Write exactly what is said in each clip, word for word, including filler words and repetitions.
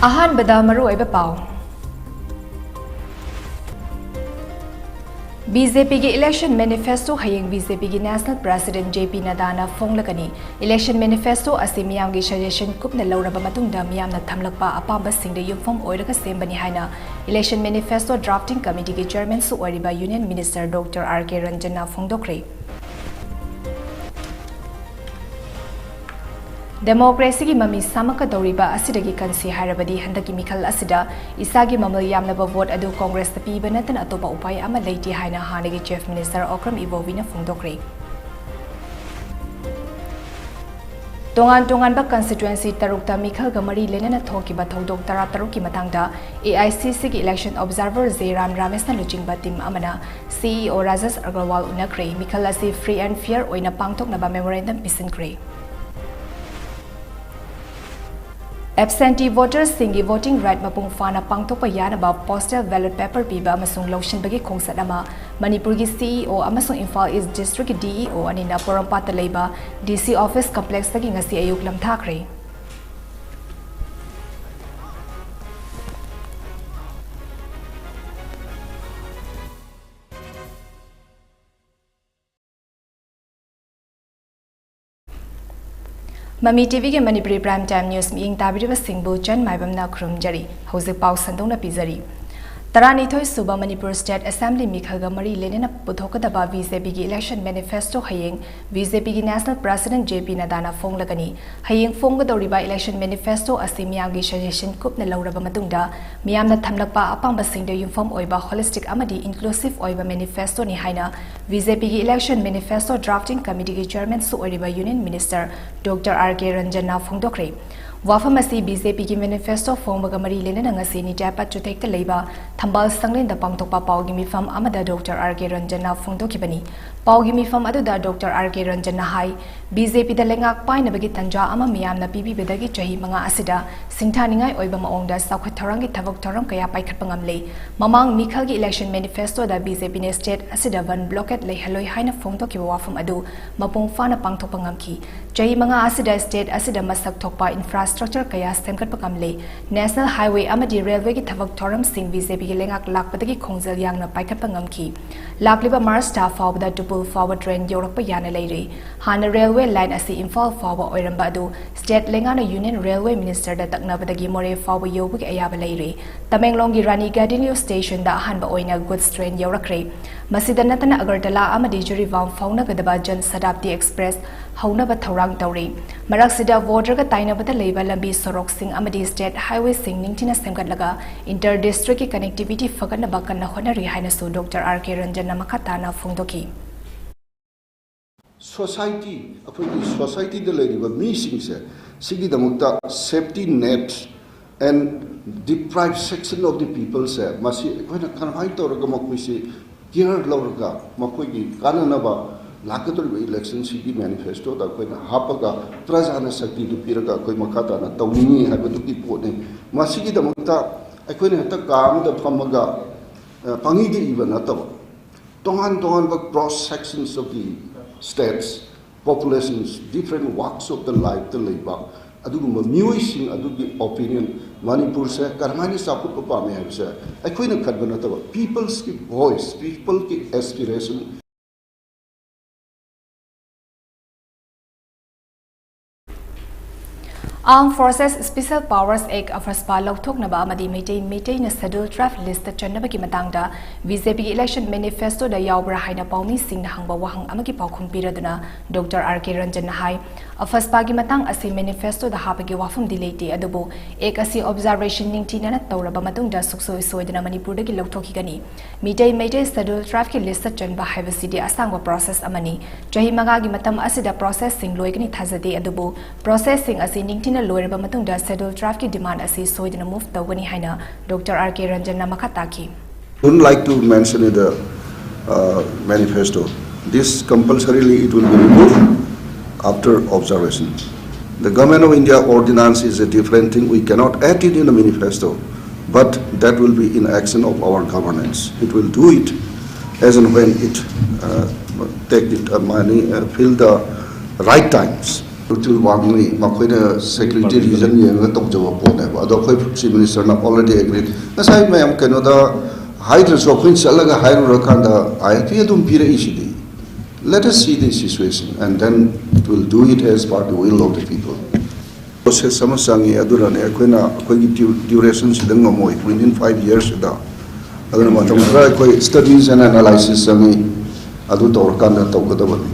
ꯑꯍꯥꯟꯕꯗ ꯃꯔꯨꯑꯣꯏꯕ ꯄꯥꯎ꯫ ꯕꯤ ꯖꯦ ꯄꯤꯒꯤ election manifesto ꯍꯌꯦꯡ ꯕꯤ ꯖꯦ ꯄꯤꯒꯤ National President J P ꯅꯗꯥꯅ ꯐꯣꯡꯂꯒꯅꯤ꯫ Election manifesto ꯑꯁꯤ ꯃꯤꯌꯥꯝꯒꯤ suggestion ꯀꯨꯞꯅ ꯂꯧꯔꯕ ꯃꯇꯨꯡꯗ ꯃꯤꯌꯥꯝꯅ ꯊꯝꯂꯛꯄ ꯑꯄꯥꯝꯕꯁꯤꯡꯗ ꯌꯨꯝꯐꯝ ꯑꯣꯏꯔꯒ ꯁꯦꯝꯕꯅꯤ ꯍꯥꯏꯅ election manifesto drafting committeeꯒꯤ chairmanꯁꯨ ꯑꯣꯏꯔꯤꯕ Union Minister Doctor R K ꯔꯟꯖꯟꯅ ꯐꯣꯡꯗꯣꯛꯈ꯭ꯔꯦ꯫ Democracyꯒꯤ ꯃꯃꯤ ꯁꯥꯃꯛꯀꯗꯧꯔꯤꯕ ꯑꯁꯤꯗꯒꯤ ꯀꯟꯁꯤ ꯍꯥꯏꯔꯕꯗꯤ ꯍꯟꯗꯛꯀꯤ ꯃꯤꯈꯜ ꯑꯁꯤꯗ ꯏꯁꯥꯒꯤ ꯃꯃꯜ ꯌꯥꯝꯂꯕ vote ꯑꯗꯨ Congressꯇ ꯄꯤꯕ ꯅꯠꯇꯅ ꯑꯇꯣꯞꯄ ꯎꯄꯥꯏ ꯑꯃ ꯂꯩꯇꯦ ꯍꯥꯏꯅ ꯍꯥꯟꯅꯒꯤ Chief Minister Okram Ibobiꯅ ꯐꯣꯡꯗꯣꯛꯈ꯭ꯔꯦ꯫ ꯇꯣꯉꯥꯟ ꯇꯣꯉꯥꯟꯕ constituency ꯇꯔꯨꯛꯇ ꯃꯤꯈꯜꯒ ꯃꯔꯤ ꯂꯩꯅꯅ ꯊꯣꯛꯈꯤꯕ ꯊꯧꯗꯣꯛ ꯇꯔꯥꯇꯔꯨꯛꯀꯤ ꯃꯇꯥꯡꯗ A I C Cꯒꯤ election observer J Ram Rameshꯅ ꯂꯨꯆꯤꯡꯕ team ꯑꯃꯅ C E O Rajesh Agarwal ꯎꯅꯈ꯭ꯔꯦ꯫ ꯃꯤꯈꯜ ꯑꯁꯤ free and fair ꯑꯣꯏꯅ ꯄꯥꯡꯊꯣꯛꯅꯕ memorandum ꯄꯤꯁꯤꯟꯈ꯭ꯔꯦ꯫ Absentee votersꯁꯤꯡꯒꯤ voting right ꯃꯄꯨꯡ ꯐꯥꯅ ꯄꯥꯡꯊꯣꯛꯄ ꯌꯥꯅꯕ postal ballot paper ꯄꯤꯕ ꯑꯃꯁꯨꯡ ꯂꯧꯁꯤꯟꯕꯒꯤ ꯈꯣꯡꯆꯠ ꯑꯃ ꯃꯅꯤꯄꯨꯔꯒꯤ C E O ꯑꯃꯁꯨꯡ Imphal East Districtꯀꯤ D E O ꯑꯅꯤꯅ ꯄꯣꯔꯣꯝꯄꯥꯠꯇ ꯂꯩꯕ D C office complexꯇꯒꯤ ꯉꯁꯤ ꯑꯌꯨꯛ ꯂꯝꯊꯥꯈ꯭ꯔꯦ꯫ ꯃꯃꯤ ꯇꯤꯚꯤꯒꯤ ꯃꯅꯤꯄꯨꯔꯤ prime time news ꯃꯤꯠꯌꯦꯡ ꯇꯥꯕꯤꯔꯤꯕꯁꯤꯡꯕꯨ ꯆꯟ ꯃꯥꯏꯕꯝꯅ ꯈꯨꯔꯨꯝꯖꯔꯤ꯫ ꯍꯧꯖꯤꯛ ꯄꯥꯎ ꯁꯟꯗꯣꯛꯅ ꯄꯤꯖꯔꯤ꯫ ꯇꯔꯥꯅꯤꯊꯣꯏ ꯁꯨꯕ ꯃꯅꯤꯄꯨꯔ State Assembly ꯃꯤꯈꯜꯒ ꯃꯔꯤ ꯂꯩꯅꯅ ꯄꯨꯊꯣꯛꯀꯗꯕ B J Pꯒꯤ election manifesto ꯍꯌꯦꯡ B J Pꯒꯤ National President J P ꯅꯗꯥꯅ ꯐꯣꯡꯂꯒꯅꯤ꯫ ꯍꯌꯦꯡ ꯐꯣꯡꯒꯗꯧꯔꯤꯕ election manifesto ꯑꯁꯤ ꯃꯤꯌꯥꯝꯒꯤ suggestion ꯀꯨꯞꯅ ꯂꯧꯔꯕ ꯃꯇꯨꯡꯗ ꯃꯤꯌꯥꯝꯅ ꯊꯝꯂꯛꯄ ꯑꯄꯥꯝꯕꯁꯤꯡꯗ ꯌꯨꯝꯐꯝ ꯑꯣꯏꯕ holistic ꯑꯃꯗꯤ inclusive ꯑꯣꯏꯕ manifestoꯅꯤ ꯍꯥꯏꯅ B J Pꯒꯤ election manifesto drafting committeeꯒꯤ chairmanꯁꯨ ꯑꯣꯏꯔꯤꯕ Union Minister Doctor R K ꯔꯟꯖꯟꯅ ꯐꯣꯡꯗꯣꯛꯈ꯭ꯔꯦ꯫ ꯋꯥꯐꯝ ꯑꯁꯤ B J Pꯒꯤ manifesto ꯐꯣꯡꯕꯒ ꯃꯔꯤ ꯂꯩꯅꯅ ꯉꯁꯤ ꯅꯤꯇ꯭ꯌꯥꯄꯠ ꯆꯨꯊꯦꯛꯇ ꯂꯩꯕ ꯊꯝꯕꯥꯜ ꯁꯪꯂꯦꯟꯗ ꯄꯥꯡꯊꯣꯛꯄ ꯄꯥꯎꯒꯤ ꯃꯤꯐꯝ ꯑꯃꯗ Doctor R K ꯔꯟꯖꯟꯅ ꯐꯣꯡꯗꯣꯛꯈꯤꯕꯅꯤ꯫ ꯄꯥꯎꯒꯤ ꯃꯤꯐꯝ ꯑꯗꯨꯗ Doctor R K ꯔꯟꯖꯟꯅ ꯍꯥꯏ, B J Pꯗ ꯂꯩꯉꯥꯛ ꯄꯥꯏꯅꯕꯒꯤ ꯇꯟꯖꯥ ꯑꯃ ꯃꯤꯌꯥꯝꯅ ꯄꯤꯕꯤꯕꯗꯒꯤ ꯆꯍꯤ ꯃꯉꯥ ꯑꯁꯤꯗ ꯁꯤꯡꯊꯥꯅꯤꯡꯉꯥꯏ ꯑꯣꯏꯕ ꯃꯑꯣꯡꯗ ꯆꯥꯎꯈꯠ ꯊꯧꯔꯥꯡꯒꯤ ꯊꯕꯛ ꯊꯧꯔꯝ ꯀꯌꯥ ꯄꯥꯏꯈꯠꯄ ꯉꯝꯂꯦ꯫ ꯃꯃꯥꯡ ꯃꯤꯈꯜꯒꯤ election manifestoꯗ B J Pꯅ state ꯑꯁꯤꯗ ꯕꯟ blockade ꯂꯩꯍꯜꯂꯣꯏ ꯍꯥꯏꯅ ꯐꯣꯡꯗꯣꯛꯈꯤꯕ ꯋꯥꯐꯝ ꯑꯗꯨ ꯃꯄꯨꯡ ꯐꯥꯅ ꯄꯥꯡꯊꯣꯛꯄ ꯉꯝꯈꯤ꯫ ꯆꯍꯤ ꯃꯉꯥ ꯑꯁꯤꯗ state ꯑꯁꯤꯗ ꯃꯁꯛ ꯊꯣꯛꯄ infra ꯏꯟꯐ꯭ꯔꯥꯁ꯭ꯇ꯭ꯔꯛꯆꯔ ꯀꯌꯥ ꯁꯦꯝꯒꯠꯄ ꯉꯝꯂꯦ꯫ ꯅꯦꯁꯅꯦꯜ ꯍꯥꯏꯋꯦ ꯑꯃꯗꯤ ꯔꯦꯜꯋꯦꯒꯤ ꯊꯕꯛ ꯊꯧꯔꯝꯁꯤꯡ ꯕꯤ ꯖꯦ ꯄꯤꯒꯤ ꯂꯩꯉꯥꯛ ꯂꯥꯛꯄꯗꯒꯤ ꯈꯣꯡꯖꯦꯜ ꯌꯥꯡꯅ ꯄꯥꯏꯈꯠꯄ ꯉꯝꯈꯤ꯫ ꯂꯥꯛꯂꯤꯕ ꯃꯥꯔꯆ ꯊꯥ ꯐꯥꯎꯕꯗ ꯇꯨꯄꯨꯜ ꯐꯥꯎꯕ ꯇ꯭ꯔꯦꯟ ꯌꯧꯔꯛꯄ ꯌꯥꯅ ꯂꯩꯔꯦ꯫ ꯍꯥꯟꯅ ꯔꯦꯜꯋꯦ ꯂꯥꯏꯟ ꯑꯁꯤ ꯏꯝꯐꯥꯜ ꯐꯥꯎꯕ ꯑꯣꯏꯔꯝꯕ ꯑꯗꯨ ꯁ꯭ꯇꯦꯠ ꯂꯩꯉꯥꯛꯅ ꯌꯨꯅꯤꯌꯟ ꯔꯦꯜꯋꯦ ꯃꯤꯅꯤꯁꯇꯔꯗ ꯇꯛꯅꯕꯗꯒꯤ ꯃꯣꯔꯦ ꯐꯥꯎꯕ ꯌꯧꯕꯒꯤ ꯑꯌꯥꯕ ꯂꯩꯔꯦ꯫ ꯇꯃꯦꯡꯂꯣꯡꯒꯤ ꯔꯥꯅꯤ ꯒꯥꯏꯗꯤꯟꯂꯤꯌꯨ ꯁ꯭ꯇꯦꯁꯟꯗ ꯑꯍꯥꯟꯕ ꯑꯣꯏꯅ ꯒꯨꯗꯁ ꯇ꯭ꯔꯦꯟ ꯌꯧꯔꯛꯈ꯭ꯔꯦ꯫ ꯃꯁꯤꯗ ꯅꯠꯇꯅ ꯑꯒꯔꯇꯂꯥ ꯑꯃꯗꯤ ꯖꯤꯔꯤꯕꯥꯝ ꯐꯥꯎꯅꯒꯗꯕ ꯖꯟ ꯁꯇꯥꯕꯗꯤ ꯑꯦꯛꯁꯄ꯭ꯔꯦꯁ ꯍꯧꯅꯕ ꯊꯧꯔꯥꯡ ꯇꯧꯔꯤ꯫ ꯃꯔꯛꯁꯤꯗ ꯕꯣꯔꯗꯔꯒ ꯇꯥꯏꯅꯕꯗ ꯂꯩꯕ ꯂꯝꯕꯤ ꯁꯣꯔꯣꯛꯁꯤꯡ ꯑꯃꯗꯤ ꯁ꯭ꯇꯦꯠ ꯍꯥꯏꯋꯦꯁꯤꯡ ꯅꯤꯡꯊꯤꯅ ꯁꯦꯝꯒꯠꯂꯒ ꯏꯟꯇꯔ ꯗꯤꯁꯇ꯭ꯔꯤꯛꯀꯤ ꯀꯅꯦꯛꯇꯤꯚꯤꯇꯤ ꯐꯒꯠꯅꯕ ꯀꯟꯅ ꯍꯣꯠꯅꯔꯤ ꯍꯥꯏꯅꯁꯨ ꯗꯣꯛꯇꯔ ꯑꯥꯔ ꯀꯦ ꯔꯟꯖꯟꯅ ꯃꯈꯥ ꯇꯥꯅ ꯐꯣꯡꯗꯣꯛꯈꯤ꯫ ꯁꯣꯁꯥꯏꯇꯤ, ꯑꯩꯈꯣꯏꯒꯤ ꯁꯣꯁꯥꯏꯇꯤꯗ ꯂꯩꯔꯤꯕ ꯃꯤꯁꯤꯡꯁꯦ ꯁꯤꯒꯤꯗꯃꯛꯇ safety nets and deprived section of the peopleꯁꯦ ꯃꯁꯤ ꯑꯩꯈꯣꯏꯅ ꯀꯔꯝꯍꯥꯏꯅ ꯇꯧꯔꯒ ꯃꯈꯣꯏꯁꯤ ꯀꯤꯌꯔ ꯂꯧꯔꯒ ꯃꯈꯣꯏꯒꯤ ꯀꯥꯟꯅꯅꯕ ꯂꯥꯛꯀꯗꯧꯔꯤꯕ ꯏꯂꯦꯛꯁꯟꯁꯤꯒꯤ ꯃꯦꯅꯤꯐꯦꯁꯇꯣꯗ ꯑꯩꯈꯣꯏꯅ ꯍꯥꯞꯄꯒ ꯄ꯭ꯔꯖꯥꯅ ꯁꯛꯇꯤꯗꯨ ꯄꯤꯔꯒ ꯑꯩꯈꯣꯏ ꯃꯈꯥ ꯇꯥꯅ ꯇꯧꯅꯤꯡꯉꯤ ꯍꯥꯏꯕꯗꯨꯒꯤ ꯄꯣꯠꯅꯤ꯫ ꯃꯁꯤꯒꯤꯗꯃꯛꯇ ꯑꯩꯈꯣꯏꯅ ꯍꯦꯛꯇ ꯀꯥ ꯑꯃꯗ ꯐꯝꯃꯒ ꯄꯪꯏꯗ ꯏꯕ ꯅꯠꯇꯕ, ꯇꯣꯉꯥꯟ ꯇꯣꯉꯥꯟꯕ cross sections of the states, populations, different walks of the lifeꯇ ꯂꯩꯕ ꯑꯗꯨꯒꯨꯝꯕ ꯃꯤꯑꯣꯏꯁꯤꯡ ꯑꯗꯨꯒꯤ opinion, ꯃꯅꯤꯄꯨꯔꯁꯦ ꯀꯔꯝꯍꯥꯏꯅ ꯆꯥꯎꯈꯠꯄ ꯄꯥꯝꯃꯤ ꯍꯥꯏꯕꯁꯦ ꯑꯩꯈꯣꯏꯅ ꯈꯟꯕ ꯅꯠꯇꯕ, peopleꯁꯀꯤ voice, peopleꯒꯤ aspiration꯫ Armed Forces Special Powers Act, ꯑꯐꯁꯄꯥ ꯂꯧꯊꯣꯛꯅꯕ ꯑꯃꯗꯤ ꯃꯩꯇꯩ ꯃꯩꯇꯩꯅ Scheduled Tribe listꯇ ꯆꯟꯅꯕꯒꯤ ꯃꯇꯥꯡꯗ ꯕꯤ ꯖꯦ ꯄꯤꯒꯤ election manifestoꯗ ꯌꯥꯎꯕ꯭ꯔꯥ ꯍꯥꯏꯅ ꯄꯥꯎꯃꯤꯁꯤꯡꯅ ꯍꯪꯕ ꯋꯥꯍꯪ ꯑꯃꯒꯤ ꯄꯥꯎꯈꯨꯝ ꯄꯤꯔꯗꯨꯅ ꯗꯣꯛꯇꯔ ꯑꯥꯔ ꯀꯦ ꯔꯟꯖꯟꯅ ꯍꯥꯏ, ꯑꯐꯁꯄꯥꯒꯤ ꯃꯇꯥꯡ ꯑꯁꯤ manifestoꯗ ꯍꯥꯞꯄꯒꯤ ꯋꯥꯐꯝꯗꯤ ꯂꯩꯇꯦ, ꯑꯗꯨꯕꯨ Act ꯑꯁꯤ observation ꯅꯤꯡꯊꯤꯅꯅ ꯇꯧꯔꯕ ꯃꯇꯨꯡꯗ ꯁꯨꯡꯁꯣꯏ ꯁꯣꯏꯗꯅ ꯃꯅꯤꯄꯨꯔꯗꯒꯤ ꯂꯧꯊꯣꯛꯈꯤꯒꯅꯤ꯫ ꯃꯤꯇꯩ ꯃꯩꯇꯩ Scheduled Tribeꯀꯤ listꯇ ꯆꯟꯕ ꯍꯥꯏꯕꯁꯤꯗꯤ ꯑꯁꯥꯡꯕ process ꯑꯃꯅꯤ꯫ ꯆꯍꯤ ꯃꯉꯥꯒꯤ ꯃꯇꯝ ꯑꯁꯤꯗ processꯁꯤꯡ ꯂꯣꯏꯒꯅꯤ ꯊꯥꯖꯗꯦ, ꯑꯗꯨꯕꯨ processꯁꯤꯡ ꯑꯁꯤ ꯅꯤꯡꯊꯤꯅ ꯂꯣꯏꯔꯕ ꯃꯇꯨꯡꯗ Scheduled Tribeꯀꯤ demand ꯑꯁꯤ ꯁꯣꯏꯗꯅ move ꯇꯧꯒꯅꯤ ꯍꯥꯏꯅ ꯗꯣꯛꯇꯔ ꯑꯥꯔ ꯀꯦ ꯔꯟꯖꯟꯅ ꯃꯈꯥ ꯇꯥꯈꯤ꯫ Wouldn't like to mention in the uh, manifesto. This compulsorily it will be removed after observation. The Government of India ordinance is a different thing. We cannot add it in the manifesto, but that will be in action of our governance. It will do it as and when it uh, take it uh, money uh, feel the right times. Routine ꯋꯥꯡꯅꯤ, ꯃꯈꯣꯏꯅ security region ꯌꯦꯡꯉꯒ ꯇꯧꯖꯕ ꯄꯣꯠꯅꯦꯕ꯫ ꯑꯗꯣ ꯑꯩꯈꯣꯏ chief ꯃꯤꯅꯤꯁꯇꯔꯅ already agri, ꯉꯁꯥꯏ ꯃꯌꯥꯝ ꯀꯩꯅꯣꯗ ꯍꯥꯏꯗ꯭ꯔꯁꯨ ꯑꯩꯈꯣꯏꯅ ꯆꯠꯂꯒ ꯍꯥꯏꯔꯨꯔꯀꯥꯟꯗ ꯑꯥꯏ ꯑꯦꯐ ꯄꯤ ꯑꯗꯨꯝ ꯄꯤꯔꯛꯏꯁꯤꯗꯤ꯫ Let us see the situation and then we'll do it as per the will of the people. Process ꯑꯃ ꯆꯪꯉꯤ, ꯑꯗꯨꯅꯅꯦ ꯑꯩꯈꯣꯏꯅ ꯑꯩꯈꯣꯏꯒꯤ ꯗ꯭ꯌꯨꯔꯦꯁꯟꯁꯤꯗ ꯉꯝꯃꯣꯏ, within five yearsꯁꯤꯗ꯫ ꯑꯗꯨꯅ ꯃꯇꯝ ꯈꯔ ꯑꯩꯈꯣꯏ studies and analysis ꯆꯪꯉꯤ, ꯑꯗꯨ ꯇꯧꯔꯀꯥꯟꯗ ꯇꯧꯒꯗꯕꯅꯤ꯫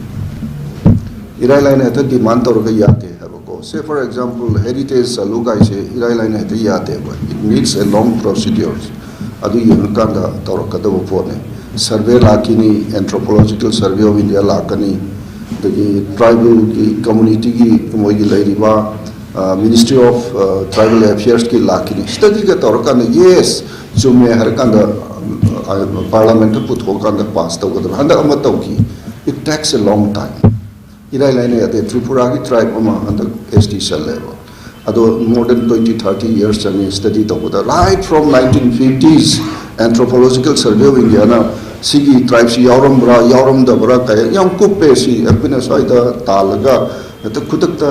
ꯏꯔꯥꯏ ꯂꯥꯏꯅ ꯍꯦꯛꯇ ꯗꯤꯃꯥꯟ ꯇꯧꯔꯒ ꯌꯥꯗꯦ ꯍꯥꯏꯕꯀꯣ꯫ Say for example, heritage ꯆꯠꯂꯨ ꯀꯥꯏꯁꯦ ꯏꯔꯥꯏ ꯂꯥꯏꯅ ꯍꯦꯛꯇ ꯌꯥꯗꯦꯕ, it needs a long procedure꯫ ꯑꯗꯨ ꯌꯦꯡꯉꯀꯥꯟꯗ ꯇꯧꯔꯛꯀꯗꯕ ꯄꯣꯠꯅꯤ꯫ ꯁꯔꯚꯦ ꯂꯥꯛꯈꯤꯅꯤ, Anthropological Survey of India ꯂꯥꯛꯀꯅꯤ, ꯑꯗꯒꯤ ꯇ꯭ꯔꯥꯏꯕꯦꯜꯒꯤ ꯀꯝꯃꯨꯅꯤꯇꯤꯒꯤ ꯃꯣꯏꯒꯤ ꯂꯩꯔꯤꯕ ꯃꯤꯅꯤꯁꯇ꯭ꯔꯤ ꯑꯣꯐ ꯇ꯭ꯔꯥꯏꯕꯦꯜ ꯑꯦꯐꯤꯌꯔꯁꯀꯤ ꯂꯥꯛꯈꯤꯅꯤ꯫ ꯁ꯭ꯇꯗꯤꯒ ꯇꯧꯔꯀꯥꯟꯗ ꯌꯦꯁ, ꯆꯨꯝꯃꯦ ꯍꯥꯏꯔꯀꯥꯟꯗ ꯄꯥꯔꯂꯥꯃꯦꯟꯠꯇ ꯄꯨꯊꯣꯛꯑꯀꯥꯟꯗ ꯄꯥꯁ ꯇꯧꯒꯗꯕ꯫ ꯍꯟꯗꯛ ꯑꯃ ꯇꯧꯈꯤ, it takes a long time꯫ ꯏꯔꯥꯏ ꯂꯥꯏꯅ ꯌꯥꯗꯦ꯫ ꯇ꯭ꯔꯤꯄꯨꯔꯥꯒꯤ ꯇ꯭ꯔꯥꯏꯕ ꯑꯃ ꯍꯟꯗꯛ ꯑꯦꯁ ꯇꯤ ꯆꯜꯂꯦꯕ꯫ ꯑꯗꯣ more than twenty thirty years ꯆꯪꯉꯤ ꯁ꯭ꯇꯗꯤ ꯇꯧꯕꯗ, right from nineteen fifties Anthropological Survey of Indiaꯅ ꯁꯤꯒꯤ ꯇ꯭ꯔꯥꯏꯕꯁꯤ ꯌꯥꯎꯔꯝꯕ꯭ꯔꯥ ꯌꯥꯎꯔꯝꯗꯕ꯭ꯔꯥ ꯀꯌꯥ ꯌꯥꯝ ꯀꯨꯞꯄꯦ꯫ ꯁꯤ ꯑꯩꯈꯣꯏꯅ ꯁ꯭ꯋꯥꯏꯗ ꯇꯥꯜꯂꯒ ꯍꯦꯛꯇ ꯈꯨꯗꯛꯇ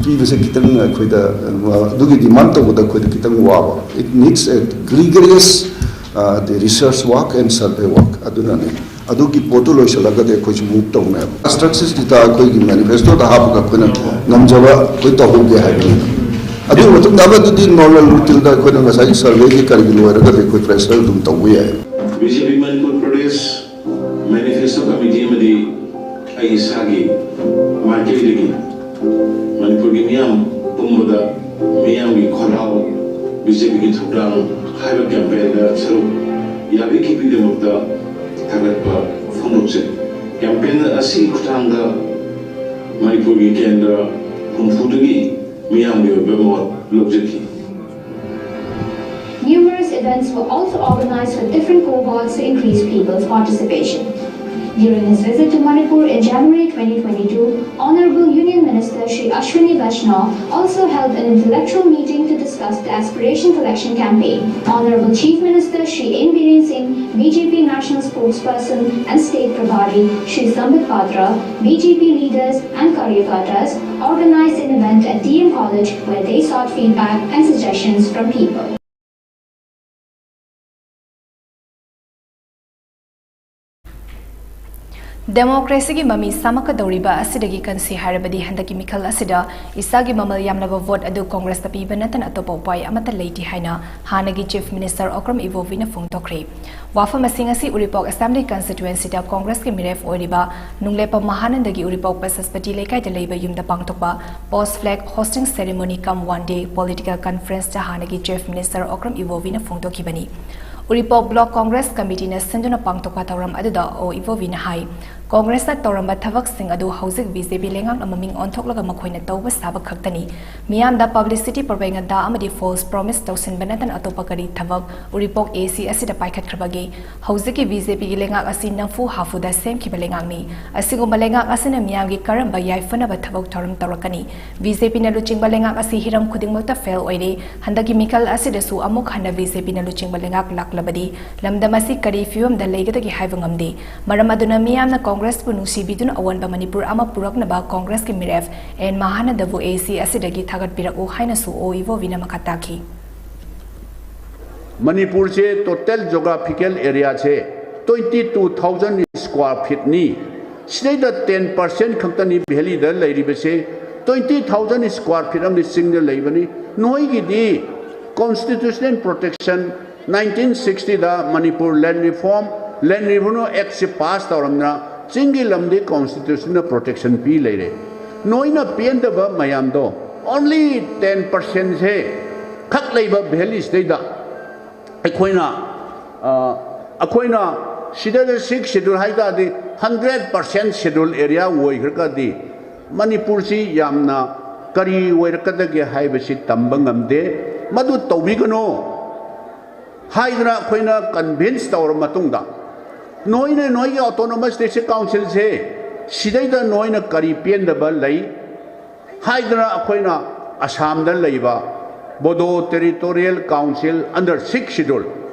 ꯄꯤꯕꯁꯦ ꯈꯤꯇꯪ ꯑꯩꯈꯣꯏꯗ, ꯑꯗꯨꯒꯤ ꯗꯤꯃꯥꯟ ꯇꯧꯕꯗ ꯑꯩꯈꯣꯏꯗ ꯈꯤꯇꯪ ꯋꯥꯕ꯫ It needs a rigorous, uh, the research work and survey work꯫ ꯑꯗꯨꯅꯅꯦ꯫ ꯑꯗꯨꯒꯤ ꯄꯣꯠꯇꯨ ꯂꯣꯏꯁꯤꯜꯂꯒꯗꯤ ꯑꯩꯈꯣꯏꯁꯨ ꯃꯨꯚ ꯇꯧꯅꯦꯕ꯫ ꯀꯟꯁꯇ꯭ꯔꯛꯁꯟꯁꯤꯗ ꯑꯩꯈꯣꯏꯒꯤ ꯃꯦꯅꯤꯐꯦꯁꯇꯣꯗ ꯍꯥꯞꯄꯒ ꯑꯩꯈꯣꯏꯅ ꯉꯝꯖꯕ ꯑꯩꯈꯣꯏ ꯇꯧꯍꯧꯒꯦ ꯍꯥꯏꯕꯅꯤ꯫ ꯑꯗꯨꯒꯤ ꯃꯇꯨꯡꯗ ꯑꯃꯗꯨꯗꯤ ꯅꯣꯔꯃꯦꯜ ꯔꯨꯇꯤꯟꯗ ꯑꯩꯈꯣꯏꯅ ꯉꯁꯥꯏꯒꯤ ꯁꯔꯚꯦꯒꯤ ꯀꯔꯤꯒꯤ ꯂꯣꯏꯔꯒꯗꯤ ꯑꯩꯈꯣꯏ ꯄ꯭ꯔꯦꯁꯔ ꯑꯗꯨꯝ ꯇꯧꯕ ꯌꯥꯏ꯫ ꯕꯤ ꯖꯦ ꯄꯤ ꯃꯅꯤꯄꯨꯔ ꯄ꯭ꯔꯗꯦꯁ ꯃꯦꯅꯤꯐꯦꯁꯇꯣ ꯀꯃꯤꯇꯤ ꯑꯃꯗꯤ ꯑꯩ ꯏꯁꯥꯒꯤ ꯃꯥꯏꯀꯩꯗꯒꯤ ꯃꯅꯤꯄꯨꯔꯒꯤ ꯃꯤꯌꯥꯝ ꯄꯨꯝꯕꯗ ꯃꯤꯌꯥꯝꯒꯤ ꯈꯣꯜꯂꯥꯎ, ꯕꯤ ꯖꯦ ꯄꯤꯒꯤ ꯊꯧꯗꯥꯡ ꯍꯥꯏꯕ ꯀꯦꯝꯄꯦꯟꯗ ꯁꯔꯨꯛ ꯌꯥꯕꯤꯈꯤꯕꯒꯤꯗꯃꯛꯇ ꯊꯥꯒꯠꯄ ꯐꯣꯡꯗꯣꯛꯆꯔꯤ꯫ ꯀꯦꯝꯄꯦꯟ ꯑꯁꯤꯒꯤ ꯈꯨꯠꯊꯥꯡꯗ ꯃꯅꯤꯄꯨꯔꯒꯤ ꯀꯦꯟꯗ꯭ꯔ ꯍꯨꯝꯐꯨꯗꯒꯤ ꯃꯤꯌꯥꯝꯒꯤ ꯑꯣꯏꯕ ꯃꯣꯠ ꯂꯧꯖꯈꯤ꯫ Numerous events were also organized for different cohorts to increase people's participation. During his visit to Manipur in January twenty twenty-two, Honorable Union Minister Shri Ashwini Vaishnaw also held an intellectual meeting to the discussed the aspiration collection campaign. Honorable Chief Minister Shri N Biren Singh, B J P National Spokesperson and State Prabhari Shri Sambit Patra, B J P leaders and karyakartas organized an event at D M College where they sought feedback and suggestions from people. Democracy-ꯒꯤ ꯃꯃꯤ ꯁꯥꯃꯛꯀꯗꯧꯔꯤꯕ ꯑꯁꯤꯗꯒꯤ ꯀꯟꯁꯤ ꯍꯥꯏꯔꯕꯗꯤ ꯍꯟꯗꯛꯀꯤ ꯃꯤꯈꯜ ꯑꯁꯤꯗ ꯏꯁꯥꯒꯤ ꯃꯃꯜ ꯌꯥꯝꯂꯕ vote ꯑꯗꯨ Congress-ꯇ ꯄꯤꯕ ꯅꯠꯇꯅ ꯑꯇꯣꯞꯄ ꯎꯄꯥꯏ ꯑꯃꯠꯇ ꯂꯩꯇꯦ ꯍꯥꯏꯅ ꯍꯥꯟꯅꯒꯤ Chief Minister Okram Ibobiꯅ ꯐꯣꯡꯗꯣꯛꯈ꯭ꯔꯦ꯫ ꯋꯥꯐꯝ ꯑꯁꯤꯡ ꯑꯁꯤ ꯎꯔꯤꯄꯣꯛ Assembly Constituency-ꯗ Congress-ꯀꯤ ꯃꯤꯔꯦꯞ ꯑꯣꯏꯔꯤꯕ ꯅꯨꯡꯂꯦꯞꯄꯝ ꯃꯍꯥꯅꯟꯗꯒꯤ ꯎꯔꯤꯄꯣꯛ ꯕꯁꯁꯄꯇꯤ ꯂꯩꯀꯥꯏꯗ ꯂꯩꯕ ꯌꯨꯝꯗ ꯄꯥꯡꯊꯣꯛꯄ Post Flag Hosting Ceremony cum One Day Political Conference-ꯇ ꯍꯥꯟꯅꯒꯤ Chief Minister Okram Ibobiꯅ ꯐꯣꯡꯗꯣꯛꯈꯤꯕꯅꯤ꯫ ꯎꯔꯤꯄꯣꯛ Block Congress Committee-ꯅ ꯁꯤꯟꯗꯨꯅ ꯄꯥꯡꯊꯣꯛꯄ ꯊꯧꯔꯝ ꯑꯗꯨꯗ ꯑꯣ ꯏꯕꯣꯕꯤꯅ ꯍꯥꯏ, Congress-ꯅ ꯇꯧꯔꯝꯕ ꯊꯕꯛꯁꯤꯡ ꯑꯗꯨ ꯍꯧꯖꯤꯛ B J P ꯂꯩꯉꯥꯛꯅ ꯃꯃꯤꯡ ꯑꯣꯟꯊꯣꯛꯂꯒ ꯃꯈꯣꯏꯅ ꯇꯧꯕ ꯁꯥꯕ ꯈꯛꯇꯅꯤ꯫ ꯃꯤꯌꯥꯝꯗ publicity, propaganda ꯑꯃꯗꯤ false promise ꯇꯧꯁꯤꯟꯕ ꯅꯠꯇꯅ ꯑꯇꯣꯞꯄ ꯀꯔꯤ ꯊꯕꯛ ꯎꯔꯤꯄꯣꯛ A C ꯑꯁꯤꯗ ꯄꯥꯏꯈꯠꯈ꯭ꯔꯕꯒꯦ? ꯍꯧꯖꯤꯛꯀꯤ B J P-ꯒꯤ ꯂꯩꯉꯥꯛ ꯑꯁꯤ ꯅꯝꯐꯨ ꯍꯥꯐꯨꯗ ꯁꯦꯝꯈꯤꯕ ꯂꯩꯉꯥꯛꯅꯤ꯫ ꯑꯁꯤꯒꯨꯝꯕ ꯂꯩꯉꯥꯛ ꯑꯁꯤꯅ ꯃꯤꯌꯥꯝꯒꯤ ꯀꯔꯝꯕ ꯌꯥꯏꯐꯅꯕ ꯊꯕꯛ ꯊꯧꯔꯝ ꯇꯧꯔꯛꯀꯅꯤ? B J P-ꯅ ꯂꯨꯆꯤꯡꯕ ꯂꯩꯉꯥꯛ ꯑꯁꯤ ꯍꯤꯔꯝ ꯈꯨꯗꯤꯡꯃꯛꯇ fail ꯑꯣꯏꯔꯦ꯫ ꯍꯟꯗꯛꯀꯤ ꯃꯤꯈꯜ ꯑꯁꯤꯗꯁꯨ ꯑꯃꯨꯛ ꯍꯟꯅ B J P-ꯅ ꯂꯨꯆꯤꯡꯕ ꯂꯩꯉꯥꯛ ꯂꯥꯛꯂꯕꯗꯤ ꯂꯝꯗꯝ ꯑꯁꯤ ꯀꯔꯤ ꯐꯤꯕꯝꯗ ꯂꯩꯒꯗꯒꯦ ꯍꯥꯏꯕ ꯉꯝꯗꯦ꯫ ꯃꯔꯝ ꯑꯗꯨꯅ ꯃꯤꯌꯥꯝꯅ Congress-ꯄꯨ ꯅꯨꯡꯁꯤꯕꯤꯗꯨꯅ ꯑꯑꯣꯟꯕ ꯃꯅꯤꯄꯨꯔ ꯑꯃ ꯄꯨꯔꯛꯅꯕ Congress-ꯀꯤ ꯃꯤꯔꯦꯞ ꯑꯦꯟ ꯃꯍꯥꯅꯟꯗꯕꯨ A C ꯑꯁꯤꯗꯒꯤ ꯊꯥꯒꯠꯄꯤꯔꯛꯎ ꯍꯥꯏꯅꯁꯨ ꯑꯣ ꯏꯕꯣꯕꯤꯅ ꯃꯈꯥ ꯇꯥꯈꯤ꯫ ꯃꯅꯤꯄꯨꯔꯁꯦ total geographical area-ꯁꯦ twenty two thousand square feet-ꯅꯤ꯫ ꯁꯤꯗꯩꯗ ten percent ꯈꯛꯇꯅꯤ valley-ꯗ ꯂꯩꯔꯤꯕꯁꯦ꯫ Twenty thousand square feet ꯑꯃꯗꯤ ꯆꯤꯡꯗ ꯂꯩꯕꯅꯤ꯫ ꯅꯣꯏꯒꯤꯗꯤ constitutional protection nineteen sixty-ꯗ Manipur Land Reform, Land Revenue Act-ꯁꯦ pass ꯇꯧꯔꯝꯗꯅ ꯆꯤꯡꯒꯤ ꯂꯝꯗꯤ constitution-ꯅ protection ꯄꯤ ꯂꯩꯔꯦ꯫ ꯅꯣꯏꯅ ꯄꯦꯟꯗꯕ ꯃꯌꯥꯝꯗꯣ only ten percent-ꯁꯦ ꯈꯛ ꯂꯩꯕ valley-ꯁꯤꯗꯩꯗ ꯑꯩꯈꯣꯏꯅ ꯑ, ꯑꯩꯈꯣꯏꯅ ꯁꯤꯗꯩꯗ sixth schedule ꯍꯥꯏ ꯇꯥꯔꯗꯤ hundred percent schedule area ꯑꯣꯏꯈ꯭ꯔꯒꯗꯤ ꯃꯅꯤꯄꯨꯔꯁꯤ ꯌꯥꯝꯅ ꯀꯔꯤ ꯑꯣꯏꯔꯛꯀꯗꯒꯦ ꯍꯥꯏꯕꯁꯤ ꯇꯝꯕ ꯉꯝꯗꯦ꯫ ꯃꯗꯨ ꯇꯧꯕꯤꯒꯅꯨ ꯍꯥꯏꯗꯅ ꯑꯩꯈꯣꯏꯅ convince ꯇꯧꯔ ꯃꯇꯨꯡꯗ ꯅꯣꯏꯅ ꯅꯣꯏꯒꯤ Autonomous District Council-ꯁꯦ ꯁꯤꯗꯩꯗ ꯅꯣꯏꯅ ꯀꯔꯤ ꯄꯦꯟꯗꯕ ꯂꯩ ꯍꯥꯏꯗꯅ ꯑꯩꯈꯣꯏꯅ ꯑꯁꯥꯝꯗ ꯂꯩꯕ Bodo Territorial Council under Sixth Schedule,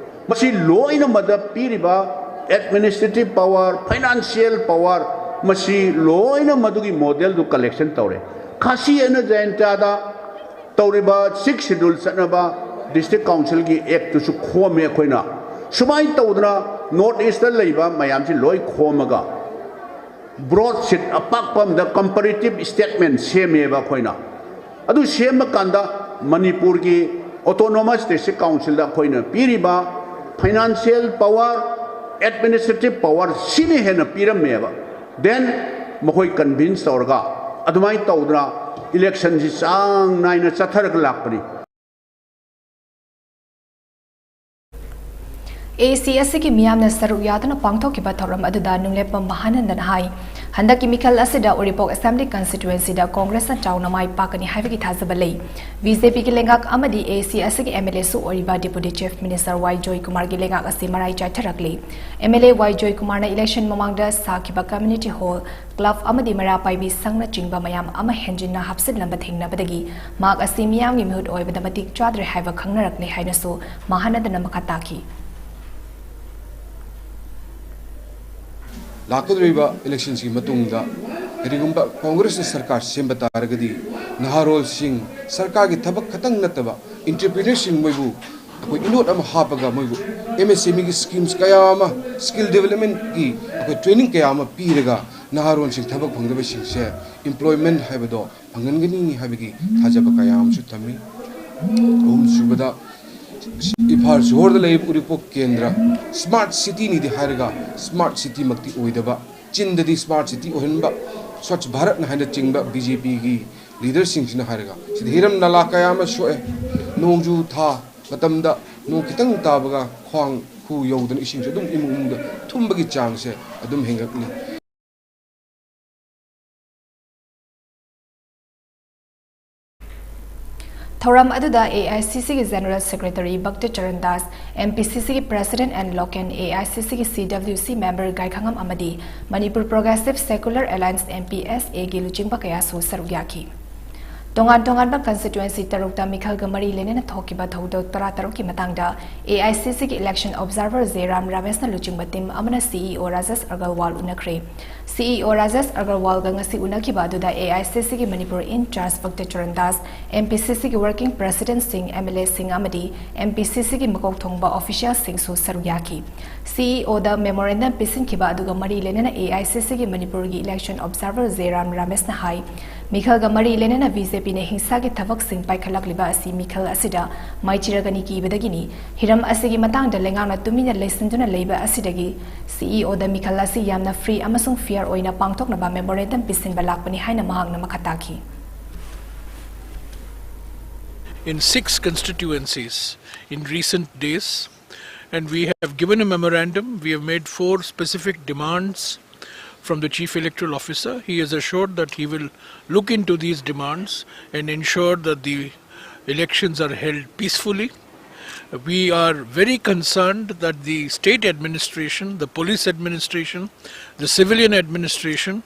ꯃꯁꯤ ꯂꯣꯏꯅꯃꯗ ꯄꯤꯔꯤꯕ administrative power, financial power, ꯃꯁꯤ ꯂꯣꯏꯅ ꯃꯗꯨꯒꯤ model ꯗꯨ collection ꯇꯧꯔꯦ꯫ ꯈꯥꯁꯤ ꯑꯦꯟ ꯖꯌꯟꯇꯥꯗ ꯇꯧꯔꯤꯕ Sixth Schedule ꯆꯠꯅꯕ District Council ꯒꯤ Act ꯇꯨꯁꯨ ꯈꯣꯝꯃꯦ ꯑꯩꯈꯣꯏꯅ꯫ ꯁꯨꯃꯥꯏꯅ ꯇꯧꯗꯅ North East ꯇ ꯂꯩꯕ ꯃꯌꯥꯝꯁꯤ ꯂꯣꯏ ꯈꯣꯝꯃꯒ broadsheet ꯑꯄꯥꯛꯄ ꯑꯃꯗ comparative statement ꯁꯦꯝꯃꯦꯕ ꯑꯩꯈꯣꯏꯅ꯫ ꯑꯗꯨ ꯁꯦꯝꯕ ꯀꯥꯟꯗ ꯃꯅꯤꯄꯨꯔꯒꯤ Autonomous District Council ꯗ ꯑꯩꯈꯣꯏꯅ ꯄꯤꯔꯤꯕ financial power, administrative power ꯁꯤꯅ ꯍꯦꯟꯅ ꯄꯤꯔꯝꯃꯦꯕ꯫ Then ꯃꯈꯣꯏ convince ꯇꯧꯔꯒ ꯑꯗꯨꯃꯥꯏꯅ ꯇꯧꯗꯅ election ꯁꯤ ꯆꯥꯡ ꯅꯥꯏꯅ ꯆꯠꯊꯔꯒ ꯂꯥꯛꯄꯅꯤ꯫ ꯑꯦ ꯑꯦ ꯁꯤ ꯑꯁꯤꯒꯤ ꯃꯤꯌꯥꯝꯅ ꯁꯔꯨꯛ ꯌꯥꯗꯨꯅ ꯄꯥꯡꯊꯣꯛꯈꯤꯕ ꯊꯧꯔꯝ ꯑꯗꯨꯗ ꯅꯨꯡꯂꯦꯞꯄꯝ ꯃꯍꯥꯅꯟꯗꯅ ꯍꯥꯏ, ꯍꯟꯗꯛꯀꯤ ꯃꯤꯈꯜ ꯑꯁꯤꯗ ꯎꯔꯤꯄꯣꯛ Assembly Constituency ꯗ Congress ꯅ ꯆꯥꯎꯅ ꯃꯥꯏ ꯄꯥꯛꯀꯅꯤ ꯍꯥꯏꯕꯒꯤ ꯊꯥꯖꯕ ꯂꯩ꯫ ꯕꯤ ꯖꯦ ꯄꯤ ꯒꯤ ꯂꯩꯉꯥꯛ ꯑꯃꯗꯤ ꯑꯦ ꯑꯦ ꯁꯤ ꯑꯁꯤꯒꯤ ꯑꯦꯝ ꯑꯦꯜ ꯑꯦ ꯁꯨ ꯑꯣꯏꯔꯤꯕ Deputy Chief Minister ꯋꯥꯏ ꯖꯣꯏꯀꯨꯃꯥꯔꯒꯤ ꯂꯩꯉꯥꯛ ꯑꯁꯤ ꯃꯔꯥꯏ ꯆꯥꯏꯊꯔꯛꯂꯤ꯫ ꯑꯦꯝ ꯑꯦꯜ ꯑꯦ ꯋꯥꯏ ꯖꯣꯏꯀꯨꯃꯥꯔꯅ election ꯃꯃꯥꯡꯗ ꯁꯥꯈꯤꯕ community hall, club ꯑꯃꯗꯤ ꯃꯩꯔꯥ ꯄꯥꯏꯕꯤ ꯁꯪꯅꯆꯤꯡꯕ ꯃꯌꯥꯝ ꯑꯃ ꯍꯦꯟꯖꯤꯟꯅ ꯍꯥꯞꯆꯤꯜꯂꯝꯕ ꯊꯦꯡꯅꯕꯗꯒꯤ ꯃꯍꯥꯛ ꯑꯁꯤ ꯃꯤꯌꯥꯝꯒꯤ ꯃꯤꯍꯨꯠ ꯑꯣꯏꯕꯗ ꯃꯇꯤꯛ ꯆꯥꯗ꯭ꯔꯦ ꯍꯥꯏꯕ ꯈꯪꯅꯔꯛꯂꯦ ꯍꯥꯏꯅꯁꯨ ꯃꯍꯥꯅꯟꯗꯅ ꯃꯈꯥ ꯇꯥꯈꯤ꯫ ꯂꯥꯛꯀꯗꯧꯔꯤꯕ election ꯁꯤꯒꯤ ꯃꯇꯨꯡꯗ ꯀꯔꯤꯒꯨꯝꯕ Congress ꯅ ꯁꯔꯀꯥꯔ ꯁꯦꯝꯕ ꯇꯥꯔꯒꯗꯤ ꯅꯍꯥꯔꯣꯜꯁꯤꯡ ꯁꯔꯀꯥꯔꯒꯤ ꯊꯕꯛ ꯈꯛꯇꯪ ꯅꯠꯇꯕ entrepreneur ꯁꯤꯡ ꯃꯣꯏꯕꯨ ꯑꯩꯈꯣꯏ ꯏꯅꯣꯠ ꯑꯃ ꯍꯥꯞꯄꯒ ꯃꯣꯏꯕꯨ M S M E ꯒꯤ schemes ꯀꯌꯥ ꯑꯃ, skill development ꯀꯤ ꯑꯩꯈꯣꯏ training ꯀꯌꯥ ꯑꯃ ꯄꯤꯔꯒ ꯅꯍꯥꯔꯣꯜꯁꯤꯡ ꯊꯕꯛ ꯐꯪꯗꯕꯁꯤꯡꯁꯦ employment ꯍꯥꯏꯕꯗꯣ ꯐꯪꯍꯟꯒꯅꯤ ꯍꯥꯏꯕꯒꯤ ꯊꯥꯖꯕ ꯀꯌꯥ ꯑꯃꯁꯨ ꯊꯝꯃꯤ꯫ ꯑꯍꯨꯝꯁꯨꯕꯗ, ꯏꯝꯐꯥꯜ ꯁꯣꯍꯣꯔꯗ ꯂꯩꯔꯤꯕ ꯎꯔꯤꯄꯣꯛ ꯀꯦꯟꯗ꯭ꯔ smart city ꯅꯤꯗꯤ ꯍꯥꯏꯔꯒ smart city ꯃꯛꯇꯤ ꯑꯣꯏꯗꯕ, ꯆꯤꯟꯗꯗꯤ smart city ꯑꯣꯏꯍꯟꯕ, Swachh Bharat ꯅ ꯍꯥꯏꯅ ꯆꯤꯡꯕ B J P ꯒꯤ leader ꯁꯤꯡꯁꯤꯅ ꯍꯥꯏꯔꯒ ꯁꯤꯗ ꯍꯤꯔꯝ ꯅꯂꯥ ꯀꯌꯥ ꯑꯃ ꯁꯣꯛꯑꯦ꯫ ꯅꯣꯡꯖꯨ ꯊꯥ ꯃꯇꯝꯗ ꯅꯣꯡ ꯈꯤꯇꯪ ꯇꯥꯕꯒ ꯈ꯭ꯋꯥꯡ ꯈꯨ ꯌꯧꯗꯅ ꯏꯁꯤꯡꯁꯨ ꯑꯗꯨꯝ ꯏꯃꯨꯡ ꯏꯃꯨꯡꯗ ꯊꯨꯝꯕꯒꯤ ꯆꯥꯡꯁꯦ ꯑꯗꯨꯝ ꯍꯦꯟꯒꯠꯂꯤ꯫ ꯊꯧꯔꯝ ꯑꯗꯨꯗ A I C C ꯒꯤ General Secretary ꯚꯛꯇ Charan Das, M P C C ꯒꯤ President and Local A I C C ꯒꯤ C W C member ꯒꯥꯏꯈꯉꯝ ꯑꯃꯗꯤ Manipur Progressive Secular Alliance, M P S A ꯒꯤ ꯂꯨꯆꯤꯡꯕ ꯀꯌꯥꯁꯨ ꯁꯔꯨꯛ ꯌꯥꯈꯤ꯫ ꯇꯣꯉꯥꯟ ꯇꯣꯉꯥꯟꯕ constituency ꯇꯔꯨꯛꯇ ꯃꯤꯈꯜꯒ ꯃꯔꯤ ꯂꯩꯅꯅ ꯊꯣꯛꯈꯤꯕ ꯊꯧꯗꯣꯛ ꯇꯔꯥꯇꯔꯨꯛꯀꯤ ꯃꯇꯥꯡꯗ AICCꯒꯤ election observer J Ram Rameshꯅ ꯂꯨꯆꯤꯡꯕ team ꯑꯃꯅ CEO Rajesh Agarwal ꯎꯅꯈ꯭ꯔꯦ꯫ CEO Rajesh Agarwalꯒ ꯉꯁꯤ ꯎꯅꯈꯤꯕ ꯑꯗꯨꯗ AICCꯒꯤ Manipur in charge Bhakta Charan Das, MPCCꯒꯤ working presidentꯁꯤꯡ, MLAꯁꯤꯡ ꯑꯃꯗꯤ MPCCꯒꯤ ꯃꯀꯣꯛ ꯊꯣꯡꯕ officialꯁꯤꯡꯁꯨ ꯁꯔꯨꯛ ꯌꯥꯈꯤ꯫ CEOꯗ memorandum ꯄꯤꯁꯤꯟꯈꯤꯕ ꯑꯗꯨꯒ ꯃꯔꯤ ꯂꯩꯅꯅ AICCꯒꯤ ꯃꯅꯤꯄꯨꯔꯒꯤ election observer J Ram Rameshꯅ ꯍꯥꯏ, ꯃꯤꯈꯜꯒ ꯃꯔꯤ ꯂꯩꯅꯅ BJPꯅ ꯍꯤꯡꯁꯥꯒꯤ ꯊꯕꯛꯁꯤꯡ ꯄꯥꯏꯈꯠꯂꯛꯂꯤꯕ ꯑꯁꯤ ꯃꯤꯈꯜ ꯑꯁꯤꯗ ꯃꯥꯏꯊꯤꯔꯒꯅꯤ ꯀꯤꯕꯗꯒꯤꯅꯤ꯫ ꯍꯤꯔꯝ ꯑꯁꯤꯒꯤ ꯃꯇꯥꯡꯗ ꯂꯩꯉꯥꯛꯅ ꯇꯨꯃꯤꯟꯅ ꯂꯩꯁꯤꯟꯗꯨꯅ ꯂꯩꯕ ꯑꯁꯤꯗꯒꯤ CEOꯗ ꯃꯤꯈꯜ ꯑꯁꯤ ꯌꯥꯝꯅ free ꯑꯃꯁꯨꯡ fair ꯑꯣꯏꯅ ꯄꯥꯡꯊꯣꯛꯅꯕ memorandum ꯄꯤꯁꯤꯟꯕ ꯂꯥꯛꯄꯅꯤ ꯍꯥꯏꯅ ꯃꯍꯥꯛꯅ ꯃꯈꯥ ꯇꯥꯈꯤ꯫ In six constituencies in recent days, and we have given a memorandum. We have made four specific demands from the Chief Electoral Officer. He has assured that he will look into these demands and ensure that the elections are held peacefully. We are very concerned that the state administration, the police administration, the civilian administration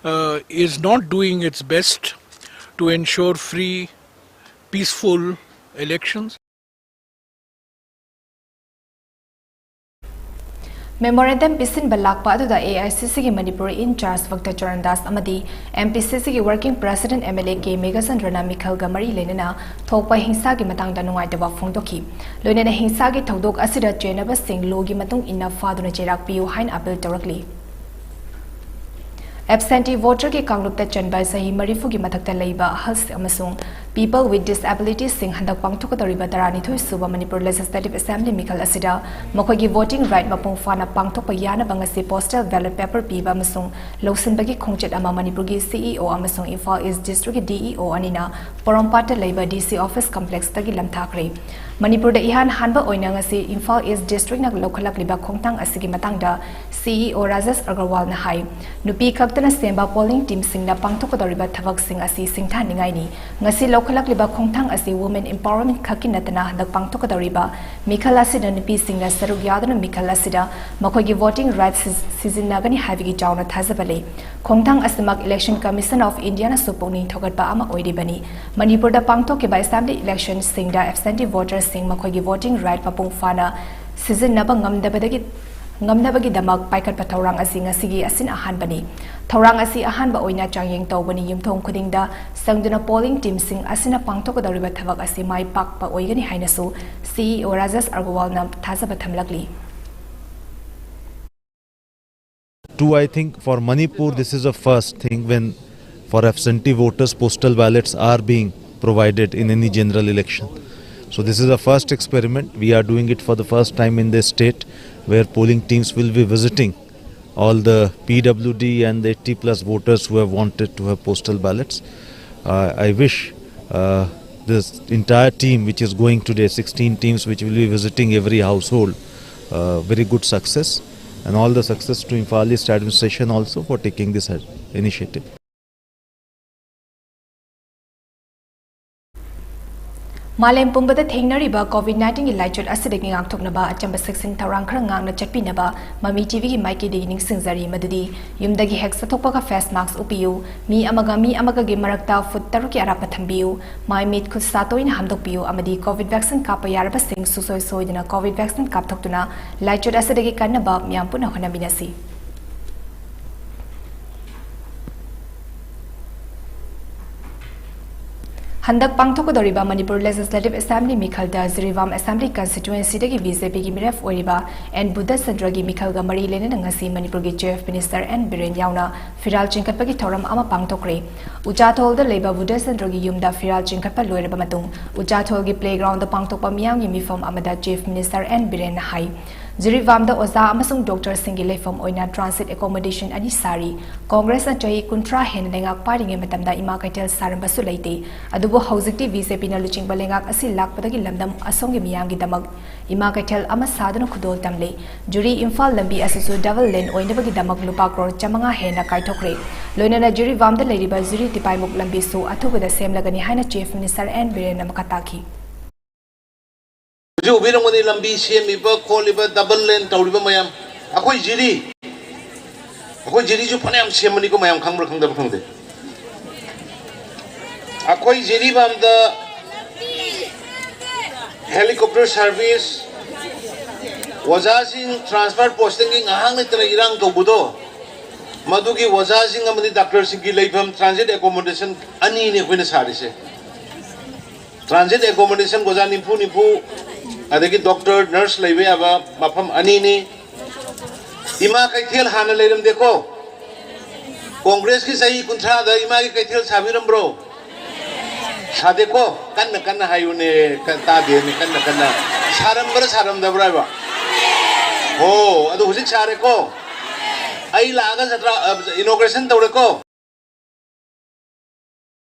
uh, is not doing its best to ensure free, peaceful elections. Memorandum ꯄꯤꯁꯤꯟꯕ ꯂꯥꯛꯄ ꯑꯗꯨꯗ AICCꯒꯤ Manipur in charge Bhakta Charan Das ꯑꯃꯗꯤ MPCCꯒꯤ working president MLA K Meghachandraꯅ ꯃꯤꯈꯜꯒ ꯃꯔꯤ ꯂꯩꯅꯅ ꯊꯣꯛꯄ ꯍꯤꯡꯁꯥꯒꯤ ꯃꯇꯥꯡꯗ ꯅꯨꯡꯉꯥꯏꯇꯕ ꯐꯣꯡꯗꯣꯛꯈꯤ꯫ ꯂꯣꯏꯅꯅ ꯍꯤꯡꯁꯥꯒꯤ ꯊꯧꯗꯣꯛ ꯑꯁꯤꯗ ꯆꯦꯟꯅꯕꯁꯤꯡ lawꯒꯤ ꯃꯇꯨꯡ ꯏꯟꯅ ꯐꯥꯗꯨꯅ ꯆꯩꯔꯥꯛ ꯄꯤꯌꯨ ꯍꯥꯏꯅ appeal ꯇꯧꯔꯛꯂꯤ꯫ Absentee voterꯒꯤ ꯀꯥꯡꯂꯨꯞꯇ ꯆꯟꯕ ꯆꯍꯤ ꯃꯔꯤꯐꯨꯒꯤ ꯃꯊꯛꯇ ꯂꯩꯕ ꯑꯍꯜꯁꯤꯡ ꯑꯃꯁꯨꯡ people with disabilitiesꯁꯤꯡ ꯍꯟꯗꯛ ꯄꯥꯡꯊꯣꯛꯀꯗꯧꯔꯤꯕ ꯇꯔꯥꯅꯤꯊꯣꯏ ꯁꯨꯕ ꯃꯅꯤꯄꯨꯔ Legislative Assembly ꯃꯤꯈꯜ ꯑꯁꯤꯗ ꯃꯈꯣꯏꯒꯤ voting right ꯃꯄꯨꯡ ꯐꯥꯅ ꯄꯥꯡꯊꯣꯛꯄ ꯌꯥꯅꯕ ꯉꯁꯤ postal ballot paper ꯄꯤꯕ ꯑꯃꯁꯨꯡ ꯂꯧꯁꯤꯟꯕꯒꯤ ꯈꯣꯡꯆꯠ ꯑꯃ ꯃꯅꯤꯄꯨꯔꯒꯤ CEO ꯑꯃꯁꯨꯡ ꯏꯝꯐꯥꯜ East Districtꯀꯤ DEO ꯑꯅꯤꯅ ꯄꯣꯔꯣꯝꯄꯥꯠꯇ ꯂꯩꯕ DC office complexꯇꯒꯤ ꯂꯝꯊꯥꯈ꯭ꯔꯦ꯫ ꯃꯅꯤꯄꯨꯔꯗ ꯏꯍꯥꯟ ꯍꯥꯟꯕ ꯑꯣꯏꯅ ꯉꯁꯤ ꯏꯝꯐꯥꯜ East Districtꯅ ꯂꯧꯈꯠꯂꯛꯂꯤꯕ ꯈꯣꯡꯊꯥꯡ ꯑꯁꯤꯒꯤ ꯃꯇꯥꯡꯗ CEO Rajesh Agarwalꯅ ꯍꯥꯏ, ꯅꯨꯄꯤ ꯈꯛꯇꯅ ꯁꯦꯝꯕ polling teamꯁꯤꯡꯅ ꯄꯥꯡꯊꯣꯛꯀꯗꯧꯔꯤꯕ ꯊꯕꯛꯁꯤꯡ ꯑꯁꯤ ꯁꯤꯡꯊꯥꯅꯤꯡꯉꯥꯏꯅꯤ꯫ ꯉꯁꯤ ꯂꯧꯈꯠ ꯈꯣꯠꯂꯛꯂꯤꯕ ꯈꯣꯡꯊꯥꯡ ꯑꯁꯤ women empowerment ꯈꯛꯀꯤ ꯅꯠꯇꯅ ꯍꯟꯗꯛ ꯄꯥꯡꯊꯣꯛꯀꯗꯧꯔꯤꯕ ꯃꯤꯈꯜ ꯑꯁꯤꯗ ꯅꯨꯄꯤꯁꯤꯡꯅ ꯁꯔꯨꯛ ꯌꯥꯗꯨꯅ ꯃꯤꯈꯜ ꯑꯁꯤꯗ ꯃꯈꯣꯏꯒꯤ voting right ꯁꯤ-, ꯁꯤꯖꯤꯟꯅꯒꯅꯤ ꯍꯥꯏꯕꯒꯤ ꯆꯥꯎꯅ ꯊꯥꯖꯕ ꯂꯩ꯫ ꯈꯣꯡꯊꯥꯡ ꯑꯁꯤꯃꯛ Election Commission of Indiaꯅꯁꯨ ꯄꯨꯛꯅꯤꯡ ꯊꯧꯒꯠꯄ ꯑꯃ ꯑꯣꯏꯔꯤꯕꯅꯤ꯫ ꯃꯅꯤꯄꯨꯔꯗ ꯄꯥꯡꯊꯣꯛꯈꯤꯕ assembly electionꯁꯤꯡꯗ absentee votersꯁꯤꯡ ꯃꯈꯣꯏꯒꯤ voting right ꯃꯄꯨꯡ ꯐꯥꯅ ꯁꯤꯖꯤꯟꯅꯕ ꯉꯝꯗꯕꯗꯒꯤ, ꯉꯝꯅꯕꯒꯤꯗꯃꯛ ꯄꯥꯏꯈꯠꯄ ꯊꯧꯔꯥꯡ ꯑꯁꯤ ꯉꯁꯤꯒꯤ ꯑꯁꯤꯅ ꯑꯍꯥꯟꯕꯅꯤ꯫ ꯊꯧꯔꯥꯡ ꯑꯁꯤ ꯑꯍꯥꯟꯕ ꯑꯣꯏꯅ ꯆꯥꯡꯌꯦꯡ ꯇꯧꯕꯅꯤ꯫ ꯌꯨꯝꯊꯣꯡ ꯈꯨꯗꯤꯡꯗ ꯆꯪꯗꯨꯅ polling teamꯁꯤꯡ ꯑꯁꯤꯅ ꯄꯥꯡꯊꯣꯛꯀꯗꯧꯔꯤꯕ ꯊꯕꯛ ꯑꯁꯤ ꯃꯥꯏ ꯄꯥꯛꯄ ꯑꯣꯏꯒꯅꯤ ꯍꯥꯏꯅꯁꯨ CEO Rajesh Agrawalꯅ ꯊꯥꯖꯕ ꯊꯝꯂꯛꯂꯤ꯫ Two, I think for Manipur, this is a first thing when for absentee voters, postal ballots are being provided in any general election. So this is a first experiment. We are doing it for the first time in this state, where polling teams will be visiting all the P W D and the eighty plus voters who have wanted to have postal ballots. Uh, I wish uh, this entire team which is going today, sixteen teams which will be visiting every household, uh, very good success, and all the success to Imphal East administration also for taking this initiative. ꯃꯥꯂꯦꯝ ꯄꯨꯝꯕꯗ ꯊꯦꯡꯅꯔꯤꯕ COVID nineteenꯒꯤ ꯂꯥꯏꯆꯠ ꯑꯁꯤꯗꯒꯤ ꯉꯥꯛꯊꯣꯛꯅꯕ ꯑꯆꯝꯕ ꯆꯦꯛꯁꯤꯟ ꯊꯧꯔꯥꯡ ꯈꯔ ꯉꯥꯛꯅ ꯆꯠꯄꯤꯅꯕ ꯃꯃꯤ TVꯒꯤ ꯃꯥꯏꯀꯩꯗꯒꯤ ꯅꯤꯡꯁꯤꯡꯖꯔꯤ, ꯃꯗꯨꯗꯤ ꯌꯨꯝꯗꯒꯤ ꯍꯦꯛ ꯆꯠꯊꯣꯛꯄꯒ face mask ꯎꯞꯄꯤꯌꯨ, ꯃꯤ ꯑꯃꯒ ꯃꯤ ꯑꯃꯒꯒꯤ ꯃꯔꯛꯇ foot ꯇꯔꯨꯛꯀꯤ ꯑꯔꯥꯞꯄ ꯊꯝꯕꯤꯌꯨ, ꯃꯥꯏ ꯃꯤꯠ ꯈꯨꯠ ꯁꯥ ꯇꯣꯏꯅ ꯍꯥꯝꯗꯣꯛꯄꯤꯌꯨ ꯑꯃꯗꯤ COVID vaccine ꯀꯥꯞꯄ ꯌꯥꯔꯕꯁꯤꯡ ꯁꯨꯡꯁꯣꯏ ꯁꯣꯏꯗꯅ COVID vaccine ꯀꯥꯞꯊꯣꯛꯇꯨꯅ ꯂꯥꯏꯆꯠ ꯑꯁꯤꯗꯒꯤ ꯀꯟꯅꯕ ꯃꯤꯌꯥꯝ ꯄꯨꯟꯅ ꯍꯣꯠꯅꯃꯤꯟꯅꯁꯤ꯫ ꯍꯟꯗꯛ ꯄꯥꯡꯊꯣꯛꯀꯗꯧꯔꯤꯕ Manipur Legislative Assembly ꯃꯤꯈꯜꯗ Jiribam Assembly Constituencyꯗꯒꯤ BJPꯒꯤ ꯃꯤꯔꯦꯞ ꯑꯣꯏꯔꯤꯕ ꯑꯦꯟ ꯕꯨꯙꯆꯟꯗ꯭ꯔꯒꯤ ꯃꯤꯈꯜꯒ ꯃꯔꯤ ꯂꯩꯅꯅ ꯉꯁꯤ ꯃꯅꯤꯄꯨꯔꯒꯤ Chief Minister ꯑꯦꯟ ꯕꯤꯔꯦꯟ ꯌꯥꯎꯅ ꯐꯤꯔꯥꯜ ꯆꯤꯡꯈꯠꯄꯒꯤ ꯊꯧꯔꯝ ꯑꯃ ꯄꯥꯡꯊꯣꯛꯈ꯭ꯔꯦ꯫ ꯎꯆꯥꯊꯣꯜꯗ ꯂꯩꯕ ꯕꯨꯙꯆꯟꯗ꯭ꯔꯒꯤ ꯌꯨꯝꯗ ꯐꯤꯔꯥꯜ ꯆꯤꯡꯈꯠꯄ ꯂꯣꯏꯔꯕ ꯃꯇꯨꯡ ꯎꯆꯥꯊꯣꯜꯒꯤ playgroundꯗ ꯄꯥꯡꯊꯣꯛꯄ ꯃꯤꯌꯥꯝꯒꯤ ꯃꯤꯐꯝ ꯑꯃꯗ Chief Minister ꯑꯦꯟ ꯕꯤꯔꯦꯟꯅ ꯍꯥꯏ, ꯖꯤꯔꯤꯕꯥꯝꯗ ꯑꯣꯖꯥ ꯑꯃꯁꯨꯡ ꯗꯣꯛꯇꯔꯁꯤꯡꯒꯤ ꯂꯩꯐꯝ ꯑꯣꯏꯅ transit accommodation ꯑꯅꯤ ꯁꯥꯔꯤ꯫ ꯀꯣꯡꯒ꯭ꯔꯦꯁꯅ ꯆꯍꯤ ꯀꯨꯟꯊ꯭ꯔꯥ ꯍꯦꯟꯅ ꯂꯩꯉꯥꯛ ꯄꯥꯏꯔꯤꯉꯩ ꯃꯇꯝꯗ ꯏꯃꯥ ꯀꯩꯊꯦꯜ ꯁꯥꯔꯝꯕꯁꯨ ꯂꯩꯇꯦ꯫ ꯑꯗꯨꯕꯨ ꯍꯧꯖꯤꯛꯇꯤ ꯕꯤ ꯖꯦ ꯄꯤꯅ ꯂꯨꯆꯤꯡꯕ ꯂꯩꯉꯥꯛ ꯑꯁꯤ ꯂꯥꯛꯄꯗꯒꯤ ꯂꯝꯗꯝ ꯑꯁꯣꯝꯒꯤ ꯃꯤꯌꯥꯝꯒꯤꯗꯃꯛ ꯏꯃꯥ ꯀꯩꯊꯦꯜ ꯑꯃ ꯁꯥꯗꯨꯅ ꯈꯨꯗꯣꯜ ꯇꯝꯂꯦ꯫ ꯖꯤꯔꯤ ꯏꯝꯐꯥꯜ ꯂꯝꯕꯤ ꯑꯁꯤꯁꯨ double lane ꯑꯣꯏꯅꯕꯒꯤꯗꯃꯛ ꯂꯨꯄꯥ ꯀ꯭ꯔꯣꯔ ꯆꯥꯃꯉꯥ ꯍꯦꯟꯅ ꯀꯥꯏꯊꯣꯛꯈ꯭ꯔꯦ꯫ ꯂꯣꯏꯅꯅ ꯖꯤꯔꯤꯕꯥꯝꯗ ꯂꯩꯔꯤꯕ ꯖꯤꯔꯤ ꯇꯤꯄꯥꯏꯃꯨꯛ ꯂꯝꯕꯤꯁꯨ ꯑꯊꯨꯕꯗ ꯁꯦꯝꯂꯒꯅꯤ ꯍꯥꯏꯅ ꯆꯤꯐ ꯃꯤꯅꯤꯁꯇꯔ ꯑꯦꯟ ꯕꯤꯔꯦꯟꯅ ꯃꯈꯥ ꯇꯥꯈꯤ꯫ ꯍꯧꯖꯤꯛ ꯎꯕꯤꯔꯝꯒꯅꯤ, ꯂꯝꯕꯤ ꯁꯦꯝꯃꯤꯕ ꯈꯣꯠꯂꯤꯕ, double lane ꯇꯧꯔꯤꯕ ꯃꯌꯥꯝ꯫ ꯑꯩꯈꯣꯏ ꯖꯤꯔꯤ, ꯑꯩꯈꯣꯏ ꯖꯤꯔꯤꯁꯨ ꯐꯅꯌꯥꯝ ꯁꯦꯝꯕꯅꯤꯀꯣ, ꯃꯌꯥꯝ ꯈꯪꯕ꯭ꯔꯥ ꯈꯪꯗꯕ꯭ꯔꯥ ꯈꯪꯗꯦ꯫ ꯑꯩꯈꯣꯏ ꯖꯤꯔꯤꯕꯥꯝꯗ helicopter service, ꯑꯣꯖꯥꯁꯤꯡ transfer postingꯒꯤ ꯉꯥꯏꯍꯥꯛ ꯂꯩꯇꯅ ꯏꯔꯥꯡ ꯇꯧꯕꯗꯣ, ꯃꯗꯨꯒꯤ ꯑꯣꯖꯥꯁꯤꯡ ꯑꯃꯗꯤ ꯗꯥꯛꯇꯔꯁꯤꯡꯒꯤ ꯂꯩꯐꯝ transit accommodation ꯑꯅꯤꯅꯤ ꯑꯩꯈꯣꯏꯅ ꯁꯥꯔꯤꯁꯦ꯫ Transit accommodation ꯑꯣꯖꯥ ꯅꯤꯐꯨ ꯅꯤꯐꯨ, ꯑꯗꯒꯤ ꯗꯣꯛꯇꯔ, ꯅꯔꯁ ꯂꯩꯕ ꯌꯥꯕ ꯃꯐꯝ ꯑꯅꯤꯅꯤ꯫ ꯏꯃꯥ ꯀꯩꯊꯦꯜ ꯍꯥꯟꯅ ꯂꯩꯔꯝꯗꯦꯀꯣ꯫ ꯀꯣꯡꯒ꯭ꯔꯦꯁꯀꯤ ꯆꯍꯤ ꯀꯨꯟꯊ꯭ꯔꯥꯗ ꯏꯃꯥꯒꯤ ꯀꯩꯊꯦꯜ ꯁꯥꯕꯤꯔꯝꯕ꯭ꯔꯣ? ꯁꯥꯗꯦꯀꯣ? ꯀꯟꯅ ꯀꯟꯅ ꯍꯥꯏꯌꯨꯅꯦ, ꯀ-, ꯇꯥꯗꯦꯅꯦ, ꯀꯟꯅ ꯀꯟꯅ꯫ ꯁꯥꯔꯝꯕ꯭ꯔꯥ ꯁꯥꯔꯝꯗꯕ꯭ꯔꯥ ꯍꯥꯏꯕ? ꯑꯣ, ꯑꯗꯨ ꯍꯧꯖꯤꯛ ꯁꯥꯔꯦꯀꯣ? ꯑꯩ ꯂꯥꯛꯑꯒ ꯖꯇ꯭ꯔꯥ, ꯑ, inauguration ꯇꯧꯔꯦꯀꯣ?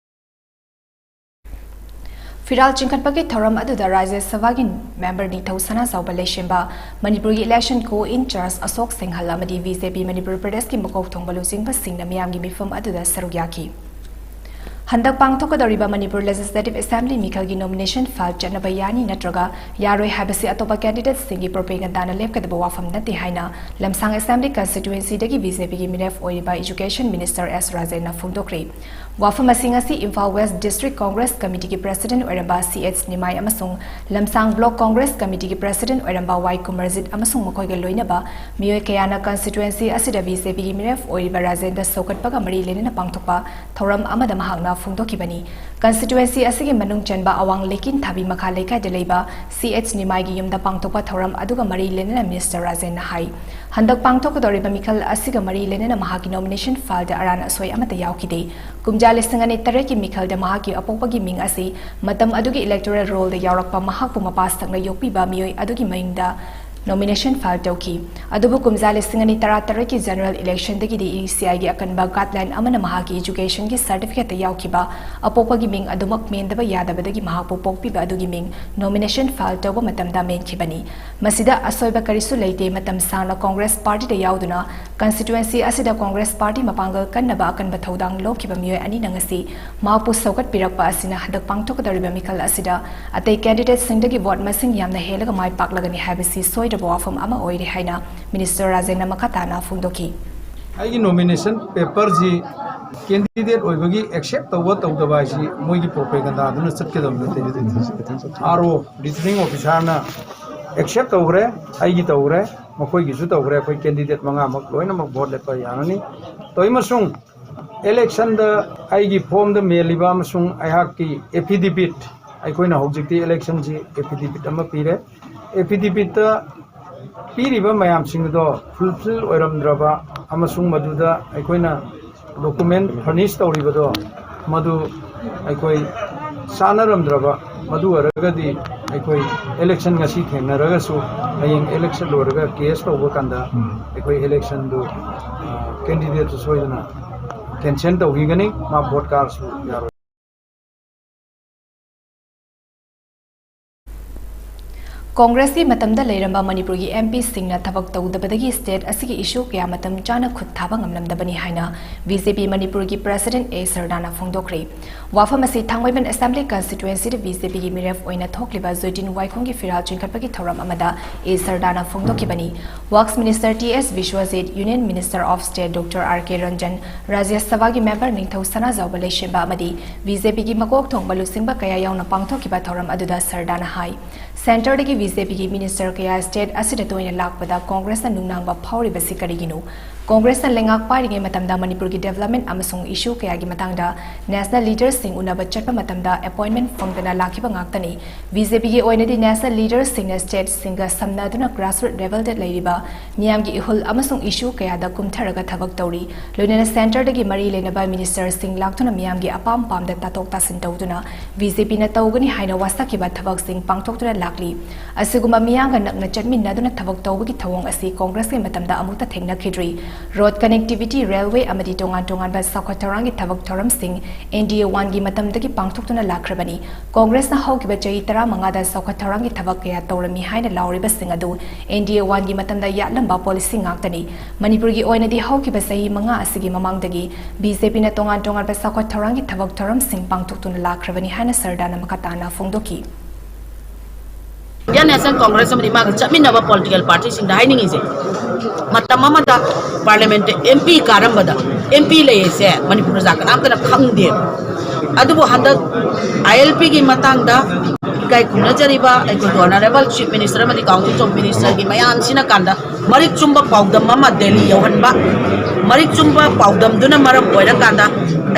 ꯐꯤꯔꯥꯜ ꯆꯤꯡꯈꯠꯄꯒꯤ ꯊꯧꯔꯝ ꯑꯗꯨꯗ ꯔꯥꯖ꯭ꯌ ꯁꯚꯥꯒꯤ ꯃꯦꯝꯕꯔ ꯅꯤꯡꯊꯧ ꯁꯅꯥꯖꯥꯎꯕ ꯂꯩꯁꯦꯝꯕ, ꯃꯅꯤꯄꯨꯔꯒꯤ election co-in charge ꯑꯁꯣꯛ ꯁꯤꯡꯍꯜ ꯑꯃꯗꯤ ꯕꯤ ꯖꯦ ꯄꯤ ꯃꯅꯤꯄꯨꯔ ꯄ꯭ꯔꯗꯦꯁꯀꯤ ꯃꯀꯣꯛ ꯊꯣꯡꯕ ꯂꯨꯆꯤꯡꯕꯁꯤꯡꯅ ꯃꯤꯌꯥꯝꯒꯤ ꯃꯤꯐꯝ ꯑꯗꯨꯗ ꯁꯔꯨꯛ ꯌꯥꯈꯤ꯫ ꯍꯟꯗꯛ ꯄꯥꯡꯊꯣꯛꯀꯗꯧꯔꯤꯕ ꯃꯅꯤꯄꯨꯔ Legislative Assembly ꯃꯤꯈꯜꯒꯤ nomination file ꯆꯠꯅꯕ ꯌꯥꯅꯤ ꯅꯠꯇ꯭ꯔꯒ ꯌꯥꯔꯣꯏ ꯍꯥꯏꯕꯁꯤ ꯑꯇꯣꯞꯄ candidateꯁꯤꯡꯒꯤ propagandaꯅ ꯂꯦꯞꯀꯗꯕ ꯋꯥꯐꯝ ꯅꯠꯇꯦ ꯍꯥꯏꯅ ꯂꯝꯁꯥꯡ Assembly constituencyꯗꯒꯤ ꯕꯤ ꯖꯦ ꯄꯤꯒꯤ ꯃꯤꯔꯦꯞ ꯑꯣꯏꯔꯤꯕ Education Minister ꯑꯦꯁ ꯔꯥꯖꯦꯟꯅ ꯐꯣꯡꯗꯣꯛꯈ꯭ꯔꯦ꯫ ꯋꯥꯐꯝ ꯑꯁꯤ ꯉꯁꯤ Imphal West District Congress Committeeꯒꯤ President ꯑꯣꯏꯔꯝꯕ ꯁꯤ ꯑꯩꯆ ꯅꯤꯃꯥꯏ ꯑꯃꯁꯨꯡ ꯂꯝꯁꯥꯡ Block Congress Committeeꯒꯤ President ꯑꯣꯏꯔꯝꯕ ꯋꯥꯏ ꯀꯨꯃꯔꯖꯤꯠ ꯑꯃꯁꯨꯡ ꯃꯈꯣꯏꯒ ꯂꯣꯏꯅꯕ ꯃꯤꯑꯣꯏ ꯀꯌꯥꯅ constituency ꯑꯁꯤꯗ ꯕꯤ ꯖꯦ ꯄꯤꯒꯤ ꯃꯤꯔꯦꯞ ꯑꯣꯏꯔꯤꯕ ꯔꯥꯖꯦꯟꯗ ꯁꯧꯒꯠꯄꯒ ꯃꯔꯤ ꯂꯩꯅꯅ ꯄꯥꯡꯊꯣꯛꯄ ꯊꯧꯔꯝ ꯑꯃꯗ ꯃꯍꯥꯛꯅ ꯐꯣꯡꯗꯣꯛꯈꯤꯕꯅꯤ꯫ Constituency ꯑꯁꯤꯒꯤ ꯃꯅꯨꯡ ꯆꯟꯕ ꯑꯋꯥꯡ ꯂꯩꯀꯤꯟ ꯊꯥꯕꯤ ꯃꯈꯥ ꯂꯩꯀꯥꯏꯗ ꯂꯩꯕ ꯁꯤ ꯑꯩꯆ ꯅꯤꯃꯥꯏꯒꯤ ꯌꯨꯝꯗ ꯄꯥꯡꯊꯣꯛꯄ ꯊꯧꯔꯝ ꯑꯗꯨꯒ ꯃꯔꯤ ꯂꯩꯅꯅ Minister ꯔꯥꯖꯦꯟꯅ ꯍꯥꯏ, ꯍꯟꯗꯛ ꯄꯥꯡꯊꯣꯛꯀꯗꯧꯔꯤꯕ ꯃꯤꯈꯜ ꯑꯁꯤꯒ ꯃꯔꯤ ꯂꯩꯅꯅ ꯃꯍꯥꯛꯀꯤ nomination fileꯗ ꯑꯔꯥꯟ ꯑꯁꯣꯏ ꯑꯃꯠꯇ ꯌꯥꯎꯈꯤꯗꯦ꯫ ꯀꯨꯝꯖꯥ ꯂꯤꯁꯤꯡ ꯑꯅꯤ ꯇꯔꯦꯠꯀꯤ ꯃꯤꯈꯜꯗ ꯃꯍꯥꯛꯀꯤ ꯑꯄꯣꯛꯄꯒꯤ ꯃꯤꯡ ꯑꯁꯤ ꯃꯇꯝ ꯑꯗꯨꯒꯤ electoral rollꯗ ꯌꯥꯎꯔꯛꯄ ꯃꯍꯥꯛꯄꯨ ꯃꯄꯥ ꯁꯛꯅ ꯌꯣꯛꯄꯤꯕ ꯃꯤꯑꯣꯏ ꯑꯗꯨꯒꯤ ꯃꯤꯡꯗ Nomination file ꯇꯧꯈꯤ꯫ ꯑꯗꯨꯕꯨ ꯀꯨꯝꯖꯥ ꯂꯤꯁꯤꯡ ꯑꯅꯤ ꯇꯔꯥꯇꯔꯦꯠꯀꯤ general election ꯗꯒꯤꯗꯤ ꯏ ꯁꯤ ꯑꯥꯏꯒꯤ ꯑꯀꯟꯕ guideline ꯑꯃꯅ ꯃꯍꯥꯛꯀꯤ education ꯒꯤ certificate ꯇ ꯌꯥꯎꯈꯤꯕ ꯑꯄꯣꯛꯄꯒꯤ ꯃꯤꯡ ꯑꯗꯨꯃꯛ ꯃꯦꯟꯗꯕ ꯌꯥꯗꯕꯗꯒꯤ ꯃꯍꯥꯛꯄꯨ ꯄꯣꯛꯄꯤꯕ ꯑꯗꯨꯒꯤ ꯃꯤꯡ nomination file ꯇꯧꯕ ꯃꯇꯝꯗ ꯃꯦꯟꯈꯤꯕꯅꯤ꯫ ꯃꯁꯤꯗ ꯑꯁꯣꯏꯕ ꯀꯔꯤꯁꯨ ꯂꯩꯇꯦ꯫ ꯃꯇꯝ ꯁꯥꯡꯅ Congress party ꯗ ꯌꯥꯎꯗꯨꯅ constituency ꯑꯁꯤꯗ Congress party ꯃꯄꯥꯡꯒꯜ ꯀꯟꯅꯕ ꯑꯀꯟꯕ ꯊꯧꯗꯥꯡ ꯂꯧꯈꯤꯕ ꯃꯤꯑꯣꯏ ꯑꯅꯤꯅ ꯉꯁꯤ ꯃꯍꯥꯛꯄꯨ ꯁꯧꯒꯠꯄꯤꯔꯛꯄ ꯑꯁꯤꯅ ꯍꯟꯗꯛ ꯄꯥꯡꯊꯣꯛꯀꯗꯧꯔꯤꯕ ꯃꯤꯈꯜ ꯑꯁꯤꯗ ꯑꯇꯩ candidate ꯁꯤꯡꯗꯒꯤ vote ꯃꯁꯤꯡ ꯌꯥꯝꯅ ꯍꯦꯜꯂꯒ ꯃꯥꯏ ꯄꯥꯛꯂꯒꯅꯤ ꯍꯥꯏꯕꯁꯤ ꯁꯣꯏꯗ꯭ꯔꯕ ꯋꯥꯐꯝ ꯑꯃ ꯑꯣꯏꯔꯦ ꯍꯥꯏꯅ Minister ꯔꯥꯖꯦꯟꯅ ꯃꯈꯥ ꯇꯥꯅ ꯐꯣꯡꯗꯣꯛꯈꯤ꯫ ꯑꯩꯒꯤ nomination paper ꯁꯤ candidate ꯑꯣꯏꯕꯒꯤ accept ꯇꯧꯕ ꯇꯧꯗꯕ ꯍꯥꯏꯁꯤ ꯃꯣꯏꯒꯤ propaganda ꯗꯨꯅ ꯆꯠꯀꯗꯕ ꯅꯠꯇꯦ꯫ R O, returning officer ꯅ accept ꯇꯧꯈ꯭ꯔꯦ, ꯑꯩꯒꯤ ꯇꯧꯈ꯭ꯔꯦ, ꯃꯈꯣꯏꯒꯤꯁꯨ ꯇꯧꯈ꯭ꯔꯦ꯫ ꯑꯩꯈꯣꯏ candidate ꯃꯉꯥꯃꯛ ꯂꯣꯏꯅꯃꯛ vote ꯂꯦꯞꯄ ꯌꯥꯔꯅꯤ꯫ ꯇꯧꯏ ꯑꯃꯁꯨꯡ election ꯗ ꯑꯩꯒꯤ form ꯗ ꯃꯦꯜꯂꯤꯕ ꯑꯃꯁꯨꯡ ꯑꯩꯍꯥꯛꯀꯤ affidavit, ꯑꯩꯈꯣꯏꯅ ꯍꯧꯖꯤꯛꯇꯤ election ꯁꯤ affidavit ꯑꯃ ꯄꯤꯔꯦ꯫ Affidavit ꯇ ꯄꯤꯔꯤꯕ ꯃꯌꯥꯝꯁꯤꯡ ꯑꯗꯣ fulfill ꯑꯣꯏꯔꯝꯗ꯭ꯔꯕ ꯑꯃꯁꯨꯡ ꯃꯗꯨꯗ ꯑꯩꯈꯣꯏꯅ document furnish ꯇꯧꯔꯤꯕꯗꯣ ꯃꯗꯨ ꯑꯩꯈꯣꯏ ꯆꯥꯟꯅꯔꯝꯗ꯭ꯔꯕ, ꯃꯗꯨ ꯑꯣꯏꯔꯒꯗꯤ ꯑꯩꯈꯣꯏ election ꯉꯁꯤ ꯊꯦꯡꯅꯔꯒꯁꯨ ꯍꯌꯦꯡ election ꯂꯣꯏꯔꯒ case ꯇꯧꯕ ꯀꯥꯟꯗ ꯑꯩꯈꯣꯏ election ꯗꯨ, ꯑ, candidate ꯇꯨ ꯁꯣꯏꯗꯅ cancel ꯇꯧꯈꯤꯒꯅꯤ, ꯃꯥ vote ꯀꯥꯔꯁꯨ ꯌꯥꯔꯣꯏ꯫ Congress ꯀꯤ ꯃꯇꯝꯗ ꯂꯩꯔꯝꯕ ꯃꯅꯤꯄꯨꯔꯒꯤ M P ꯁꯤꯡꯅ ꯊꯕꯛ ꯇꯧꯗꯕꯗꯒꯤ state ꯑꯁꯤꯒꯤ issue ꯀꯌꯥ ꯃꯇꯝ ꯆꯥꯅ ꯈꯨꯠ ꯊꯥꯕ ꯉꯝꯂꯝꯗꯕꯅꯤ ꯍꯥꯏꯅ B J P ꯃꯅꯤꯄꯨꯔꯒꯤ president A ꯁꯔꯗꯥꯅ ꯐꯣꯡꯗꯣꯛꯈ꯭ꯔꯦ꯫ ꯋꯥꯐꯝ ꯑꯁꯤ ꯊꯥꯡꯃꯩꯕꯟ Assembly constituency ꯗ B J P ꯒꯤ ꯃꯤꯔꯦꯞ ꯑꯣꯏꯅ ꯊꯣꯛꯂꯤꯕ ꯖꯣꯏꯇꯤꯟ ꯋꯥꯏꯈꯣꯡꯒꯤ ꯐꯤꯔꯥꯜ ꯆꯤꯡꯈꯠꯄꯒꯤ ꯊꯧꯔꯝ ꯑꯃꯗ A ꯁꯔꯗꯥꯅ ꯐꯣꯡꯗꯣꯛꯈꯤꯕꯅꯤ꯫ Works Minister T S Biswajit, Union Minister of State Doctor R K Ranjan, ꯔꯥꯖ꯭ꯌ ꯁꯚꯥꯒꯤ member ꯅꯤꯡꯊꯧ ꯁꯅꯥꯖꯥꯎꯕ ꯂꯩꯁꯦꯝꯕ ꯑꯃꯗꯤ B J P ꯒꯤ ꯃꯀꯣꯛ ꯊꯣꯡꯕ ꯂꯨꯆꯤꯡꯕ ꯀꯌꯥ ꯌꯥꯎꯅ ꯄꯥꯡꯊꯣꯛꯈꯤꯕ ꯊꯧꯔꯝ ꯑꯗꯨꯗ ꯁꯔꯗꯥꯅ ꯍꯥꯏ, centre ꯗꯒꯤ B J P ꯒꯤ minister ꯀꯌꯥ state ꯑꯁꯤꯗ ꯇꯣꯏꯅ ꯂꯥꯛꯄꯗ Congress ꯅ ꯅꯨꯡꯅꯥꯡꯕ ꯐꯥꯎꯔꯤꯕꯁꯤ ꯀꯔꯤꯒꯤꯅꯣ? ꯀꯣꯡꯒ꯭ꯔꯦꯁꯅ ꯂꯩꯉꯥꯛ ꯄꯥꯏꯔꯤꯉꯩ ꯃꯇꯝꯗ ꯃꯅꯤꯄꯨꯔꯒꯤ development ꯑꯃꯁꯨꯡ issue ꯀꯌꯥꯒꯤ ꯃꯇꯥꯡꯗ national leaderꯁꯤꯡ ꯎꯅꯕ ꯆꯠꯄ ꯃꯇꯝꯗ appointment ꯐꯪꯗꯅ ꯂꯥꯛꯈꯤꯕ ꯉꯥꯛꯇꯅꯤ꯫ BJPꯒꯤ ꯑꯣꯏꯅꯗꯤ national leaderꯁꯤꯡꯅ stateꯁꯤꯡꯒ ꯁꯝꯅꯗꯨꯅ grassroots levelꯗ ꯂꯩꯔꯤꯕ ꯃꯤꯌꯥꯝꯒꯤ ꯏꯍꯨꯜ ꯑꯃꯁꯨꯡ issue ꯀꯌꯥꯗ ꯀꯨꯝꯊꯔꯒ ꯊꯕꯛ ꯇꯧꯔꯤ꯫ ꯂꯣꯏꯅꯅ centreꯗꯒꯤ ꯃꯔꯤ ꯂꯩꯅꯕ ministerꯁꯤꯡ ꯂꯥꯛꯇꯨꯅ ꯃꯤꯌꯥꯝꯒꯤ ꯑꯄꯥꯝ ꯄꯥꯝꯗ ꯇꯥꯊꯣꯛ ꯇꯥꯁꯤꯟ ꯇꯧꯗꯨꯅ BJPꯅ ꯇꯧꯒꯅꯤ ꯍꯥꯏꯅ ꯋꯥꯁꯛꯈꯤꯕ ꯊꯕꯛꯁꯤꯡ ꯄꯥꯡꯊꯣꯛꯇꯨꯅ ꯂꯥꯛꯂꯤ꯫ ꯑꯁꯤꯒꯨꯝꯕ ꯃꯤꯌꯥꯝꯒ ꯅꯛꯅ ꯆꯠꯃꯤꯟꯅꯗꯨꯅ ꯊꯕꯛ ꯇꯧꯕꯒꯤ ꯊꯧꯑꯣꯡ ꯑꯁꯤ ꯀꯣꯡꯒ꯭ꯔꯦꯁꯀꯤ ꯃꯇꯝꯗ ꯑꯃꯨꯛꯇ ꯊꯦꯡꯅꯈꯤꯗ꯭ꯔꯤ꯫ Road connectivity, railway ꯑꯃꯗꯤ ꯇꯣꯉꯥꯟ ꯇꯣꯉꯥꯟꯕ ꯆꯥꯎꯈꯠ ꯊꯧꯔꯥꯡꯒꯤ ꯊꯕꯛ ꯊꯧꯔꯝꯁꯤꯡ NDA oneꯒꯤ ꯃꯇꯝꯗꯒꯤ ꯄꯥꯡꯊꯣꯛꯇꯨꯅ ꯂꯥꯛꯈ꯭ꯔꯕꯅꯤ꯫ ꯀꯣꯡꯒ꯭ꯔꯦꯁꯅ ꯍꯧꯈꯤꯕ ꯆꯍꯤ ꯇꯔꯥꯃꯉꯥꯗ ꯆꯥꯎꯈꯠ ꯊꯧꯔꯥꯡꯒꯤ ꯊꯕꯛ ꯀꯌꯥ ꯇꯧꯔꯝꯃꯤ ꯍꯥꯏꯅ ꯂꯥꯎꯔꯤꯕꯁꯤꯡ ꯑꯗꯨ NDA oneꯒꯤ ꯃꯇꯝꯗ ꯌꯥꯠꯂꯝꯕ policy ꯉꯥꯛꯇꯅꯤ꯫ ꯃꯅꯤꯄꯨꯔꯒꯤ ꯑꯣꯏꯅꯗꯤ ꯍꯧꯈꯤꯕ ꯆꯍꯤ ꯃꯉꯥ ꯑꯁꯤꯒꯤ ꯃꯃꯥꯡꯗꯒꯤ BJPꯅ ꯇꯣꯉꯥꯟ ꯇꯣꯉꯥꯟꯕ ꯆꯥꯎꯈꯠ ꯊꯧꯔꯥꯡꯒꯤ ꯊꯕꯛ ꯊꯧꯔꯝꯁꯤꯡ ꯄꯥꯡꯊꯣꯛꯇꯨꯅ ꯂꯥꯛꯈ꯭ꯔꯕꯅꯤ ꯍꯥꯏꯅ ꯁꯔꯗꯥꯅ ꯃꯈꯥ ꯇꯥꯅ ꯐꯣꯡꯗꯣꯛꯈꯤ꯫ Indian National Congress ꯑꯃꯗꯤ ꯃꯥꯒ ꯆꯠꯃꯤꯟꯅꯕ political partyꯁꯤꯡꯗ ꯍꯥꯏꯅꯤꯡꯉꯤꯁꯦ, ꯃꯇꯝ ꯑꯃꯗ parliamentꯇ MP ꯀꯥꯔꯝꯕꯗ MP ꯂꯩꯔꯤꯁꯦ ꯃꯅꯤꯄꯨꯔ ꯄ꯭ꯔꯖꯥ ꯀꯅꯥꯝꯇꯅ ꯈꯪꯗꯦꯕ꯫ ꯑꯗꯨꯕꯨ ꯍꯟꯗꯛ ILPꯒꯤ ꯃꯇꯥꯡꯗ ꯏꯀꯥꯏ ꯈꯨꯝꯅꯖꯔꯤꯕ ꯑꯩꯈꯣꯏꯒꯤ honourable Chief Minister ꯑꯃꯗꯤ Council of Ministerꯒꯤ ꯃꯌꯥꯝꯁꯤꯅ ꯀꯥꯟꯗ ꯃꯔꯤꯛ ꯆꯨꯝꯕ ꯄꯥꯎꯗꯝ ꯑꯃ ꯗꯦꯜꯂꯤ ꯌꯧꯍꯟꯕ, ꯃꯔꯤꯛ ꯆꯨꯝꯕ ꯄꯥꯎꯗꯝꯗꯨꯅ ꯃꯔꯝ ꯑꯣꯏꯔꯀꯥꯟꯗ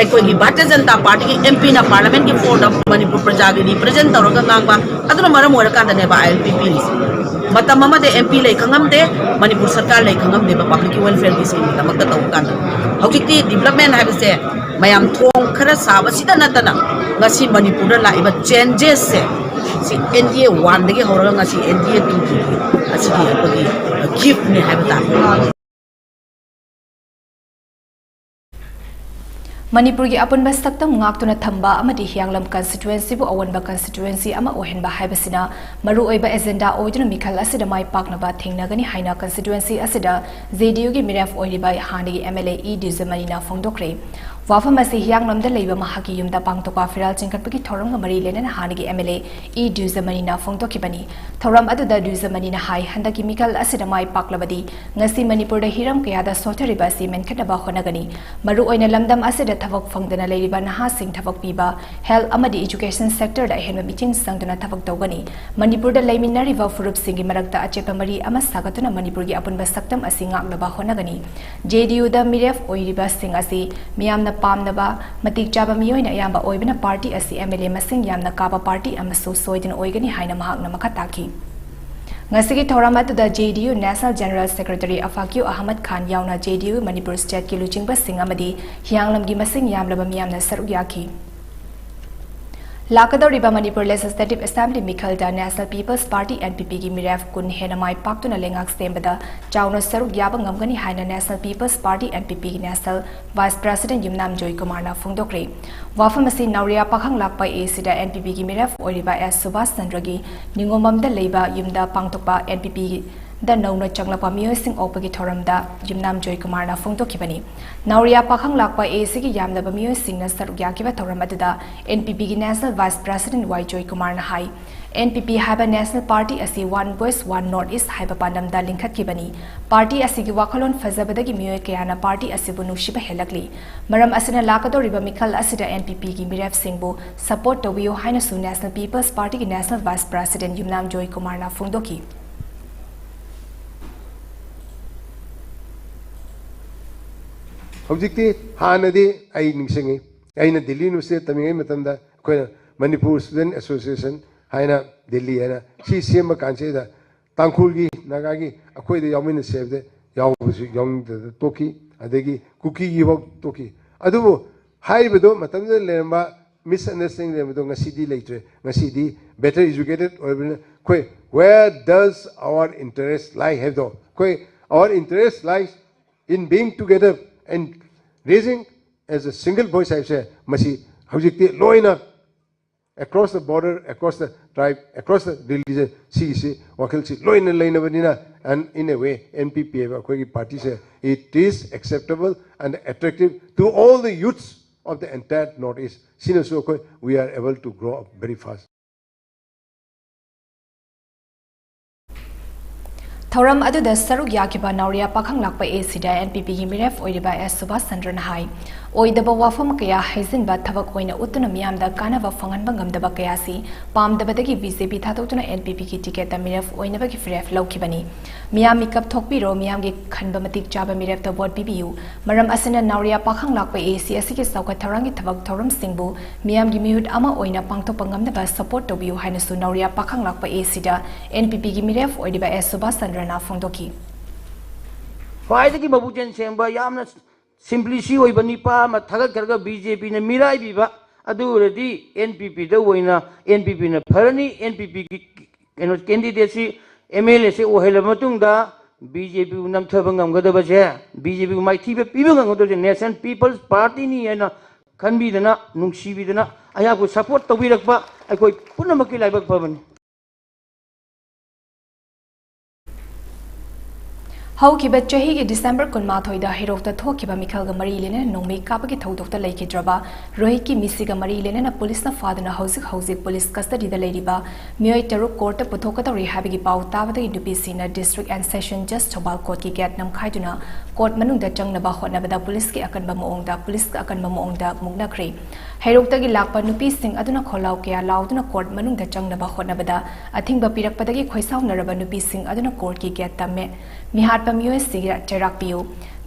ꯑꯩꯈꯣꯏꯒꯤ ꯚꯥꯔꯇꯤꯌ ꯖꯅꯇꯥ ꯄꯥꯔꯇꯤꯒꯤ MPꯅ parliamentꯀꯤ floorꯗ ꯃꯅꯤꯄꯨꯔ ꯄ꯭ꯔꯖꯥꯒꯤ represent ꯇꯧꯔꯒ ꯉꯥꯡꯕ, ꯑꯗꯨꯅ ꯃꯔꯝ ꯑꯣꯏꯔꯀꯥꯟꯗꯅꯦꯕ ILP ꯄꯤꯔꯤꯁꯦ꯫ ꯃꯇꯝ ꯑꯃꯗ MP ꯂꯩ ꯈꯪꯉꯝꯗꯦ, ꯃꯅꯤꯄꯨꯔ ꯁꯔꯀꯥꯔ ꯂꯩ ꯈꯪꯉꯝꯗꯦꯕ, publicꯀꯤ welfareꯒꯤ schemeꯒꯤꯗꯃꯛꯇ ꯇꯧꯕ ꯀꯥꯟꯗ꯫ ꯍꯧꯖꯤꯛꯇꯤ development ꯍꯥꯏꯕꯁꯦ ꯃꯌꯥꯝ ꯊꯣꯡ ꯈꯔ ꯁꯥꯕꯁꯤꯗ ꯅꯠꯇꯅ ꯉꯁꯤ ꯃꯅꯤꯄꯨꯔꯗ ꯂꯥꯛꯏꯕ changesꯁꯦ ꯁꯤ NDA oneꯗꯒꯤ ꯍꯧꯔꯒ ꯉꯁꯤ NDA twoꯒꯤ ꯑꯁꯤꯒꯤ ꯑꯩꯈꯣꯏꯒꯤ giftꯅꯤ ꯍꯥꯏꯕ ꯇꯥꯔꯦ꯫ ꯃꯅꯤꯄꯨꯔꯒꯤ ꯑꯄꯨꯟꯕ ꯁꯛꯇꯝ ꯉꯥꯛꯇꯨꯅ ꯊꯝꯕ ꯑꯃꯗꯤ ꯍꯤꯌꯥꯡꯂꯝ constituencyꯕꯨ ꯑꯑꯣꯟꯕ constituency ꯑꯃ ꯑꯣꯏꯍꯟꯕ ꯍꯥꯏꯕꯁꯤꯅ ꯃꯔꯨꯑꯣꯏꯕ agenda ꯑꯣꯏꯗꯨꯅ ꯃꯤꯈꯜ ꯑꯁꯤꯗ ꯃꯥꯏ ꯄꯥꯛꯅꯕ ꯊꯦꯡꯅꯒꯅꯤ ꯍꯥꯏꯅ constituency ꯑꯁꯤꯗ JDUꯒꯤ ꯃꯤꯔꯦꯞ ꯑꯣꯏꯔꯤꯕ ꯍꯥꯟꯅꯒꯤ MLA ꯏ ꯗꯤꯖꯃꯅꯤꯅ ꯐꯣꯡꯗꯣꯛꯈ꯭ꯔꯦ꯫ ꯋꯥꯐꯝ ꯑꯁꯤ ꯍꯤꯌꯥꯡꯂꯝꯗ ꯂꯩꯕ ꯃꯍꯥꯛꯀꯤ ꯌꯨꯝꯗ ꯄꯥꯡꯊꯣꯛꯄ ꯐꯤꯔꯥꯜ ꯆꯤꯡꯈꯠꯄꯒꯤ ꯊꯧꯔꯝꯒ ꯃꯔꯤ ꯂꯩꯅꯅ ꯍꯥꯟꯅꯒꯤ MLA ꯏ ꯗ꯭ꯌꯨꯖꯃꯅꯤꯅ ꯐꯣꯡꯗꯣꯛꯈꯤꯕꯅꯤ꯫ ꯊꯧꯔꯝ ꯑꯗꯨꯗ ꯗ꯭ꯌꯨꯖꯃꯅꯤꯅ ꯍꯥꯏ, ꯍꯟꯗꯛꯀꯤ ꯃꯤꯈꯜ ꯑꯁꯤꯗ ꯃꯥꯏ ꯄꯥꯛꯂꯕꯗꯤ ꯉꯁꯤ ꯃꯅꯤꯄꯨꯔꯗ ꯍꯤꯔꯝ ꯀꯌꯥꯗ ꯁꯣꯊꯔꯤꯕ ꯑꯁꯤ ꯃꯦꯟꯈꯠꯅꯕ ꯍꯣꯠꯅꯒꯅꯤ꯫ ꯃꯔꯨꯑꯣꯏꯅ ꯂꯝꯗꯝ ꯑꯁꯤꯗ ꯊꯕꯛ ꯐꯪꯗꯅ ꯂꯩꯔꯤꯕ ꯅꯍꯥꯁꯤꯡ ꯊꯕꯛ ꯄꯤꯕ, health ꯑꯃꯗꯤ education sectorꯗ ꯑꯍꯦꯟꯕ ꯃꯤꯠꯌꯦꯡ ꯆꯪꯗꯨꯅ ꯊꯕꯛ ꯇꯧꯒꯅꯤ꯫ ꯃꯅꯤꯄꯨꯔꯗ ꯂꯩꯃꯤꯟꯅꯔꯤꯕ ꯐꯨꯔꯨꯞꯁꯤꯡꯒꯤ ꯃꯔꯛꯇ ꯑꯆꯦꯠꯄ ꯃꯔꯤ ꯑꯃ ꯁꯥꯒꯠꯇꯨꯅ ꯃꯅꯤꯄꯨꯔꯒꯤ ꯑꯄꯨꯟꯕ ꯁꯛꯇꯝ ꯑꯁꯤ ꯉꯥꯛꯅꯕ ꯍꯣꯠꯅꯒꯅꯤ꯫ JDUꯗ ꯃꯤꯔꯦꯞ ꯑꯣꯏꯔꯤꯕꯁꯤꯡ ꯑꯁꯤ ꯃꯤꯌꯥꯝꯅ ꯄꯥꯝꯅꯕ, ꯃꯇꯤꯛ ꯆꯥꯕ ꯃꯤꯑꯣꯏꯅ ꯑꯌꯥꯝꯕ ꯑꯣꯏꯕꯅ ꯄꯥꯔꯇꯤ ꯑꯁꯤ MLA ꯃꯁꯤꯡ ꯌꯥꯝꯅ ꯀꯥꯕ ꯄꯥꯔꯇꯤ ꯑꯃꯁꯨ ꯁꯣꯏꯗꯅ ꯑꯣꯏꯒꯅꯤ ꯍꯥꯏꯅ ꯃꯍꯥꯛꯅ ꯃꯈꯥ ꯇꯥꯈꯤ꯫ ꯉꯁꯤꯒꯤ ꯊꯧꯔꯝ ꯑꯗꯨꯗ JDU National General Secretary ꯑꯐꯥꯀ꯭ꯌꯨ Ahmad ꯈꯥꯟ ꯌꯥꯎꯅ JDU ꯃꯅꯤꯄꯨꯔ stateꯀꯤ ꯂꯨꯆꯤꯡꯕꯁꯤꯡ ꯑꯃꯗꯤ ꯍꯤꯌꯥꯡꯂꯝꯒꯤ ꯃꯁꯤꯡ ꯌꯥꯝꯂꯕ ꯃꯤꯌꯥꯝꯅ ꯁꯔꯨꯛ ꯌꯥꯈꯤ꯫ ꯂꯥꯛꯀꯗꯧꯔꯤꯕ Manipur Legislative Assembly ꯃꯤꯈꯜꯗ National People's Party, NPPꯒꯤ ꯃꯤꯔꯦꯞ ꯀꯨꯟ ꯍꯦꯟꯅ ꯃꯥꯏ ꯄꯥꯛꯇꯨꯅ ꯂꯩꯉꯥꯛ ꯁꯦꯝꯕꯗ ꯆꯥꯎꯅ ꯁꯔꯨꯛ ꯌꯥꯕ ꯉꯝꯒꯅꯤ ꯍꯥꯏꯅ National People's Party, NPPꯒꯤ National Vice President ꯌꯨꯝꯅꯥꯝ ꯖꯣꯏꯀꯨꯃꯥꯔꯅ ꯐꯣꯡꯗꯣꯛꯈ꯭ꯔꯦ꯫ ꯋꯥꯐꯝ ꯑꯁꯤ ꯅꯥꯎꯔꯤꯌꯥ ꯄꯥꯈꯪꯂꯥꯛꯄ ACꯗ NPPꯒꯤ ꯃꯤꯔꯦꯞ ꯑꯣꯏꯔꯤꯕ ꯑꯦꯁ ꯁꯨꯕꯥꯁ ꯆꯟꯗ꯭ꯔꯒꯤ ꯅꯤꯉꯣꯝꯕꯝꯗ ꯂꯩꯕ ꯌꯨꯝꯗ ꯄꯥꯡꯊꯣꯛꯄ NPPꯗ ꯅꯧꯅ ꯆꯪꯂꯛꯄ ꯃꯤꯑꯣꯏꯁꯤꯡ ꯑꯣꯛꯄꯒꯤ ꯊꯧꯔꯝꯗ ꯌꯨꯝꯅꯥꯝ ꯖꯣꯏꯀꯨꯃꯥꯔꯅ ꯐꯣꯡꯗꯣꯛꯈꯤꯕꯅꯤ꯫ ꯅꯥꯎꯔꯤꯌꯥ ꯄꯥꯈꯪꯂꯥꯛꯄ ACꯒꯤ ꯌꯥꯝꯂꯕ ꯃꯤꯑꯣꯏꯁꯤꯡꯅ ꯁꯔꯨꯛ ꯌꯥꯈꯤꯕ ꯊꯧꯔꯝ ꯑꯗꯨꯗ NPPꯒꯤ National Vice President ꯋꯥꯏ ꯖꯣꯏꯀꯨꯃꯥꯔꯅ ꯍꯥꯏ, NPP ꯍꯥꯏꯕ National Party ꯑꯁꯤ One Voice, One North East ꯍꯥꯏꯕ ꯄꯥꯟꯗꯝꯗ ꯂꯤꯡꯈꯠꯈꯤꯕꯅꯤ꯫ ꯄꯥꯔꯇꯤ ꯑꯁꯤꯒꯤ ꯋꯥꯈꯜꯂꯣꯟ ꯐꯖꯕꯗꯒꯤ ꯃꯤꯑꯣꯏ ꯀꯌꯥꯅ ꯄꯥꯔꯇꯤ ꯑꯁꯤꯕꯨ ꯅꯨꯡꯁꯤꯕ ꯍꯦꯜꯂꯛꯂꯤ꯫ ꯃꯔꯝ ꯑꯁꯤꯅ ꯂꯥꯛꯀꯗꯧꯔꯤꯕ ꯃꯤꯈꯜ ꯑꯁꯤꯗ NPPꯒꯤ ꯃꯤꯔꯦꯞꯁꯤꯡꯕꯨ support ꯇꯧꯕꯤꯌꯨ ꯍꯥꯏꯅꯁꯨ National People's Partyꯒꯤ National Vice President ꯌꯨꯝꯅꯥꯝ ꯖꯣꯏꯀꯨꯃꯥꯔꯅ ꯐꯣꯡꯗꯣꯛꯈꯤ꯫ ꯍꯧꯖꯤꯛꯇꯤ, ꯍꯥꯟꯅꯗꯤ ꯑꯩ ꯅꯤꯡꯁꯤꯡꯉꯤ, ꯑꯩꯅ ꯗꯤꯜꯂꯤ ꯌꯨꯅꯤꯚꯔꯁꯤꯇꯤꯗ ꯇꯝꯃꯤꯉꯩ ꯃꯇꯝꯗ ꯑꯩꯈꯣꯏꯅ ꯃꯅꯤꯄꯨꯔ ꯁ꯭ꯇꯨꯗꯦꯟꯠ ꯑꯦꯁꯣꯁꯤꯌꯦꯁꯟ ꯍꯥꯏꯅ, ꯗꯤꯜꯂꯤ ꯍꯥꯏꯅ, ꯁꯤ ꯁꯦꯝꯕ ꯀꯥꯟꯁꯤꯗ ꯇꯥꯡꯈꯨꯜꯒꯤ, ꯅꯥꯒꯥꯒꯤ ꯑꯩꯈꯣꯏꯗ ꯌꯥꯎꯃꯤꯟꯅꯁꯦ ꯍꯥꯏꯕꯗ ꯌꯥꯎꯕꯁꯨ ꯌꯥꯎꯅꯤꯡꯗꯗꯅ ꯇꯣꯛꯈꯤ꯫ ꯑꯗꯒꯤ ꯀꯨꯀꯤꯒꯤ ꯐꯥꯎ ꯇꯣꯛꯈꯤ꯫ ꯑꯗꯨꯕꯨ ꯍꯥꯏꯔꯤꯕꯗꯣ, ꯃꯇꯝꯗꯨꯗ ꯂꯩꯔꯝꯕ misunderstanding ꯂꯩꯔꯝꯕꯗꯣ ꯉꯁꯤꯗꯤ ꯂꯩꯇ꯭ꯔꯦ꯫ ꯉꯁꯤꯗꯤ better educated ꯑꯣꯏꯕꯅꯤꯅ ꯑꯩꯈꯣꯏ, where does our interest lie ꯍꯥꯏꯕꯗꯣ, ꯑꯩꯈꯣꯏ, our interest lies in being together and raising as a single voice ꯍꯥꯏꯕꯁꯦ, ꯃꯁꯤ ꯍꯧꯖꯤꯛꯇꯤ ꯂꯣꯏꯅ across the border, across the tribe, across the religion, ꯁꯤꯒꯤꯁꯤ ꯋꯥꯈꯜꯁꯤ ꯂꯣꯏꯅ ꯂꯩꯅꯕꯅꯤꯅ, and in a way, N P P ꯍꯥꯏꯕ ꯑꯩꯈꯣꯏꯒꯤ party say, it is acceptable and attractive to all the youths of the entire North East. ꯁꯤꯅꯁꯨ ꯑꯩꯈꯣꯏ, we are able to grow up very fast. ꯊꯧꯔꯝ ꯑꯗꯨꯗ ꯁꯔꯨꯛ ꯌꯥꯈꯤꯕ ꯅꯥꯎꯔꯤꯌꯥ ꯄꯥꯈꯪ ꯂꯥꯛꯄ ꯑꯦ ꯁꯤꯗ N P ꯄꯤꯒꯤ ꯃꯤꯔꯦꯞ ꯑꯣꯏꯔꯤꯕ ꯑꯦꯁ ꯁꯨꯕꯥꯁ ꯆꯟꯗ꯭ꯔꯅ ꯍꯥꯏ, ꯑꯣꯏꯗꯕ ꯋꯥꯐꯝ ꯀꯌꯥ ꯍꯩꯖꯤꯟꯕ, ꯊꯕꯛ ꯑꯣꯏꯅ ꯎꯠꯇꯨꯅ ꯃꯤꯌꯥꯝꯗ ꯀꯥꯟꯅꯕ ꯐꯪꯍꯟꯕ ꯉꯝꯗꯕ ꯀꯌꯥꯁꯤ ꯄꯥꯝꯗꯕꯗꯒꯤ ꯕꯤ ꯖꯦ ꯄꯤ ꯊꯥꯗꯣꯛꯇꯨꯅ ꯑꯦꯟ ꯄꯤ ꯄꯤꯒꯤ ꯇꯤꯀꯦꯠꯇ ꯃꯤꯔꯦꯞ ꯑꯣꯏꯅꯕꯒꯤ ꯐꯤꯔꯦꯞ ꯂꯧꯈꯤꯕꯅꯤ꯫ ꯃꯤꯌꯥꯝ ꯃꯤꯀꯞ ꯊꯣꯛꯄꯤꯔꯣ, ꯃꯤꯌꯥꯝꯒꯤ ꯈꯟꯕ ꯃꯇꯤꯛ ꯆꯥꯕ ꯃꯤꯔꯦꯞꯇ ꯚꯣꯠ ꯄꯤꯕꯤꯌꯨ꯫ ꯃꯔꯝ ꯑꯁꯤꯅ ꯅꯥꯎꯔꯤꯌꯥ ꯄꯥꯈꯪ ꯂꯥꯛꯄ ꯑꯦ ꯁꯤ ꯑꯁꯤꯒꯤ ꯆꯥꯎꯈꯠ ꯊꯧꯔꯥꯡꯒꯤ ꯊꯕꯛ ꯊꯧꯔꯝꯁꯤꯡꯕꯨ ꯃꯤꯌꯥꯝꯒꯤ ꯃꯤꯍꯨꯠ ꯑꯃ ꯑꯣꯏꯅ ꯄꯥꯡꯊꯣꯛꯄ ꯉꯝꯅꯕ ꯁꯄꯣꯔꯠ ꯇꯧꯕꯤꯌꯨ ꯍꯥꯏꯅꯁꯨ ꯅꯥꯎꯔꯤꯌꯥ ꯄꯥꯈꯪ ꯂꯥꯛꯄ ꯑꯦ ꯁꯤꯗ ꯑꯦꯟ ꯄꯤ ꯄꯤꯒꯤ ꯃꯤꯔꯦꯞ ꯑꯣꯏꯔꯤꯕ ꯑꯦꯁ ꯁꯨꯕꯥꯁ ꯆꯟꯗ꯭ꯔꯅ ꯐꯣꯡꯗꯣꯛꯈꯤ꯫ ꯈ꯭ꯋꯥꯏꯗꯒꯤ ꯃꯕꯨꯛꯆꯦꯜ ꯁꯦꯡꯕ, ꯌꯥꯝꯅ simplicity ꯑꯣꯏꯕ ꯅꯤꯄꯥ ꯑꯃ ꯊꯥꯒꯠꯈ꯭ꯔꯒ ꯕꯤ ꯖꯦ ꯄꯤꯅ ꯃꯤꯔꯥꯏꯕꯤꯕ, ꯑꯗꯨ ꯑꯣꯏꯔꯗꯤ ꯑꯦꯟ ꯄꯤ ꯄꯤꯗ ꯑꯣꯏꯅ ꯑꯦꯟ ꯄꯤ ꯄꯤꯅ ꯐꯔꯅꯤ꯫ ꯑꯦꯟ ꯄꯤ ꯄꯤꯒꯤ ꯀꯩꯅꯣ candidateꯁꯤ ꯑꯦꯝ ꯑꯦꯜ ꯑꯦꯁꯤ ꯑꯣꯏꯍꯜꯂꯕ ꯃꯇꯨꯡꯗ ꯕꯤ ꯖꯦ ꯄꯤꯕꯨ ꯅꯝꯊꯕ ꯉꯝꯒꯗꯕꯁꯦ, ꯕꯤ ꯖꯦ ꯄꯤꯕꯨ ꯃꯥꯏꯊꯤꯕ ꯄꯤꯕ ꯉꯝꯒꯗꯕꯁꯦ National People's Partyꯅꯤ ꯍꯥꯏꯅ ꯈꯟꯕꯤꯗꯅ, ꯅꯨꯡꯁꯤꯕꯤꯗꯅ ꯑꯩꯍꯥꯛꯄꯨ support ꯇꯧꯕꯤꯔꯛꯄ ꯑꯩꯈꯣꯏ ꯄꯨꯝꯅꯃꯛꯀꯤ ꯂꯥꯏꯕꯛ ꯐꯕꯅꯤ꯫ ꯍꯧꯈꯤꯕ ꯆꯍꯤꯒꯤ ꯗꯤꯁꯦꯝꯕꯔ ꯀꯨꯟꯃꯥꯊꯣꯏꯗ ꯍꯩꯔꯣꯛꯇ ꯊꯣꯛꯈꯤꯕ ꯃꯤꯈꯜꯒ ꯃꯔꯤ ꯂꯩꯅꯅ ꯅꯣꯡꯃꯩ ꯀꯥꯞꯄꯒꯤ ꯊꯧꯗꯣꯛꯇ ꯂꯩꯈꯤꯗ꯭ꯔꯕ ꯔꯣꯍꯤꯠꯀꯤ ꯃꯤꯁꯤꯒ ꯃꯔꯤ ꯂꯩꯅꯅ ꯄꯨꯂꯤꯁꯅ ꯐꯥꯗꯨꯅ ꯍꯧꯖꯤꯛ ꯍꯧꯖꯤꯛ ꯄꯨꯂꯤꯁ ꯀꯁꯇꯗꯤꯗ ꯂꯩꯔꯤꯕ ꯃꯤꯑꯣꯏ ꯇꯔꯨꯛ ꯀꯣꯔꯠꯇ ꯄꯨꯊꯣꯛꯀꯗꯧꯔꯤ ꯍꯥꯏꯕꯒꯤ ꯄꯥꯎ ꯇꯥꯕꯗꯒꯤ ꯅꯨꯄꯤꯁꯤꯡꯅ District and Session Judge ꯊꯧꯕꯥꯜ ꯀꯣꯔꯠꯀꯤ ꯒꯦꯠ ꯅꯝꯈꯥꯏꯗꯨꯅ ꯀꯣꯔꯠ ꯃꯅꯨꯡꯗ ꯆꯪꯅꯕ ꯍꯣꯠꯅꯕꯗ ꯄꯨꯂꯤꯁꯀꯤ ꯑꯀꯟꯕ ꯃꯑꯣꯡꯗ, ꯄꯨꯂꯤꯁꯀ ꯑꯀꯟꯕ ꯃꯑꯣꯡꯗ ꯃꯨꯛꯅꯈ꯭ꯔꯦ꯫ ꯍꯩꯔꯣꯛꯇꯒꯤ ꯂꯥꯛꯄ ꯅꯨꯄꯤꯁꯤꯡ ꯑꯗꯨꯅ ꯈꯣꯜꯂꯥꯎ ꯀꯌꯥ ꯂꯥꯎꯗꯨꯅ ꯀꯣꯔꯠ ꯃꯅꯨꯡꯗ ꯆꯪꯅꯕ ꯍꯣꯠꯅꯕꯗ ꯑꯊꯤꯡꯕ ꯄꯤꯔꯛꯄꯗꯒꯤ ꯈꯣꯏꯁꯥꯎꯅꯔꯕ ꯅꯨꯄꯤꯁꯤꯡ ꯑꯗꯨꯅ ꯀꯣꯔꯠꯀꯤ ꯒꯦꯠ ꯇꯝꯃꯦ꯫ ꯃꯤꯍꯥꯠꯄ ꯃꯤꯑꯣꯏꯁꯤꯡꯗ ꯆꯩꯔꯥꯛ ꯄꯤꯌꯨ,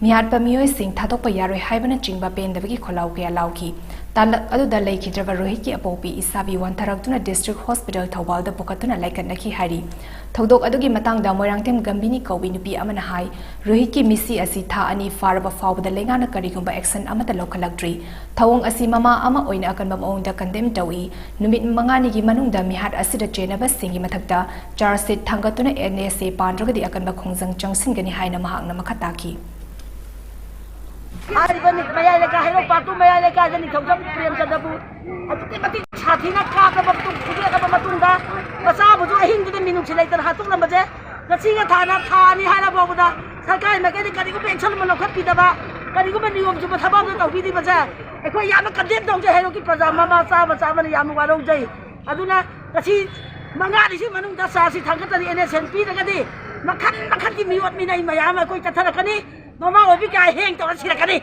ꯃꯤꯍꯥꯠꯄ ꯃꯤꯑꯣꯏꯁꯤꯡ ꯊꯥꯗꯣꯛꯄ ꯌꯥꯔꯣꯏ ꯍꯥꯏꯕꯅꯆꯤꯡꯕ ꯄꯦꯟꯗꯕꯒꯤ ꯈꯣꯜꯂꯥꯎ ꯀꯌꯥ ꯂꯥꯎꯈꯤ꯫ ꯇꯥꯡꯂꯛ ꯑꯗꯨꯗ ꯂꯩꯈꯤꯗ꯭ꯔꯕ ꯔꯣꯍꯤꯠꯀꯤ ꯑꯄꯣꯛꯄꯤ ꯏꯁꯥꯕꯤ ꯋꯥꯟꯊꯔꯛꯇꯨꯅ District Hospital ꯊꯧꯕꯥꯜꯗ ꯄꯨꯈꯠꯇꯨꯅ ꯂꯥꯏꯀꯠꯅꯈꯤ ꯍꯥꯏꯔꯤ꯫ ꯊꯧꯗꯣꯛ ꯑꯗꯨꯒꯤ ꯃꯇꯥꯡꯗ ꯃꯣꯏꯔꯥꯡꯊꯦꯝ ꯒꯝꯚꯤꯅꯤ ꯀꯧꯕꯤ ꯅꯨꯄꯤ ꯑꯃꯅ ꯍꯥꯏ, ꯔꯣꯍꯤꯠꯀꯤ ꯃꯤꯁꯤ ꯑꯁꯤ ꯊꯥ ꯑꯅꯤ ꯐꯥꯔꯕ ꯐꯥꯎꯕꯗ ꯂꯩꯉꯥꯛꯅ ꯀꯔꯤꯒꯨꯝꯕ action ꯑꯃꯠꯇ ꯂꯧꯈꯠꯂꯛꯇ꯭ꯔꯤ꯫ ꯊꯧꯑꯣꯡ ꯑꯁꯤ ꯃꯃꯥ ꯑꯃ ꯑꯣꯏꯅ ꯑꯀꯟꯕ ꯃꯑꯣꯡꯗ condemn ꯇꯧꯏ꯫ ꯅꯨꯃꯤꯠ ꯃꯉꯥꯅꯤꯒꯤ ꯃꯅꯨꯡꯗ ꯃꯤꯍꯥꯠ ꯑꯁꯤꯗ ꯆꯦꯟꯅꯕꯁꯤꯡꯒꯤ ꯃꯊꯛꯇ charge sheet ꯊꯥꯡꯒꯠꯇꯨꯅ N S A ꯄꯥꯟꯗ꯭ꯔꯒꯗꯤ ꯑꯀꯟꯕ ꯈꯣꯡꯖꯪ ꯆꯪꯁꯤꯟꯒꯅꯤ ꯍꯥꯏꯅ ꯃꯍꯥꯛꯅ ꯃꯈꯥ ꯇꯥꯈꯤ꯫ ꯍꯥꯏꯔꯤꯕ ꯃꯌꯥꯏ ꯂꯩꯀꯥꯏ, ꯍꯩꯔꯣꯛ ꯄꯥꯛꯇꯨ ꯃꯌꯥꯏ ꯂꯩꯀꯥꯏꯗ ꯅꯤꯡꯊꯧꯖꯝ ꯄ꯭ꯔꯦꯝꯆꯟꯗ꯭ꯔꯕꯨ ꯑꯗꯨꯛꯀꯤ ꯃꯇꯤꯛ ꯁꯥꯊꯤꯅ ꯀꯥꯞꯂꯕ ꯃꯇꯨꯡ, ꯐꯨꯗꯦꯛꯂꯕ ꯃꯇꯨꯡꯗ, ꯃꯆꯥꯕꯨꯁꯨ ꯑꯍꯤꯡꯗꯨꯗ ꯃꯤꯅꯨꯡꯁꯤ ꯂꯩꯇꯅ ꯍꯥꯠꯇꯣꯛꯂꯝꯕꯁꯦ, ꯉꯁꯤꯒ ꯊꯥꯅ ꯊꯥ ꯑꯅꯤ ꯍꯥꯏꯔ ꯐꯥꯎꯕꯗ ꯁꯔꯀꯥꯔꯒꯤ ꯃꯥꯏꯀꯩꯗ ꯀꯔꯤꯒꯨꯝꯕ action ꯑꯃ ꯂꯧꯈꯠꯄꯤꯗꯕ, ꯀꯔꯤꯒꯨꯝꯕ ꯅꯤꯌꯣꯝ ꯆꯨꯝꯕ ꯊꯕꯛ ꯑꯃ ꯇꯧꯕꯤꯗ꯭ꯔꯤꯕꯁꯦ ꯑꯩꯈꯣꯏ ꯌꯥꯝꯅ condemn ꯇꯧꯖꯩ꯫ ꯍꯩꯔꯣꯛꯀꯤ ꯄ꯭ꯔꯖꯥ ꯃꯃꯥ ꯃꯆꯥ ꯃꯆꯥ ꯑꯃꯅ ꯌꯥꯝꯅ ꯋꯥꯔꯧꯖꯩ꯫ ꯑꯗꯨꯅ ꯉꯁꯤ ꯃꯉꯥꯅꯤꯁꯤ ꯃꯅꯨꯡꯗ ꯆꯥꯁꯤ ꯊꯥꯡꯒꯠꯇ꯭ꯔꯗꯤ, ꯑꯦꯟ ꯑꯦꯁ ꯑꯦꯟ ꯄꯤꯗ꯭ꯔꯒꯗꯤ ꯃꯈꯟ ꯃꯈꯟꯒꯤ ꯃꯤꯑꯣꯠ ꯃꯤꯅꯩ ꯃꯌꯥꯝ ꯑꯃ ꯑꯩꯈꯣꯏ ꯆꯠꯊꯔꯛꯀꯅꯤ꯫ ꯃꯃꯥ ꯑꯣꯏꯕꯤ ꯀꯌꯥ ꯍꯦꯡ ꯇꯧꯔ ꯁꯤꯔꯛꯀꯅꯤ,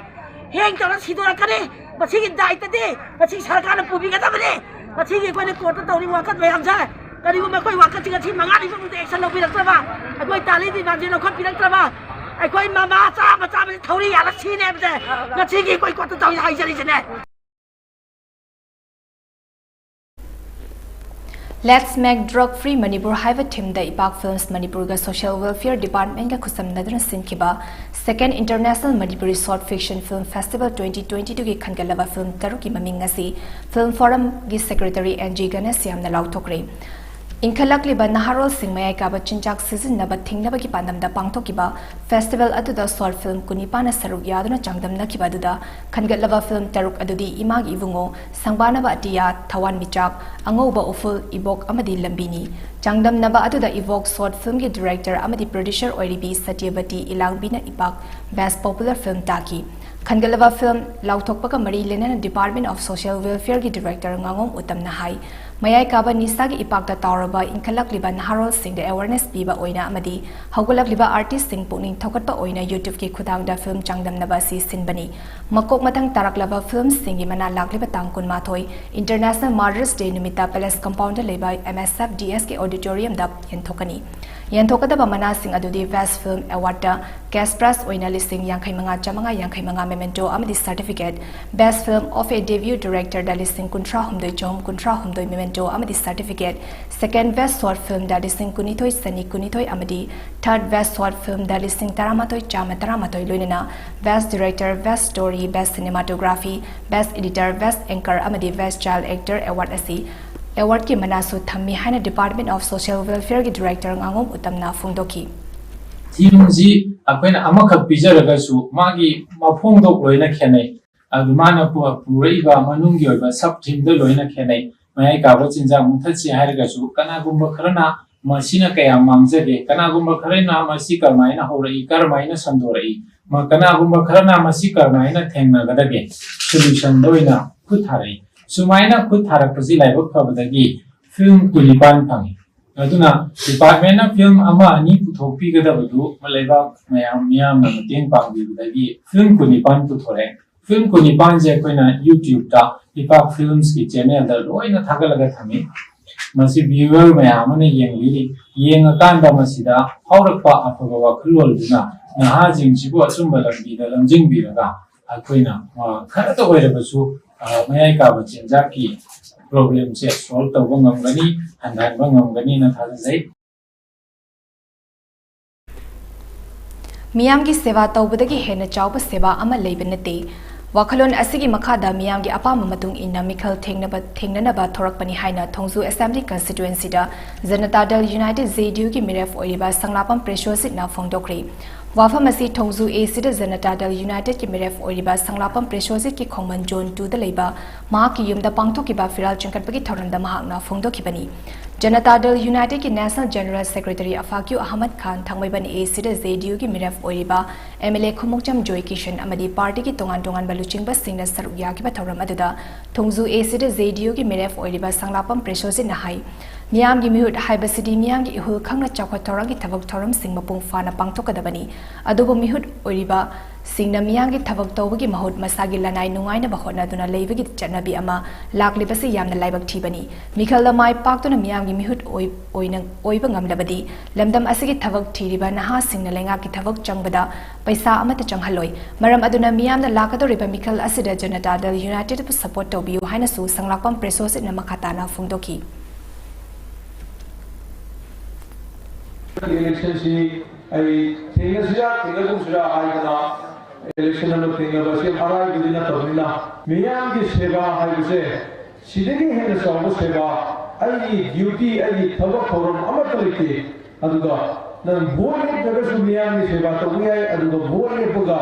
ꯍꯦꯡ ꯇꯧꯔ ꯁꯤꯗꯣꯔꯛꯀꯅꯤ꯫ ꯃꯁꯤꯒꯤ ꯗꯥꯏꯇꯗꯤ ꯃꯁꯤ ꯁꯔꯀꯥꯔꯅ ꯄꯨꯕꯤꯒꯗꯕꯅꯤ꯫ ꯃꯁꯤꯒꯤ ꯑꯩꯈꯣꯏꯅ ꯀꯣꯔꯠꯇ ꯇꯧꯔꯤꯕ ꯋꯥꯀꯠ ꯃꯌꯥꯝꯁꯦ, ꯀꯔꯤꯒꯨꯝꯕ ꯑꯩꯈꯣꯏ ꯋꯥꯀꯠꯁꯤꯡ ꯑꯁꯤ ꯃꯉꯥꯅꯤ ꯃꯅꯨꯡꯗ action ꯂꯧꯕꯤꯔꯛꯇ꯭ꯔꯕ, ꯑꯩꯈꯣꯏ ꯇꯥꯂꯤ demandꯁꯦ ꯂꯧꯈꯠꯄꯤꯔꯛꯇ꯭ꯔꯕ, ꯑꯩꯈꯣꯏ ꯃꯃꯥ ꯆꯥꯕ ꯆꯥꯕꯁꯤ ꯊꯧꯔꯤ ꯌꯥꯜꯂ ꯁꯤꯅꯦ ꯍꯥꯏꯕꯁꯦ ꯉꯁꯤꯒꯤ ꯑꯩꯈꯣꯏ ꯀꯣꯔꯠꯇ ꯇꯧꯔꯤ ꯍꯥꯏꯖꯔꯤꯁꯤꯅꯦ꯫ Let's Make Drug Free Manipur ꯍꯥꯏꯕ themeꯗ ꯏꯄꯥꯛ Films ꯃꯅꯤꯄꯨꯔꯒ Social Welfare Departmentꯒ ꯈꯨꯠꯁꯝꯅꯗꯨꯅ ꯁꯤꯟꯈꯤꯕ Second International Manipuri Short Fiction Film Festival twenty twenty twoꯒꯤ ꯈꯟꯒꯠꯂꯕ film ꯇꯔꯨꯛꯀꯤ ꯃꯃꯤꯡ ꯑꯁꯤ Film Forumꯒꯤ Secretary N G ꯒꯅꯦꯁ꯭ꯌꯥꯝꯅ ꯂꯥꯎꯊꯣꯛꯈ꯭ꯔꯦ꯫ ꯏꯟꯈꯠꯂꯛꯂꯤꯕ ꯅꯍꯥꯔꯣꯜꯁꯤꯡ ꯃꯌꯥꯏ ꯀꯥꯕ ꯆꯤꯟꯖꯥꯛ ꯁꯤꯖꯤꯟꯅꯕ ꯊꯤꯡꯅꯕꯒꯤ ꯄꯥꯟꯗꯝꯗ ꯄꯥꯡꯊꯣꯛꯈꯤꯕ festival ꯑꯗꯨꯗ short film ꯀꯨꯟꯅꯤꯄꯥꯟꯅ ꯁꯔꯨꯛ ꯌꯥꯗꯨꯅ ꯆꯥꯡꯗꯝꯅꯈꯤꯕ ꯑꯗꯨꯗ ꯈꯟꯒꯠꯂꯕ film ꯇꯔꯨꯛ ꯑꯗꯨꯗꯤ ꯏꯃꯥꯒꯤ ꯏꯕꯨꯡꯉꯣ, ꯁꯪꯕꯥꯅꯕ ꯑꯇꯤꯌꯥ, ꯊꯋꯥꯟꯃꯤꯆꯥꯛ, ꯑꯉꯧꯕ ꯎꯐꯨꯜ, ꯏꯕꯣꯛ ꯑꯃꯗꯤ ꯂꯝꯕꯤꯅꯤ꯫ ꯆꯥꯡꯗꯝꯅꯕ ꯑꯗꯨꯗ ꯏꯕꯣꯛ short filmꯒꯤ director ꯑꯃꯗꯤ producer ꯑꯣꯏꯔꯤꯕꯤ ꯁꯇ꯭ꯌꯕꯇꯤ ꯏꯂꯥꯡꯕꯤꯅ ꯏꯄꯥꯛ Best Popular Film ꯇꯥꯈꯤ꯫ ꯈꯟꯒꯠꯂꯕ film ꯂꯥꯎꯊꯣꯛꯄꯒ ꯃꯔꯤ ꯂꯩꯅꯅ Department of Social Welfareꯒꯤ director ꯉꯥꯉꯣꯝ ꯎꯇꯝꯅ ꯍꯥꯏ, ꯃꯌꯥꯏ ꯀꯥꯕ ꯅꯤꯁꯥꯒꯤ ꯏꯄꯥꯛꯇ ꯇꯥꯎꯔꯕ ꯏꯟꯈꯠꯂꯛꯂꯤꯕ ꯅꯍꯥꯔꯣꯜꯁꯤꯡꯗ awareness ꯄꯤꯕ ꯑꯣꯏꯅ ꯑꯃꯗꯤ ꯍꯧꯒꯠꯂꯛꯂꯤꯕ artistꯁꯤꯡ ꯄꯨꯛꯅꯤꯡ ꯊꯧꯒꯠꯄ ꯑꯣꯏꯅ YouTubeꯀꯤ ꯈꯨꯠꯊꯥꯡꯗ film ꯆꯥꯡꯗꯝꯅꯕ ꯑꯁꯤ ꯁꯤꯟꯕꯅꯤ꯫ ꯃꯀꯣꯛ ꯃꯊꯪ ꯇꯥꯔꯛꯂꯕ filmꯁꯤꯡꯒꯤ ꯃꯅꯥ ꯂꯥꯛꯂꯤꯕ ꯇꯥꯡ ꯀꯨꯟꯃꯥꯊꯣꯏ, International Mother's Day ꯅꯨꯃꯤꯠꯇ Palace Compoundꯗ ꯂꯩꯕ M S F D Sꯀꯤ auditoriumꯗ ꯌꯦꯟꯊꯣꯛꯀꯅꯤ꯫ ꯌꯦꯟꯊꯣꯛꯀꯗꯕ ꯃꯅꯥꯁꯤꯡ ꯑꯗꯨꯗꯤ Best Film Awardꯇ cash prize ꯑꯣꯏꯅ ꯂꯤꯁꯤꯡ ꯌꯥꯡꯈꯩ ꯃꯉꯥ ꯆꯥꯃꯉꯥ ꯌꯥꯡꯈꯩ ꯃꯉꯥ memento ꯑꯃꯗꯤ certificate, Best Film of a Debut Directorꯗ ꯂꯤꯁꯤꯡ ꯀꯨꯟꯊ꯭ꯔꯥ ꯍꯨꯝꯗꯣꯏ ꯆꯍꯨꯝ ꯀꯨꯟꯊ꯭ꯔꯥ ꯍꯨꯝꯗꯣꯏ memento ꯑꯃꯗꯤ certificate, Second Best Short Filmꯗ ꯂꯤꯁꯤꯡ ꯀꯨꯟꯅꯤꯊꯣꯏ ꯆꯅꯤ ꯀꯨꯟꯅꯤꯊꯣꯏ ꯑꯃꯗꯤ Third Best Short Filmꯗ ꯂꯤꯁꯤꯡ ꯇꯔꯥꯃꯥꯊꯣꯏ ꯆꯥꯝꯃ ꯇꯔꯥꯃꯥꯊꯣꯏ, ꯂꯣꯏꯅꯅ Best Director, Best Story, Best Cinematography, Best Editor, Best Anchor ꯑꯃꯗꯤ Best Child Actor Award ꯑꯁꯤ awardꯀꯤ ꯃꯅꯥꯁꯨ ꯊꯝꯃꯤ ꯍꯥꯏꯅ Department of Social Welfareꯒꯤ director ꯉꯥꯉꯣꯝ ꯎꯇꯝꯅ ꯐꯣꯡꯗꯣꯛꯈꯤ꯫ ꯊꯤꯝꯁꯤ ꯑꯩꯈꯣꯏꯅ ꯑꯃꯈꯛ ꯄꯤꯖꯔꯒꯁꯨ ꯃꯥꯒꯤ ꯃꯐꯣꯡꯗꯣ ꯂꯣꯏꯅ ꯈꯦꯠꯅꯩ꯫ ꯑꯗꯨ ꯃꯥꯅ ꯄꯨ- ꯄꯨꯔꯛꯏꯕ ꯃꯅꯨꯡꯒꯤ ꯑꯣꯏꯕ ꯁꯕ ꯊꯤꯝꯗ ꯂꯣꯏꯅ ꯈꯦꯠꯅꯩ꯫ ꯃꯌꯥꯏ ꯀꯥꯕ ꯆꯤꯟꯖꯥꯛ ꯃꯨꯊꯠꯁꯤ ꯍꯥꯏꯔꯒꯁꯨ ꯀꯅꯥꯒꯨꯝꯕ ꯈꯔꯅ ꯃꯁꯤꯅ ꯀꯌꯥꯝ ꯃꯥꯡꯖꯒꯦ, ꯀꯅꯥꯒꯨꯝꯕ ꯈꯔꯅ ꯃꯁꯤ ꯀꯔꯝꯍꯥꯏꯅ ꯍꯧꯔꯛꯏ, ꯀꯔꯝꯍꯥꯏꯅ ꯁꯟꯗꯣꯔꯛꯏ, ꯃ- ꯀꯅꯥꯒꯨꯝꯕ ꯈꯔꯅ ꯃꯁꯤ ꯀꯔꯝꯍꯥꯏꯅ ꯊꯦꯡꯅꯒꯗꯒꯦ, ꯁꯣꯂꯨꯁꯟꯗ ꯑꯣꯏꯅ ꯈꯨꯠ ꯊꯥꯔꯛꯏ꯫ ꯁꯨꯃꯥꯏꯅ ꯈꯨꯠ ꯊꯥꯔꯛꯄꯁꯤ ꯂꯥꯏꯕꯛ ꯐꯕꯗꯒꯤ ꯐꯤꯂꯝ ꯀꯨꯟꯅꯤꯄꯥꯟ ꯐꯪꯉꯤ꯫ ꯑꯗꯨꯅ ꯗꯤꯄꯥꯔꯠꯃꯦꯟꯅ ꯐꯤꯂꯝ ꯑꯃ ꯑꯅꯤ ꯄꯨꯊꯣꯛꯄꯤꯒꯗꯕꯗꯨ ꯂꯩꯕꯥꯛ ꯃꯌꯥꯝ ꯃꯤꯌꯥꯝꯅ ꯃꯇꯦꯡ ꯄꯥꯡꯕꯤꯕꯗꯒꯤ ꯐꯤꯂꯝ ꯀꯨꯟꯅꯤꯄꯥꯟ ꯄꯨꯊꯣꯔꯛꯑꯦ꯫ ꯐꯤꯂꯝ ꯀꯨꯟꯅꯤꯄꯥꯟꯁꯦ ꯑꯩꯈꯣꯏꯅ YouTube-ꯇ ꯏꯄꯥꯛ ꯐꯤꯂꯝꯁꯀꯤ ꯆꯦꯅꯦꯜꯗ ꯂꯣꯏꯅ ꯊꯥꯒꯠꯂꯒ ꯊꯝꯃꯤ꯫ ꯃꯁꯤ ꯚ꯭ꯌꯨꯋꯔ ꯃꯌꯥꯝ ꯑꯃꯅ ꯌꯦꯡꯕꯤꯔꯤ꯫ ꯌꯦꯡꯉꯀꯥꯟꯗ ꯃꯁꯤꯗ ꯐꯥꯎꯔꯛꯄ ꯑꯐꯕ ꯋꯥꯈꯜꯂꯣꯟꯗꯨꯅ ꯅꯍꯥꯁꯤꯡꯁꯤꯕꯨ ꯑꯆꯨꯝꯕ ꯂꯝꯕꯤꯗ ꯂꯝꯖꯤꯡꯕꯤꯔꯒ ꯑꯩꯈꯣꯏꯅ ꯑ, ꯈꯔꯇ ꯑꯣꯏꯔꯕꯁꯨ ꯑ, ꯃꯌꯥꯏ ꯀꯥꯕ ꯆꯤꯟꯖꯥꯛꯀꯤ ꯄ꯭ꯔꯣꯕ꯭ꯂꯦꯝꯁꯦ ꯁꯣꯜꯕ ꯇꯧꯕ ꯉꯝꯒꯅꯤ, ꯍꯟꯊꯍꯟꯕ ꯉꯝꯒꯅꯤꯅ ꯊꯥꯖꯖꯩ꯫ ꯃꯤꯌꯥꯝꯒꯤ ꯁꯦꯕꯥ ꯇꯧꯕꯗꯒꯤ ꯍꯦꯟꯅ ꯆꯥꯎꯕ ꯁꯦꯕꯥ ꯑꯃ ꯂꯩꯕ ꯅꯠꯇꯦ꯫ ꯋꯥꯈꯜꯂꯣꯟ ꯑꯁꯤꯒꯤ ꯃꯈꯥꯗ ꯃꯤꯌꯥꯝꯒꯤ ꯑꯄꯥꯝꯕ ꯃꯇꯨꯡ ꯏꯟꯅ ꯃꯤꯈꯜ ꯊꯦꯡꯅꯕ ꯊꯦꯡꯅꯅꯕ ꯊꯣꯔꯛꯄꯅꯤ ꯍꯥꯏꯅ ꯊꯣꯡꯖꯨ ꯑꯦꯁꯦꯝꯕ꯭ꯂꯤ ꯀꯟꯁꯇꯤꯇ꯭ꯋꯦꯟꯁꯤꯗ ꯖꯅꯇꯥ ꯗꯜ ꯌꯨꯅꯥꯏꯇꯦꯗ, ꯖꯦ ꯗꯤ ꯌꯨꯒꯤ ꯃꯤꯔꯦꯞ ꯑꯣꯏꯔꯤꯕ ꯁꯪꯂꯥꯄꯝ ꯄ꯭ꯔꯦꯁꯣꯖꯤꯠꯅ ꯐꯣꯡꯗꯣꯛꯈ꯭ꯔꯦ꯫ ꯋꯥꯐꯝ ꯑꯁꯤ ꯊꯣꯡꯖꯨ ꯑꯦ ꯁꯤꯗ ꯖꯅꯇꯥ ꯗꯜ ꯌꯨꯅꯥꯏꯇꯦꯗꯀꯤ ꯃꯤꯔꯦꯞ ꯑꯣꯏꯔꯤꯕ ꯁꯪꯂꯥꯄꯝ ꯄ꯭ꯔꯦꯁꯣꯖꯤꯠꯀꯤ ꯈꯣꯡꯃꯟ ꯖꯣꯟ ꯇꯨꯗ ꯂꯩꯕ ꯃꯍꯥꯛꯀꯤ ꯌꯨꯝꯗ ꯄꯥꯡꯊꯣꯛꯈꯤꯕ ꯐꯤꯔꯥꯜ ꯆꯤꯡꯈꯠꯄꯒꯤ ꯊꯧꯔꯝꯗ ꯃꯍꯥꯛꯅ ꯐꯣꯡꯗꯣꯛꯈꯤꯕꯅꯤ꯫ ꯖꯅꯇꯥ ꯗꯜ ꯌꯨꯅꯥꯏꯇꯦꯗꯀꯤ ꯅꯦꯁꯅꯦꯜ ꯖꯦꯅꯔꯦꯜ ꯁꯦꯀ꯭ꯔꯦꯇꯔꯤ ꯑꯐꯥꯀ꯭ꯌꯨ ꯑꯍꯃꯗ ꯈꯥꯟ ꯊꯥꯡꯃꯩꯕꯟ ꯑꯦ ꯁꯤꯗ ꯖꯦ ꯗꯤ ꯌꯨꯒꯤ ꯃꯤꯔꯦꯞ ꯑꯣꯏꯔꯤꯕ ꯑꯦꯝ ꯑꯦꯜ ꯑꯦ ꯈꯨꯃꯨꯛꯆꯝ ꯖꯣꯏ ꯀꯤꯁꯟ ꯑꯃꯗꯤ ꯄꯥꯔꯇꯤꯒꯤ ꯇꯣꯉꯥꯟ ꯇꯣꯉꯥꯟꯕ ꯂꯨꯆꯤꯡꯕꯁꯤꯡꯅ ꯁꯔꯨꯛ ꯌꯥꯈꯤꯕ ꯊꯧꯔꯝ ꯑꯗꯨꯗ ꯊꯣꯡꯖꯨ ꯑꯦ ꯁꯤꯗ ꯖꯦ ꯗꯤ ꯌꯨꯒꯤ ꯃꯤꯔꯦꯞ ꯑꯣꯏꯔꯤꯕ ꯁꯪꯂꯥꯄꯝ ꯄ꯭ꯔꯦꯁꯣꯖꯤꯠꯅ ꯍꯥꯏ, ꯃꯤꯌꯥꯝꯒꯤ ꯃꯤꯍꯨꯠ ꯍꯥꯏꯕꯁꯤꯗꯤ ꯃꯤꯌꯥꯝꯒꯤ ꯏꯍꯨꯜ ꯈꯪꯅ ꯆꯥꯎꯈꯠ ꯊꯧꯔꯥꯡꯒꯤ ꯊꯕꯛ ꯊꯧꯔꯝꯁꯤꯡ ꯃꯄꯨꯡ ꯐꯥꯅ ꯄꯥꯡꯊꯣꯛꯀꯗꯕꯅꯤ꯫ ꯑꯗꯨꯕꯨ ꯃꯤꯍꯨꯠ ꯑꯣꯏꯔꯤꯕꯁꯤꯡꯅ ꯃꯤꯌꯥꯝꯒꯤ ꯊꯕꯛ ꯇꯧꯕꯒꯤ ꯃꯍꯨꯠ ꯃꯁꯥꯒꯤ ꯂꯅꯥꯏ ꯅꯨꯡꯉꯥꯏꯅꯕ ꯍꯣꯠꯅꯗꯨꯅ ꯂꯩꯕꯒꯤ ꯆꯠꯅꯕꯤ ꯑꯃ ꯂꯥꯛꯂꯤꯕꯁꯤ ꯌꯥꯝꯅ ꯂꯥꯏꯕꯛ ꯊꯤꯕꯅꯤ꯫ ꯃꯤꯈꯜꯗ ꯃꯥꯏ ꯄꯥꯛꯇꯨꯅ ꯃꯤꯌꯥꯝꯒꯤ ꯃꯤꯍꯨꯠ ꯑꯣꯏ-, ꯑꯣꯏꯅ, ꯑꯣꯏꯕ ꯉꯝꯂꯕꯗꯤ ꯂꯝꯗꯝ ꯑꯁꯤꯒꯤ ꯊꯕꯛ ꯊꯤꯔꯤꯕ ꯅꯍꯥꯁꯤꯡꯅ ꯂꯩꯉꯥꯛꯀꯤ ꯊꯕꯛ ꯆꯪꯕꯗ ꯄꯩꯁꯥ ꯑꯃꯠꯇ ꯆꯪꯍꯜꯂꯣꯏ꯫ ꯃꯔꯝ ꯑꯗꯨꯅ ꯃꯤꯌꯥꯝꯅ ꯂꯥꯛꯀꯗꯧꯔꯤꯕ ꯃꯤꯈꯜ ꯑꯁꯤꯗ ꯖꯅꯇꯥ ꯗꯜ ꯌꯨꯅꯥꯏꯇꯦꯗꯄꯨ ꯁꯄꯣꯔꯠ ꯇꯧꯕꯤꯌꯨ ꯍꯥꯏꯅꯁꯨ ꯁꯪꯂꯥꯛꯄꯝ ꯄ꯭ꯔꯦꯁꯣꯖꯤꯠꯅ ꯃꯈꯥ ꯇꯥꯅ ꯐꯣꯡꯗꯣꯛꯈꯤ꯫ ꯏꯂꯦꯛꯁꯟꯁꯤ ꯑꯩ ꯊꯦꯡꯅꯁꯤꯔꯥ ꯊꯦꯡꯅꯒꯨꯝꯁꯤꯔꯥ ꯍꯥꯏꯗꯅ ꯏꯂꯦꯛꯁꯟ ꯑꯃ ꯊꯦꯡꯅꯕꯁꯤ ꯑꯔꯥꯏꯕꯗꯤ ꯅꯠꯇꯕꯅꯤꯅ, ꯃꯤꯌꯥꯝꯒꯤ ꯁꯦꯕꯥ ꯍꯥꯏꯕꯁꯦ ꯁꯤꯗꯒꯤ ꯍꯦꯟꯅ ꯆꯥꯎꯕ ꯁꯦꯕꯥ ꯑꯩꯒꯤ ꯗ꯭ꯌꯨꯇꯤ, ꯑꯩꯒꯤ ꯊꯕꯛ ꯊꯧꯔꯝ ꯑꯃꯠꯇ ꯂꯩꯇꯦ꯫ ꯑꯗꯨꯒ ꯅꯪ ꯚꯣꯠ ꯂꯦꯞꯇ꯭ꯔꯒꯁꯨ ꯃꯤꯌꯥꯝꯒꯤ ꯁꯦꯕꯥ ꯇꯧꯕ ꯌꯥꯏ, ꯑꯗꯨꯒ ꯚꯣꯠ ꯂꯦꯞꯄꯒ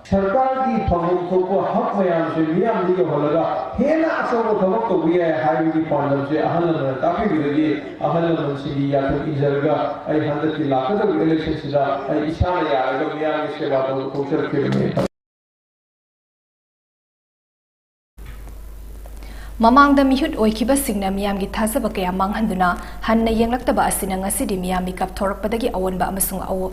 ꯁꯔꯀꯥꯔꯒꯤ ꯐꯪꯐꯝ ꯊꯣꯛꯄ ꯍꯛ ꯃꯌꯥꯝꯁꯦ ꯃꯤꯌꯥꯝꯗ ꯌꯧꯍꯜꯂꯒ ꯍꯦꯟꯅ ꯑꯆꯧꯕ ꯊꯕꯛ ꯇꯧꯕ ꯌꯥꯏ ꯍꯥꯏꯕꯒꯤ ꯄꯥꯟꯗꯝꯁꯦ ꯑꯍꯜ ꯂꯃꯟꯅ ꯇꯥꯛꯄꯤꯕꯗꯒꯤ ꯑꯍꯜ ꯂꯃꯟꯁꯤꯡꯒꯤ ꯌꯥꯊꯪ ꯏꯟꯖꯔꯒ ꯑꯩ ꯍꯟꯗꯛꯀꯤ ꯂꯥꯛꯀꯗꯧꯔꯤꯕ election ꯁꯤꯗ ꯑꯩ ꯏꯁꯥꯅ ꯌꯥꯔꯒ ꯃꯤꯌꯥꯝꯒꯤ ꯁꯦꯕꯥ ꯇꯧꯕ ꯊꯣꯛꯆꯔꯛꯈꯤꯕꯅꯤ꯫ ꯃꯃꯥꯡꯗ ꯃꯤꯍꯨꯠ ꯑꯣꯏꯈꯤꯕꯁꯤꯡꯅ ꯃꯤꯌꯥꯝꯒꯤ ꯊꯥꯖꯕ ꯀꯌꯥ ꯃꯥꯡꯍꯟꯗꯨꯅ ꯍꯟꯅ ꯌꯦꯡꯂꯛꯇꯕ ꯑꯁꯤꯅ ꯉꯁꯤꯗꯤ ꯃꯤꯌꯥꯝ ꯃꯤꯀꯞ ꯊꯣꯔꯛꯄꯗꯒꯤ ꯑꯑꯣꯟꯕ ꯑꯃꯁꯨꯡ ꯑꯑꯣ-,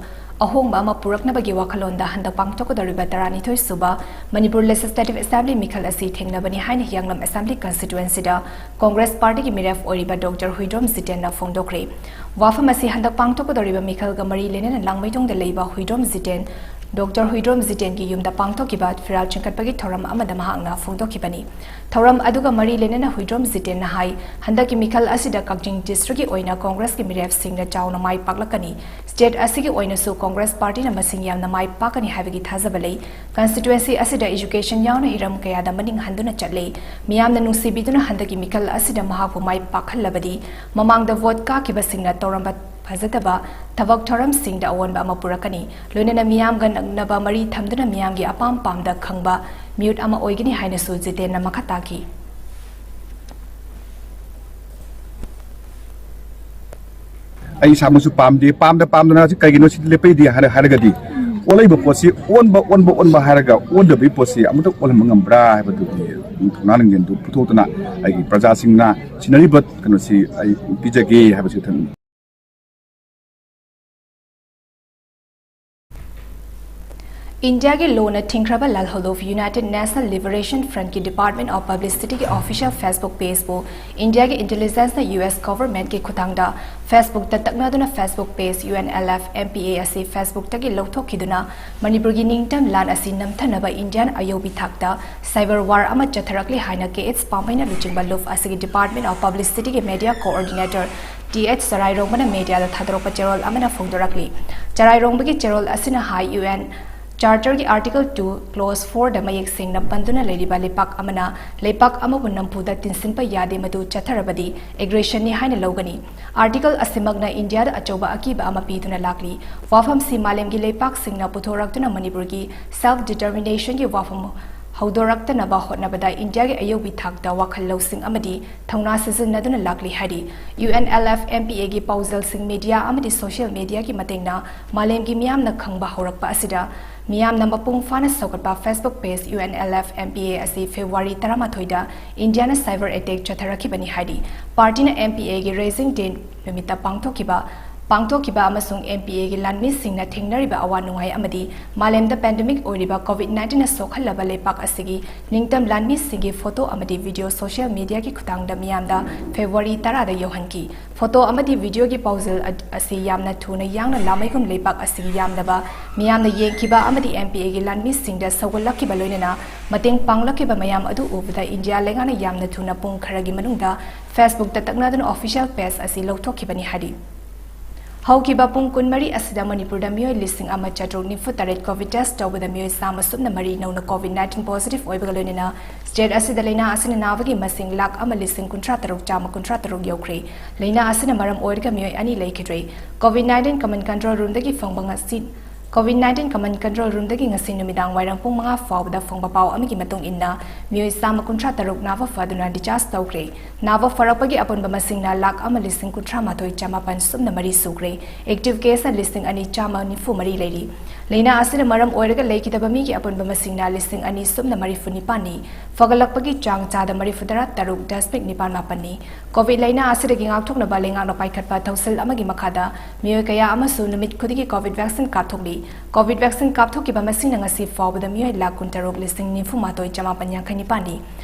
ꯑꯍꯣꯡꯕ ꯑꯃ ꯄꯨꯔꯛꯅꯕꯒꯤ ꯋꯥꯈꯜꯂꯣꯟꯗ ꯍꯟꯗꯛ ꯄꯥꯡꯊꯣꯛꯀꯗꯧꯔꯤꯕ ꯇꯔꯥꯅꯤꯊꯣꯏ ꯁꯨꯕ ꯃꯅꯤꯄꯨꯔ Legislative Assembly ꯃꯤꯈꯜ ꯑꯁꯤ ꯊꯦꯡꯅꯕꯅꯤ ꯍꯥꯏꯅ ꯍꯤꯌꯥꯡꯂꯝ Assembly Constituencyꯗ Congress Partyꯒꯤ ꯃꯤꯔꯦꯞ ꯑꯣꯏꯔꯤꯕ Doctor ꯍꯨꯏꯗ꯭ꯔꯣꯝ ꯖꯤꯇꯦꯟꯅ ꯐꯣꯡꯗꯣꯛꯈ꯭ꯔꯦ꯫ ꯋꯥꯐꯝ ꯑꯁꯤ ꯍꯟꯗꯛ ꯄꯥꯡꯊꯣꯛꯀꯗꯧꯔꯤꯕ ꯃꯤꯈꯜꯒ ꯃꯔꯤ ꯂꯩꯅꯅ ꯂꯥꯡꯃꯩꯗꯣꯡꯗ ꯂꯩꯕ ꯍꯨꯏꯗ꯭ꯔꯣꯝ ꯖꯤꯇꯦꯟ, Doctor ꯍꯨꯏꯗ꯭ꯔꯣꯝ ꯖꯤꯇꯦꯟꯒꯤ ꯌꯨꯝꯗ ꯄꯥꯡꯊꯣꯛꯈꯤꯕ ꯐꯤꯔꯥꯜ ꯆꯤꯡꯈꯠꯄꯒꯤ ꯊꯧꯔꯝ ꯑꯃꯗ ꯃꯍꯥꯛꯅ ꯐꯣꯡꯗꯣꯛꯈꯤꯕꯅꯤ꯫ ꯊꯧꯔꯝ ꯑꯗꯨꯒ ꯃꯔꯤ ꯂꯩꯅꯅ ꯍꯨꯏꯗ꯭ꯔꯣꯝ ꯖꯤꯇꯦꯟꯅ ꯍꯥꯏ, ꯍꯟꯗꯛꯀꯤ ꯃꯤꯈꯜ ꯑꯁꯤꯗ ꯀꯛꯆꯤꯡ districtꯀꯤ ꯑꯣꯏꯅ Congressꯀꯤ ꯃꯤꯔꯦꯞꯁꯤꯡꯅ ꯆꯥꯎꯅ ꯃꯥꯏ ꯄꯥꯛꯂꯛꯀꯅꯤ꯫ State ꯑꯁꯤꯒꯤ ꯑꯣꯏꯅꯁꯨ Congress Partyꯅ ꯃꯁꯤꯡ ꯌꯥꯝꯅ ꯃꯥꯏ ꯄꯥꯛꯀꯅꯤ ꯍꯥꯏꯕꯒꯤ ꯊꯥꯖꯕ ꯂꯩ꯫ Constituency ꯑꯁꯤꯗ education ꯌꯥꯎꯅ ꯍꯤꯔꯝ ꯀꯌꯥꯗ ꯃꯅꯤꯡ ꯍꯟꯗꯨꯅ ꯆꯠꯂꯤ꯫ ꯃꯤꯌꯥꯝꯅ ꯅꯨꯡꯁꯤꯕꯤꯗꯨꯅ ꯍꯟꯗꯛꯀꯤ ꯃꯤꯈꯜ ꯑꯁꯤꯗ ꯃꯍꯥꯛꯄꯨ ꯃꯥꯏ ꯄꯥꯛꯍꯜꯂꯕꯗꯤ ꯃꯃꯥꯡꯗ vote ꯀꯥꯈꯤꯕꯁꯤꯡꯅ ꯇꯧꯔꯝꯕ ꯐꯖꯗꯕ ꯊꯕꯛ ꯊꯧꯔꯝꯁꯤꯡꯗ ꯑꯑꯣꯟꯕ ꯑꯃ ꯄꯨꯔꯛꯀꯅꯤ꯫ ꯂꯣꯏꯅꯅ ꯃꯤꯌꯥꯝꯒ ꯅꯛꯅꯕ ꯃꯔꯤ ꯊꯝꯗꯨꯅ ꯃꯤꯌꯥꯝꯒꯤ ꯑꯄꯥꯝ ꯄꯥꯝꯗ ꯈꯪꯕ ꯃꯤꯍꯨꯠ ꯑꯃ ꯑꯣꯏꯒꯅꯤ ꯍꯥꯏꯅꯁꯨ ꯖꯤꯇꯦꯟꯅ ꯃꯈꯥ ꯇꯥꯈꯤ꯫ ꯑꯩ ꯏꯁꯥꯃꯛꯁꯨ ꯄꯥꯝꯗꯦ, ꯄꯥꯝꯗ ꯄꯥꯝꯗꯅ ꯁꯤ ꯀꯩꯒꯤꯅꯣ ꯁꯤꯗꯤ ꯂꯦꯞꯄꯛꯏꯗꯤ ꯍꯥꯏꯔ-, ꯍꯥꯏꯔꯒꯗꯤ ꯑꯣꯜꯂꯛꯏꯕ ꯄꯣꯠꯁꯤ ꯑꯣꯟꯕ, ꯑꯣꯟꯕ, ꯑꯣꯟꯕ ꯍꯥꯏꯔꯒ ꯑꯣꯟꯗꯕꯒꯤ ꯄꯣꯠꯁꯤ ꯑꯃꯨꯛꯇ ꯑꯣꯜꯍꯟꯕ ꯉꯝꯕ꯭ꯔꯥ ꯍꯥꯏꯕꯗꯨꯒꯤ ꯊꯧꯅꯥ ꯂꯤꯡꯖꯦꯜꯗꯨ ꯄꯨꯊꯣꯛꯇꯨꯅ ꯑꯩꯒꯤ ꯄ꯭ꯔꯖꯥꯁꯤꯡꯅ ꯁꯤꯟꯅꯔꯤꯕ ꯀꯩꯅꯣꯁꯤ ꯑꯩ ꯄꯤꯖꯒꯦ ꯍꯥꯏꯕꯁꯤ ꯊꯝ-, ꯏꯟꯗꯤꯌꯥꯒꯤ ꯂꯣꯅ ꯊꯤꯡꯈ꯭ꯔꯕ ꯂꯥꯜꯍꯧꯂꯨꯞ United National Liberation Frontꯀꯤ Department of Publicityꯒꯤ official Facebook pageꯄꯨ ꯏꯟꯗꯤꯌꯥꯒꯤ intelligenceꯅ U S governmentꯀꯤ ꯈꯨꯠꯊꯥꯡꯗ Facebookꯇ ꯇꯛꯅꯗꯨꯅ Facebook page U N L F M P A ꯑꯁꯤ Facebookꯇꯒꯤ ꯂꯧꯊꯣꯛꯈꯤꯗꯨꯅ ꯃꯅꯤꯄꯨꯔꯒꯤ ꯅꯤꯡꯇꯝ ꯂꯥꯟ ꯑꯁꯤ ꯅꯝꯊꯅꯕ ꯏꯟꯗꯤꯌꯥꯟ ꯑꯌꯧꯕꯤ ꯊꯥꯛꯇ cyber war ꯑꯃ ꯆꯠꯊꯔꯛꯂꯤ ꯍꯥꯏꯅ K H ꯄꯥꯝꯕꯩꯅ ꯂꯨꯆꯤꯡꯕ ꯂꯨꯞ ꯑꯁꯤꯒꯤ Department of Publicityꯒꯤ media coordinator T H ꯆꯔꯥꯏꯔꯣꯡꯕꯅ mediaꯗ ꯊꯥꯗꯣꯔꯛꯄ ꯆꯦꯔꯣꯜ ꯑꯃꯅ ꯐꯣꯡꯗꯣꯔꯛꯂꯤ꯫ ꯆꯔꯥꯏꯔꯣꯡꯕꯒꯤ ꯆꯦꯔꯣꯜ ꯑꯁꯤꯅ ꯍꯥꯏ, U N Charterꯒꯤ Article two, Clause fourꯗ ꯃꯌꯦꯛ ꯁꯦꯡꯅ ꯄꯟꯗꯨꯅ ꯂꯩꯔꯤꯕ ꯂꯩꯄꯥꯛ ꯑꯃꯅ ꯂꯩꯄꯥꯛ ꯑꯃꯕꯨ ꯅꯝꯐꯨꯗ ꯇꯤꯟꯁꯤꯟꯕ ꯌꯥꯗꯦ, ꯃꯗꯨ ꯆꯠꯊꯔꯕꯗꯤ aggressionꯅꯤ ꯍꯥꯏꯅ ꯂꯧꯒꯅꯤ꯫ Article ꯑꯁꯤꯃꯛꯅ ꯏꯟꯗꯤꯌꯥꯗ ꯑꯆꯧꯕ ꯑꯀꯤꯕ ꯑꯃ ꯄꯤꯗꯨꯅ ꯂꯥꯛꯂꯤ꯫ ꯋꯥꯐꯝꯁꯤ ꯃꯥꯂꯦꯝꯒꯤ ꯂꯩꯄꯥꯛꯁꯤꯡꯅ ꯄꯨꯊꯣꯔꯛꯇꯨꯅ ꯃꯅꯤꯄꯨꯔꯒꯤ self determinationꯒꯤ ꯋꯥꯐꯝ ꯍꯧꯗꯣꯔꯛꯇꯅꯕ ꯍꯣꯠꯅꯕꯗ ꯏꯟꯗꯤꯌꯥꯒꯤ ꯑꯌꯧꯕꯤ ꯊꯥꯛꯇ ꯋꯥꯈꯜ ꯂꯧꯁꯤꯡ ꯑꯃꯗꯤ ꯊꯧꯅꯥ ꯁꯤꯖꯤꯟꯅꯗꯨꯅ ꯂꯥꯛꯂꯤ ꯍꯥꯏꯔꯤ꯫ UNLF MPAꯒꯤ ꯄꯥꯎꯖꯦꯜꯁꯤꯡ media ꯑꯃꯗꯤ social mediaꯒꯤ ꯃꯇꯦꯡꯅ ꯃꯥꯂꯦꯝꯒꯤ ꯃꯤꯌꯥꯝꯅ ꯈꯪꯕ ꯍꯧꯔꯛꯄ ꯑꯁꯤꯗ ꯃꯤꯌꯥꯝꯅ ꯃꯄꯨꯡ ꯐꯥꯅ ꯁꯧꯒꯠꯄ Facebook page UNLF MPA ꯑꯁꯤ February ꯇꯔꯥꯃꯥꯊꯣꯏꯗ ꯏꯟꯗꯤꯌꯥꯅ cyber attack ꯆꯠꯊꯔꯛꯈꯤꯕꯅꯤ ꯍꯥꯏꯔꯤ꯫ Partyꯅ MPAꯒꯤ raising day ꯅꯨꯃꯤꯠꯇ ꯄꯥꯡꯊꯣꯛꯈꯤꯕ ꯄꯥꯡꯊꯣꯛꯈꯤꯕ ꯑꯃꯁꯨꯡ MPAꯒꯤ ꯂꯥꯟꯃꯤꯁꯤꯡꯅ ꯊꯦꯡꯅꯔꯤꯕ ꯑꯋꯥ ꯅꯨꯡꯉꯥꯏ ꯑꯃꯗꯤ ꯃꯥꯂꯦꯝꯗ pandemic ꯑꯣꯏꯔꯤꯕ COVID nineteenꯅ ꯁꯣꯛꯍꯜꯂꯕ ꯂꯩꯄꯥꯛ ꯑꯁꯤꯒꯤ ꯅꯤꯡꯇꯝ ꯂꯥꯟꯃꯤꯁꯤꯡꯒꯤ photo ꯑꯃꯗꯤ video social mediaꯒꯤ ꯈꯨꯠꯊꯥꯡꯗ ꯃꯤꯌꯥꯝꯗ February ꯇꯔꯥꯗ ꯌꯧꯍꯟꯈꯤ꯫ Photo ꯑꯃꯗꯤ videoꯒꯤ ꯄꯥꯎꯖꯦꯜ ꯑꯗ-, ꯑꯁꯤ ꯌꯥꯝꯅ ꯊꯨꯅ ꯌꯥꯡꯅ ꯂꯥꯃꯩꯒꯨꯝ ꯂꯩꯄꯥꯛ ꯑꯁꯤꯒꯤ ꯌꯥꯝꯂꯕ ꯃꯤꯌꯥꯝꯅ ꯌꯦꯡꯈꯤꯕ ꯑꯃꯗꯤ MPAꯒꯤ ꯂꯥꯟꯃꯤꯁꯤꯡꯗ ꯁꯧꯒꯠꯂꯛꯈꯤꯕ ꯂꯣꯏꯅꯅ ꯃꯇꯦꯡ ꯄꯥꯡꯂꯛꯈꯤꯕ ꯃꯌꯥꯝ ꯑꯗꯨ ꯎꯕꯗ ꯏꯟꯗꯤꯌꯥ ꯂꯩꯉꯥꯛꯅ ꯌꯥꯝꯅ ꯊꯨꯅ ꯄꯨꯡ ꯈꯔꯒꯤ ꯃꯅꯨꯡꯗ Facebookꯇ ꯇꯛꯅꯗꯨꯅ official page ꯑꯁꯤ ꯂꯧꯊꯣꯛꯈꯤꯕꯅꯤ ꯍꯥꯏꯔꯤ꯫ ꯍꯧꯈꯤꯕ ꯄꯨꯡ ꯀꯨꯟꯃꯔꯤ ꯑꯁꯤꯗ ꯃꯅꯤꯄꯨꯔꯗ ꯃꯤꯑꯣꯏ ꯂꯤꯁꯤꯡ ꯑꯃ ꯆꯥꯇ꯭ꯔꯨꯛ ꯅꯤꯐꯨ ꯇꯔꯦꯠ COVID test ꯇꯧꯕꯗ ꯃꯤꯑꯣꯏ ꯆꯥꯝꯃ ꯁꯨꯞꯅ ꯃꯔꯤ ꯅꯧꯅ COVID nineteen positive ꯑꯣꯏꯕꯒ ꯂꯣꯏꯅꯅ state ꯑꯁꯤꯗ ꯂꯩꯅꯥ ꯑꯁꯤꯅ ꯅꯥꯕꯒꯤ ꯃꯁꯤꯡ ꯂꯥꯈ ꯑꯃ ꯂꯤꯁꯤꯡ ꯀꯨꯟꯊ꯭ꯔꯥ ꯇꯔꯨꯛ ꯆꯥꯝꯃ ꯀꯨꯟꯊ꯭ꯔꯥ ꯇꯔꯨꯛ ꯌꯧꯈ꯭ꯔꯦ꯫ ꯂꯩꯅꯥ ꯑꯁꯤꯅ ꯃꯔꯝ ꯑꯣꯏꯔꯒ ꯃꯤꯑꯣꯏ ꯑꯅꯤ ꯂꯩꯈꯤꯗ꯭ꯔꯦ꯫ COVID nineteen common control roomꯗꯒꯤ ꯐꯪꯕ ꯉꯁꯤ COVID nineteen common control roomꯗꯒꯤ ꯉꯁꯤ ꯅꯨꯃꯤꯗꯥꯡ ꯋꯥꯏꯔꯝ ꯄꯨꯡ ꯃꯉꯥ ꯐꯥꯎꯕꯗ ꯐꯪꯕ ꯄꯥꯎ ꯑꯃꯒꯤ ꯃꯇꯨꯡ ꯏꯟꯅ ꯃꯤꯑꯣꯏ ꯆꯥꯝꯃ ꯀꯨꯟꯊ꯭ꯔꯥ ꯇꯔꯨꯛ ꯅꯥꯕ ꯐꯗꯨꯅ discharge ꯇꯧꯈ꯭ꯔꯦ꯫ ꯅꯥꯕ ꯐꯔꯛꯄꯒꯤ ꯑꯄꯨꯟꯕ ꯃꯁꯤꯡꯅ ꯂꯥꯈ ꯑꯃ ꯂꯤꯁꯤꯡ ꯀꯨꯟꯊ꯭ꯔꯥ ꯃꯥꯊꯣꯏ ꯆꯥꯃꯥꯄꯟ ꯁꯨꯞꯅ ꯃꯔꯤ ꯁꯨꯈ꯭ꯔꯦ꯫ Active caseꯅ ꯂꯤꯁꯤꯡ ꯑꯅꯤ ꯆꯥꯝꯃ ꯅꯤꯐꯨ ꯃꯔꯤ ꯂꯩꯔꯤ꯫ ꯂꯩꯅꯥ ꯑꯁꯤꯅ ꯃꯔꯝ ꯑꯣꯏꯔꯒ ꯂꯩꯈꯤꯗꯕ ꯃꯤꯒꯤ ꯑꯄꯨꯟꯕ ꯃꯁꯤꯡꯅ ꯂꯤꯁꯤꯡ ꯑꯅꯤ ꯁꯨꯞꯅ ꯃꯔꯤꯐꯨ ꯅꯤꯄꯥꯟꯅꯤ꯫ ꯐꯒꯠꯂꯛꯄꯒꯤ ꯆꯥꯡ ꯆꯥꯗ ꯃꯔꯤꯐꯨ ꯇꯔꯥ ꯇꯔꯨꯛ ꯗꯁꯃꯤꯛ ꯅꯤꯄꯥꯟ ꯃꯥꯄꯟꯅꯤ꯫ COVID ꯂꯩꯅꯥ ꯑꯁꯤꯗꯒꯤ ꯉꯥꯛꯊꯣꯛꯅꯕ ꯂꯩꯉꯥꯛꯅ ꯄꯥꯏꯈꯠꯄ ꯊꯧꯁꯤꯜ ꯑꯃꯒꯤ ꯃꯈꯥꯗ ꯃꯤꯑꯣꯏ ꯀꯌꯥ ꯑꯃꯁꯨ ꯅꯨꯃꯤꯠ ꯈꯨꯗꯤꯡꯒꯤ COVID vaccine ꯀꯥꯞꯊꯣꯛꯂꯤ꯫ COVID vaccine ꯀꯥꯞꯊꯣꯛꯈꯤꯕ ꯃꯁꯤꯡꯅ ꯉꯁꯤ ꯐꯥꯎꯕꯗ ꯃꯤꯑꯣꯏ ꯂꯥꯈ ꯀꯨꯟꯇꯔꯨꯛ ꯂꯤꯁꯤꯡ ꯅꯤꯐꯨ ꯃꯥꯊꯣꯏ ꯆꯥꯃꯥꯄꯟ ꯌꯥꯡꯈꯩ ꯅꯤꯄꯥꯟꯅꯤ꯫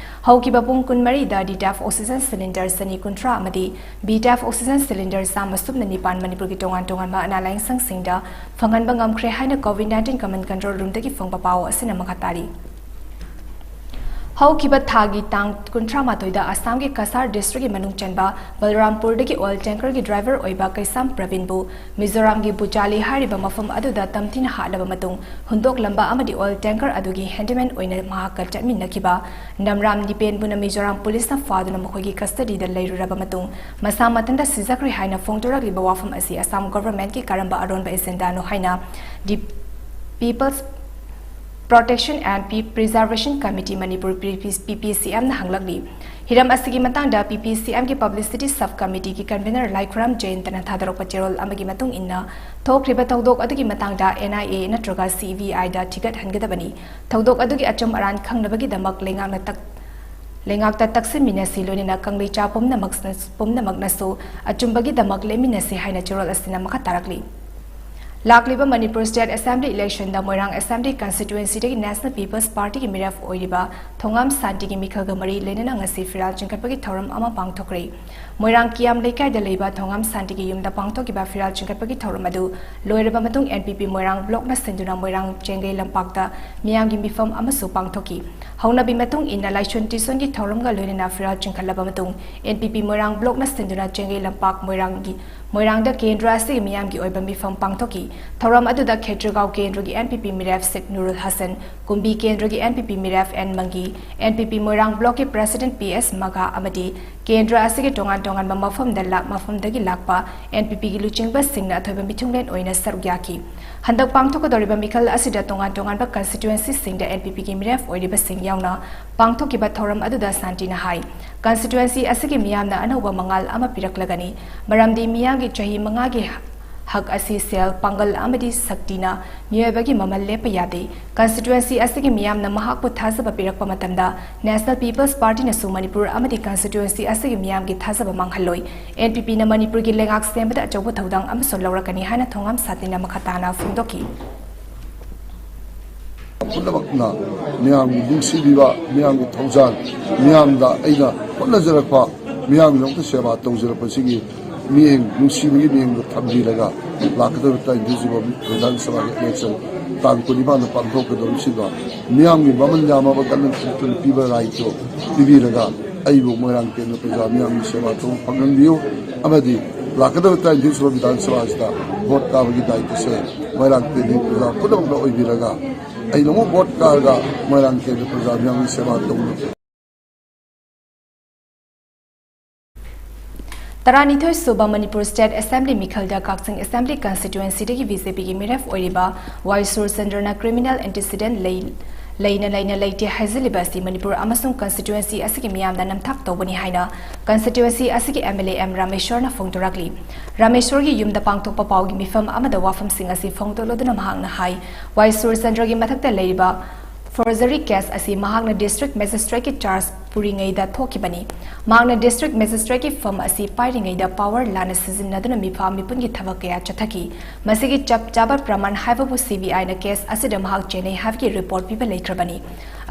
ꯍꯧꯈꯤꯕ ꯄꯨꯡ ꯀꯨꯟꯃꯔꯤꯗ DTaff oxygen cylinder ꯆꯅꯤ ꯀꯨꯟꯊ꯭ꯔꯥ ꯑꯃꯗꯤ BTaff oxygen cylinder ꯆꯥꯝꯃ ꯁꯨꯞꯅ ꯅꯤꯄꯥꯟ ꯃꯅꯤꯄꯨꯔꯒꯤ ꯇꯣꯉꯥꯟ ꯇꯣꯉꯥꯟꯕ ꯑꯅꯥ ꯂꯥꯌꯦꯡꯁꯪꯁꯤꯡꯗ ꯐꯪꯍꯟꯕ ꯉꯝꯈ꯭ꯔꯦ ꯍꯥꯏꯅ COVID nineteen common control roomꯗꯒꯤ ꯐꯪꯕ ꯄꯥꯎ ꯑꯁꯤꯅ ꯃꯈꯥ ꯇꯥꯔꯤ꯫ ꯍꯧꯈꯤꯕ ꯊꯥꯒꯤ ꯇꯥꯡ ꯀꯨꯟꯊ꯭ꯔꯥ ꯃꯥꯊꯣꯏꯗ ꯑꯁꯥꯝꯒꯤ ꯀꯁꯥꯔ ꯗꯤꯁꯇ꯭ꯔꯤꯛꯀꯤ ꯃꯅꯨꯡ ꯆꯟꯕ ꯕꯜꯔꯥꯝꯄꯨꯔꯗꯒꯤ ꯑꯣꯏꯜ ꯇꯦꯡꯀꯔꯒꯤ ꯗ꯭ꯔꯥꯏꯚꯔ ꯑꯣꯏꯕ ꯀꯩꯁꯥꯝ ꯄ꯭ꯔꯕꯤꯟꯕꯨ ꯃꯤꯖꯣꯔꯥꯝꯒꯤ ꯕꯨꯆꯥꯂꯤ ꯍꯥꯏꯔꯤꯕ ꯃꯐꯝ ꯑꯗꯨꯗ ꯇꯝꯊꯤꯅ ꯍꯥꯠꯂꯕ ꯃꯇꯨꯡ ꯍꯨꯟꯗꯣꯛꯂꯝꯕ ꯑꯃꯗꯤ ꯑꯣꯏꯜ ꯇꯦꯡꯀꯔ ꯑꯗꯨꯒꯤ ꯍꯦꯟꯗꯤꯃꯦꯟ ꯑꯣꯏꯅ ꯃꯍꯥꯛꯀ ꯆꯠꯃꯤꯟꯅꯈꯤꯕ ꯅꯝꯔꯥꯝ ꯅꯤꯄꯦꯟꯕꯨꯅ ꯃꯤꯖꯣꯔꯥꯝ ꯄꯨꯂꯤꯁꯅ ꯐꯥꯗꯨꯅ ꯃꯈꯣꯏꯒꯤ ꯀꯁꯇꯗꯤꯗ ꯂꯩꯔꯨꯔꯕ ꯃꯇꯨꯡ ꯃꯁꯥ ꯃꯊꯟꯇ ꯁꯤꯖꯈ꯭ꯔꯦ ꯍꯥꯏꯅ ꯐꯣꯡꯗꯣꯔꯛꯂꯤꯕ ꯋꯥꯐꯝ ꯑꯁꯤ ꯑꯁꯥꯝ ꯒꯣꯚꯔꯟꯃꯦꯟꯠꯀꯤ ꯀꯔꯝꯕ ꯑꯔꯣꯟꯕ ꯑꯦꯖꯦꯟꯗꯥꯅꯣ ꯍꯥꯏꯅ the people's protection and P preservation committee Manipur, P P C ꯑꯦꯝꯅ ꯍꯪꯂꯛꯂꯤ꯫ ꯍꯤꯔꯝ ꯑꯁꯤꯒꯤ ꯃꯇꯥꯡꯗ ꯄꯤ ꯄꯤ ꯁꯤ ꯑꯦꯝꯒꯤ ꯄꯕ꯭ꯂꯤꯁꯤꯇꯤ ꯁꯕ ꯀꯃꯤꯇꯤꯒꯤ ꯀꯟꯚꯤꯅꯔ ꯂꯥꯏꯈꯨꯔꯥꯝ ꯖꯌꯟꯇꯅ ꯊꯥꯗꯣꯔꯛꯄ ꯆꯦꯔꯣꯜ ꯑꯃꯒꯤ ꯃꯇꯨꯡ ꯏꯟꯅ, ꯊꯣꯛꯈ꯭ꯔꯤꯕ ꯊꯧꯗꯣꯛ ꯑꯗꯨꯒꯤ ꯃꯇꯥꯡꯗ ꯑꯦꯟ ꯑꯥꯏ ꯑꯦ ꯅꯠꯇ꯭ꯔꯒ ꯁꯤ ꯕꯤ ꯑꯥꯏꯗ ꯊꯤꯒꯠꯍꯟꯒꯗꯕꯅꯤ꯫ ꯊꯧꯗꯣꯛ ꯑꯗꯨꯒꯤ ꯑꯆꯨꯝ ꯑꯔꯥꯟ ꯈꯪꯅꯕꯒꯤꯗꯃꯛ ꯂꯩꯉꯥꯛꯅ ꯇꯛ-, ꯂꯩꯉꯥꯛꯇ ꯇꯛꯁꯤꯟꯃꯤꯟꯅꯁꯤ, ꯂꯣꯏꯅꯅ ꯀꯪꯂꯩꯆꯥ ꯄꯨꯝꯅꯃꯛꯅ-, ꯄꯨꯝꯅꯃꯛꯅꯁꯨ ꯑꯆꯨꯝꯕꯒꯤꯗꯃꯛ ꯂꯦꯞꯃꯤꯟꯅꯁꯤ ꯍꯥꯏꯅ ꯆꯦꯔꯣꯜ ꯑꯁꯤꯅ ꯃꯈꯥ ꯇꯥꯔꯛꯂꯤ꯫ ꯂꯥꯛꯂꯤꯕ ꯃꯅꯤꯄꯨꯔ ꯁ꯭ꯇꯦꯠ ꯑꯦꯁꯦꯝꯕ꯭ꯂꯤ ꯏꯂꯦꯛꯁꯟꯗ ꯃꯣꯏꯔꯥꯡ ꯑꯦꯁꯦꯝꯕ꯭ꯂꯤ ꯀꯟꯁꯇꯤꯇ꯭ꯋꯦꯟꯁꯤꯗꯒꯤ ꯅꯦꯁꯅꯦꯜ ꯄꯤꯄꯜꯁ ꯄꯥꯔꯇꯤꯒꯤ ꯃꯤꯔꯦꯞ ꯑꯣꯏꯔꯤꯕ ꯊꯣꯉꯥꯝ ꯁꯥꯟꯇꯤꯒꯤ ꯃꯤꯈꯜꯒ ꯃꯔꯤ ꯂꯩꯅꯅ ꯉꯁꯤ ꯐꯤꯔꯥꯜ ꯆꯤꯡꯈꯠꯄꯒꯤ ꯊꯧꯔꯝ ꯑꯃ ꯄꯥꯡꯊꯣꯛꯈ꯭ꯔꯦ꯫ ꯃꯣꯏꯔꯥꯡ ꯀꯤꯌꯥꯝ ꯂꯩꯀꯥꯏꯗ ꯂꯩꯕ ꯊꯣꯉꯥꯝ ꯁꯥꯟꯇꯤꯒꯤ ꯌꯨꯝꯗ ꯄꯥꯡꯊꯣꯛꯈꯤꯕ ꯐꯤꯔꯥꯜ ꯆꯤꯡꯈꯠꯄꯒꯤ ꯊꯧꯔꯝ ꯑꯗꯨ ꯂꯣꯏꯔꯕ ꯃꯇꯨꯡ ꯑꯦꯟ ꯄꯤ ꯄꯤ ꯃꯣꯏꯔꯥꯡ ꯕ꯭ꯂꯣꯛꯅ ꯁꯤꯟꯗꯨꯅ ꯃꯣꯏꯔꯥꯡ ꯆꯦꯡꯒꯩ ꯂꯝꯄꯥꯛꯇ ꯃꯤꯌꯥꯝꯒꯤ ꯃꯤꯐꯝ ꯑꯃꯁꯨ ꯄꯥꯡꯊꯣꯛꯈꯤ꯫ ꯍꯧꯅꯕꯤ ꯃꯇꯨꯡ ꯏꯟꯅ ꯂꯥꯏꯁꯣꯟ ꯇꯤꯁꯣꯟꯒꯤ ꯊꯧꯔꯝꯒ ꯂꯣꯏꯅꯅ ꯐꯤꯔꯥꯜ ꯆꯤꯡꯈꯠꯂꯕ ꯃꯇꯨꯡ ꯑꯦꯟ ꯄꯤ ꯄꯤ ꯃꯣꯏꯔꯥꯡ ꯕ꯭ꯂꯣꯛꯅ ꯁꯤꯟꯗꯨꯅ ꯆꯦꯡꯒꯩ ꯂꯝꯄꯥꯛ ꯃꯣꯏꯔꯥꯡꯒꯤ, ꯃꯣꯏꯔꯥꯡꯗ ꯀꯦꯟꯗ꯭ꯔ ꯑꯁꯤꯒꯤ ꯃꯤꯌꯥꯝꯒꯤ ꯑꯣꯏꯕ ꯃꯤꯐꯝ ꯄꯥꯡꯊꯣꯛꯈꯤ꯫ ꯊꯧꯔꯝ ꯑꯗꯨꯗ ꯈꯦꯇ꯭ꯔꯤꯒꯥꯎ ꯀꯦꯟꯗ꯭ꯔꯒꯤ ꯑꯦꯟ ꯄꯤ ꯄꯤ ꯃꯤꯔꯦꯞ ꯁꯤꯠ ꯅꯨꯔꯨꯜ ꯍꯁꯟ, ꯀꯨꯝꯕꯤ ꯀꯦꯟꯗ꯭ꯔꯒꯤ ꯑꯦꯟ ꯄꯤ ꯄꯤ ꯃꯤꯔꯦꯞ ꯑꯦꯟ ꯃꯪꯒꯤ, ꯑꯦꯟ ꯄꯤ ꯄꯤ ꯃꯣꯏꯔꯥꯡ ꯕ꯭ꯂꯣꯛꯀꯤ ꯄ꯭ꯔꯦꯁꯤꯗꯦꯟꯠ ꯄꯤ ꯑꯦꯁ ꯃꯒꯥ ꯑꯃꯗꯤ ꯀꯦꯟꯗ꯭ꯔ ꯑꯁꯤꯒꯤ ꯇꯣꯉꯥꯟ ꯇꯣꯉꯥꯟꯕ ꯃꯐꯝꯗ ꯂꯥꯛ-, ꯃꯐꯝꯗꯒꯤ ꯂꯥꯛꯄ ꯑꯦꯟ ꯄꯤ ꯄꯤꯒꯤ ꯂꯨꯆꯤꯡꯕꯁꯤꯡꯅ ꯑꯊꯣꯏꯕ ꯃꯤꯊꯨꯡꯂꯦꯟ ꯑꯣꯏꯅ ꯁꯔꯨꯛ ꯌꯥꯈꯤ꯫ ꯍꯟꯗꯛ ꯄꯥꯡꯊꯣꯛꯀꯗꯧꯔꯤꯕ ꯃꯤꯈꯜ ꯑꯁꯤꯗ ꯇꯣꯉꯥꯟ ꯇꯣꯉꯥꯟꯕ ꯀꯟꯁꯇꯤꯇ꯭ꯋꯦꯟꯁꯤꯁꯤꯡꯗ ꯑꯦꯟ ꯄꯤ ꯄꯤꯒꯤ ꯃꯤꯔꯦꯞ ꯑꯣꯏꯔꯤꯕꯁꯤꯡ ꯌꯥꯎꯅ ꯄꯥꯡꯊꯣꯛꯈꯤꯕ ꯊꯧꯔꯝ ꯑꯗꯨꯗ ꯁꯥꯟꯇꯤꯅ ꯍꯥꯏ, ꯀꯟꯁꯇꯤꯇ꯭ꯋꯦꯟꯁꯤ ꯑꯁꯤꯒꯤ ꯃꯤꯌꯥꯝꯅ ꯑꯅꯧꯕ ꯃꯉꯥꯜ ꯑꯃ ꯄꯤꯔꯛꯂꯒꯅꯤ, ꯃꯔꯝꯗꯤ ꯃꯤꯌꯥꯝꯒꯤ ꯆꯍꯤ ꯃꯉꯥꯒꯤ ꯍꯛ ꯑꯁꯤ ꯁꯦꯜ, ꯄꯥꯡꯒꯜ ꯑꯃꯗꯤ ꯁꯛꯇꯤꯅ ꯃꯤꯑꯣꯏꯕꯒꯤ ꯃꯃꯜ ꯂꯦꯞꯄ ꯌꯥꯗꯦ꯫ ꯀꯟꯁꯇꯤꯇ꯭ꯋꯦꯟꯁꯤ ꯑꯁꯤꯒꯤ ꯃꯤꯌꯥꯝꯅ ꯃꯍꯥꯛꯄꯨ ꯊꯥꯖꯕ ꯄꯤꯔꯛꯄ ꯃꯇꯝꯗ ꯅꯦꯁꯅꯦꯜ ꯄꯤꯄꯜꯁ ꯄꯥꯔꯇꯤꯅꯁꯨ ꯃꯅꯤꯄꯨꯔ ꯑꯃꯗꯤ ꯀꯟꯁꯇꯤꯇ꯭ꯋꯦꯟꯁꯤ ꯑꯁꯤꯒꯤ ꯃꯤꯌꯥꯝꯒꯤ ꯊꯥꯖꯕ ꯃꯥꯡꯍꯜꯂꯣꯏ꯫ ꯑꯦꯟ ꯄꯤ ꯄꯤꯅ ꯃꯅꯤꯄꯨꯔꯒꯤ ꯂꯩꯉꯥꯛ ꯁꯦꯝꯕꯗ ꯑꯆꯧꯕ ꯊꯧꯗꯥꯡ ꯑꯃꯁꯨ ꯂꯧꯔꯛꯀꯅꯤ ꯍꯥꯏꯅ ꯊꯣꯉꯥꯝ ꯁꯥꯟꯇꯤꯅ ꯃꯈꯥ ꯇꯥꯅ ꯐꯣꯡꯗꯣꯛꯈꯤ꯫ ꯄꯨꯝꯅꯃꯛꯅ ꯃꯤꯌꯥꯝꯒꯤ ꯅꯨꯡꯁꯤꯕꯤꯕ, ꯃꯤꯌꯥꯝꯒꯤ ꯊꯧꯖꯥꯜ, ꯃꯤꯌꯥꯝꯗ ꯑꯩꯅ ꯍꯣꯠꯅꯖꯔꯛꯄ, ꯃꯤꯌꯥꯝꯒꯤꯗꯃꯛꯇ ꯁꯦꯕꯥ ꯇꯧꯖꯔꯛꯄꯁꯤꯒꯤ ꯃꯤꯠꯌꯦꯡ, ꯅꯨꯡꯁꯤꯕꯒꯤ ꯃꯤꯠꯌꯦꯡꯗ ꯊꯝꯕꯤꯔꯒ ꯂꯥꯛꯀꯗꯧꯔꯤꯕ ꯇ꯭ꯋꯦꯟꯇꯤ ꯇ꯭ꯋꯦꯟꯇꯤ ꯐꯣꯔ ꯕꯤꯙꯥꯟ ꯁꯚꯥꯒꯤ ꯏꯂꯦꯛꯁꯟ ꯇꯥꯡ ꯀꯨꯟꯅꯤꯄꯥꯟꯗ ꯄꯥꯡꯊꯣꯛꯀꯗꯧꯔꯤꯕꯁꯤꯗ ꯃꯤꯌꯥꯝꯒꯤ ꯃꯃꯜ ꯌꯥꯝꯂꯕ ꯀꯟꯅ ꯄꯤꯕ ꯔꯥꯏꯠꯇꯨ ꯄꯤꯕꯤꯔꯒ ꯑꯩꯕꯨ ꯃꯣꯏꯔꯥꯡ ꯀꯦꯟꯗ꯭ꯔ ꯄ꯭ꯔꯖꯥ ꯃꯤꯌꯥꯝꯒꯤ ꯁꯦꯕꯥ ꯇꯧꯕ ꯐꯪꯍꯟꯕꯤꯌꯨ꯫ ꯑꯃꯗꯤ ꯂꯥꯛꯀꯗꯕ ꯇꯔꯥꯅꯤꯊꯣꯏ ꯁꯨꯕ ꯕꯤꯙꯥꯟ ꯁꯚꯥ ꯑꯁꯤꯗ ꯚꯣꯠ ꯀꯥꯕꯒꯤ ꯗꯥꯏꯇꯁꯦ ꯃꯣꯏꯔꯥꯡ ꯀꯦꯟꯗ꯭ꯔꯒꯤ ꯄ꯭ꯔꯖꯥ ꯄꯨꯝꯅꯃꯛꯅ ꯑꯣꯏꯕꯤꯔꯒ ꯑꯩꯅ ꯑꯃꯨꯛ ꯚꯣꯠ ꯀꯥꯔꯒ ꯃꯣꯏꯔꯥꯡ ꯀꯦꯟꯗ꯭ꯔ ꯄ꯭ꯔꯖꯥ ꯃꯤꯌꯥꯝꯒꯤ ꯁꯦꯕꯥ ꯇꯧꯅꯕ꯫ ꯇꯔꯥꯅꯤꯊꯣꯏ ꯁꯨꯕ ꯃꯅꯤꯄꯨꯔ ꯁ꯭ꯇꯦꯠ ꯑꯦꯁꯦꯝꯕ꯭ꯂꯤ ꯃꯤꯈꯜꯗ ꯀꯛꯆꯤꯡ ꯑꯦꯁꯦꯝꯕ꯭ꯂꯤ ꯀꯟꯁꯇꯤꯇ꯭ꯋꯦꯟꯁꯤꯗꯒꯤ ꯕꯤ ꯖꯦ ꯄꯤꯒꯤ ꯃꯤꯔꯦꯞ ꯑꯣꯏꯔꯤꯕ ꯋꯥꯏ ꯁꯨꯔꯆꯟꯗ꯭ꯔꯅ ꯀ꯭ꯔꯤꯃꯤꯅꯦꯜ ꯑꯦꯟꯇꯤꯁꯤꯗꯦꯟ ꯂꯩ ꯂꯩꯅ ꯂꯩꯅ ꯂꯩꯇꯦ ꯍꯥꯏꯖꯤꯜꯂꯤꯕ ꯑꯁꯤ ꯃꯅꯤꯄꯨꯔ ꯑꯃꯁꯨꯡ ꯀꯟꯁꯇꯤꯇ꯭ꯋꯦꯟꯁꯤ ꯑꯁꯤꯒꯤ ꯃꯤꯌꯥꯝꯗ ꯅꯝꯊꯥꯛ ꯇꯧꯕꯅꯤ ꯍꯥꯏꯅ ꯀꯟꯁꯇꯤꯇ꯭ꯋꯦꯟꯁꯤ ꯑꯁꯤꯒꯤ ꯑꯦꯝ ꯑꯦꯜ ꯑꯦ ꯑꯦꯝ ꯔꯥꯃꯦꯁ꯭ꯋꯔꯅ ꯐꯣꯡꯗꯣꯔꯛꯂꯤ꯫ ꯔꯥꯃꯦꯁ꯭ꯋꯔꯒꯤ ꯌꯨꯝꯗ ꯄꯥꯡꯊꯣꯛꯄ ꯄꯥꯎꯒꯤ ꯃꯤꯐꯝ ꯑꯃꯗ ꯋꯥꯐꯝꯁꯤꯡ ꯑꯁꯤ ꯐꯣꯡꯗꯣꯛꯂꯗꯨꯅ ꯃꯍꯥꯛꯅ ꯍꯥꯏ, ꯋꯥꯏ ꯁꯨꯔꯆꯟꯗ꯭ꯔꯒꯤ ꯃꯊꯛꯇ ꯂꯩꯔꯤꯕ ꯐꯣꯔꯖꯔꯤ ꯀꯦꯁ ꯑꯁꯤ ꯃꯍꯥꯛꯅ ꯗꯤꯁꯇ꯭ꯔꯤꯛ ꯃꯦꯖꯤꯁꯇ꯭ꯔꯦꯠꯀꯤ ꯆꯥꯔꯖ ꯄꯨꯔꯤꯉꯩꯗ ꯊꯣꯛꯈꯤꯕꯅꯤ꯫ ꯃꯍꯥꯛꯅ ꯗꯤꯁꯇ꯭ꯔꯤꯛ ꯃꯦꯖꯤꯁꯇ꯭ꯔꯦꯠꯀꯤ ꯐꯝ ꯑꯁꯤ ꯄꯥꯏꯔꯤꯉꯩꯗ ꯄꯥꯋꯔ ꯂꯥꯟꯅ ꯁꯤꯖꯤꯟꯅꯗꯨꯅ ꯃꯤꯐꯝ ꯃꯤꯄꯨꯟꯒꯤ ꯊꯕꯛ ꯀꯌꯥ ꯆꯠꯊꯈꯤ꯫ ꯃꯁꯤꯒꯤ ꯆꯞ ꯆꯥꯕ ꯄ꯭ꯔꯃꯥꯟ ꯍꯥꯏꯕꯕꯨ ꯁꯤ ꯕꯤ ꯑꯥꯏꯅ ꯀꯦꯁ ꯑꯁꯤꯗ ꯃꯍꯥꯛ ꯆꯦꯟꯅꯩ ꯍꯥꯏꯕꯒꯤ ꯔꯤꯄꯣꯔꯠ ꯄꯤꯕ ꯂꯩꯈ꯭ꯔꯕꯅꯤ꯫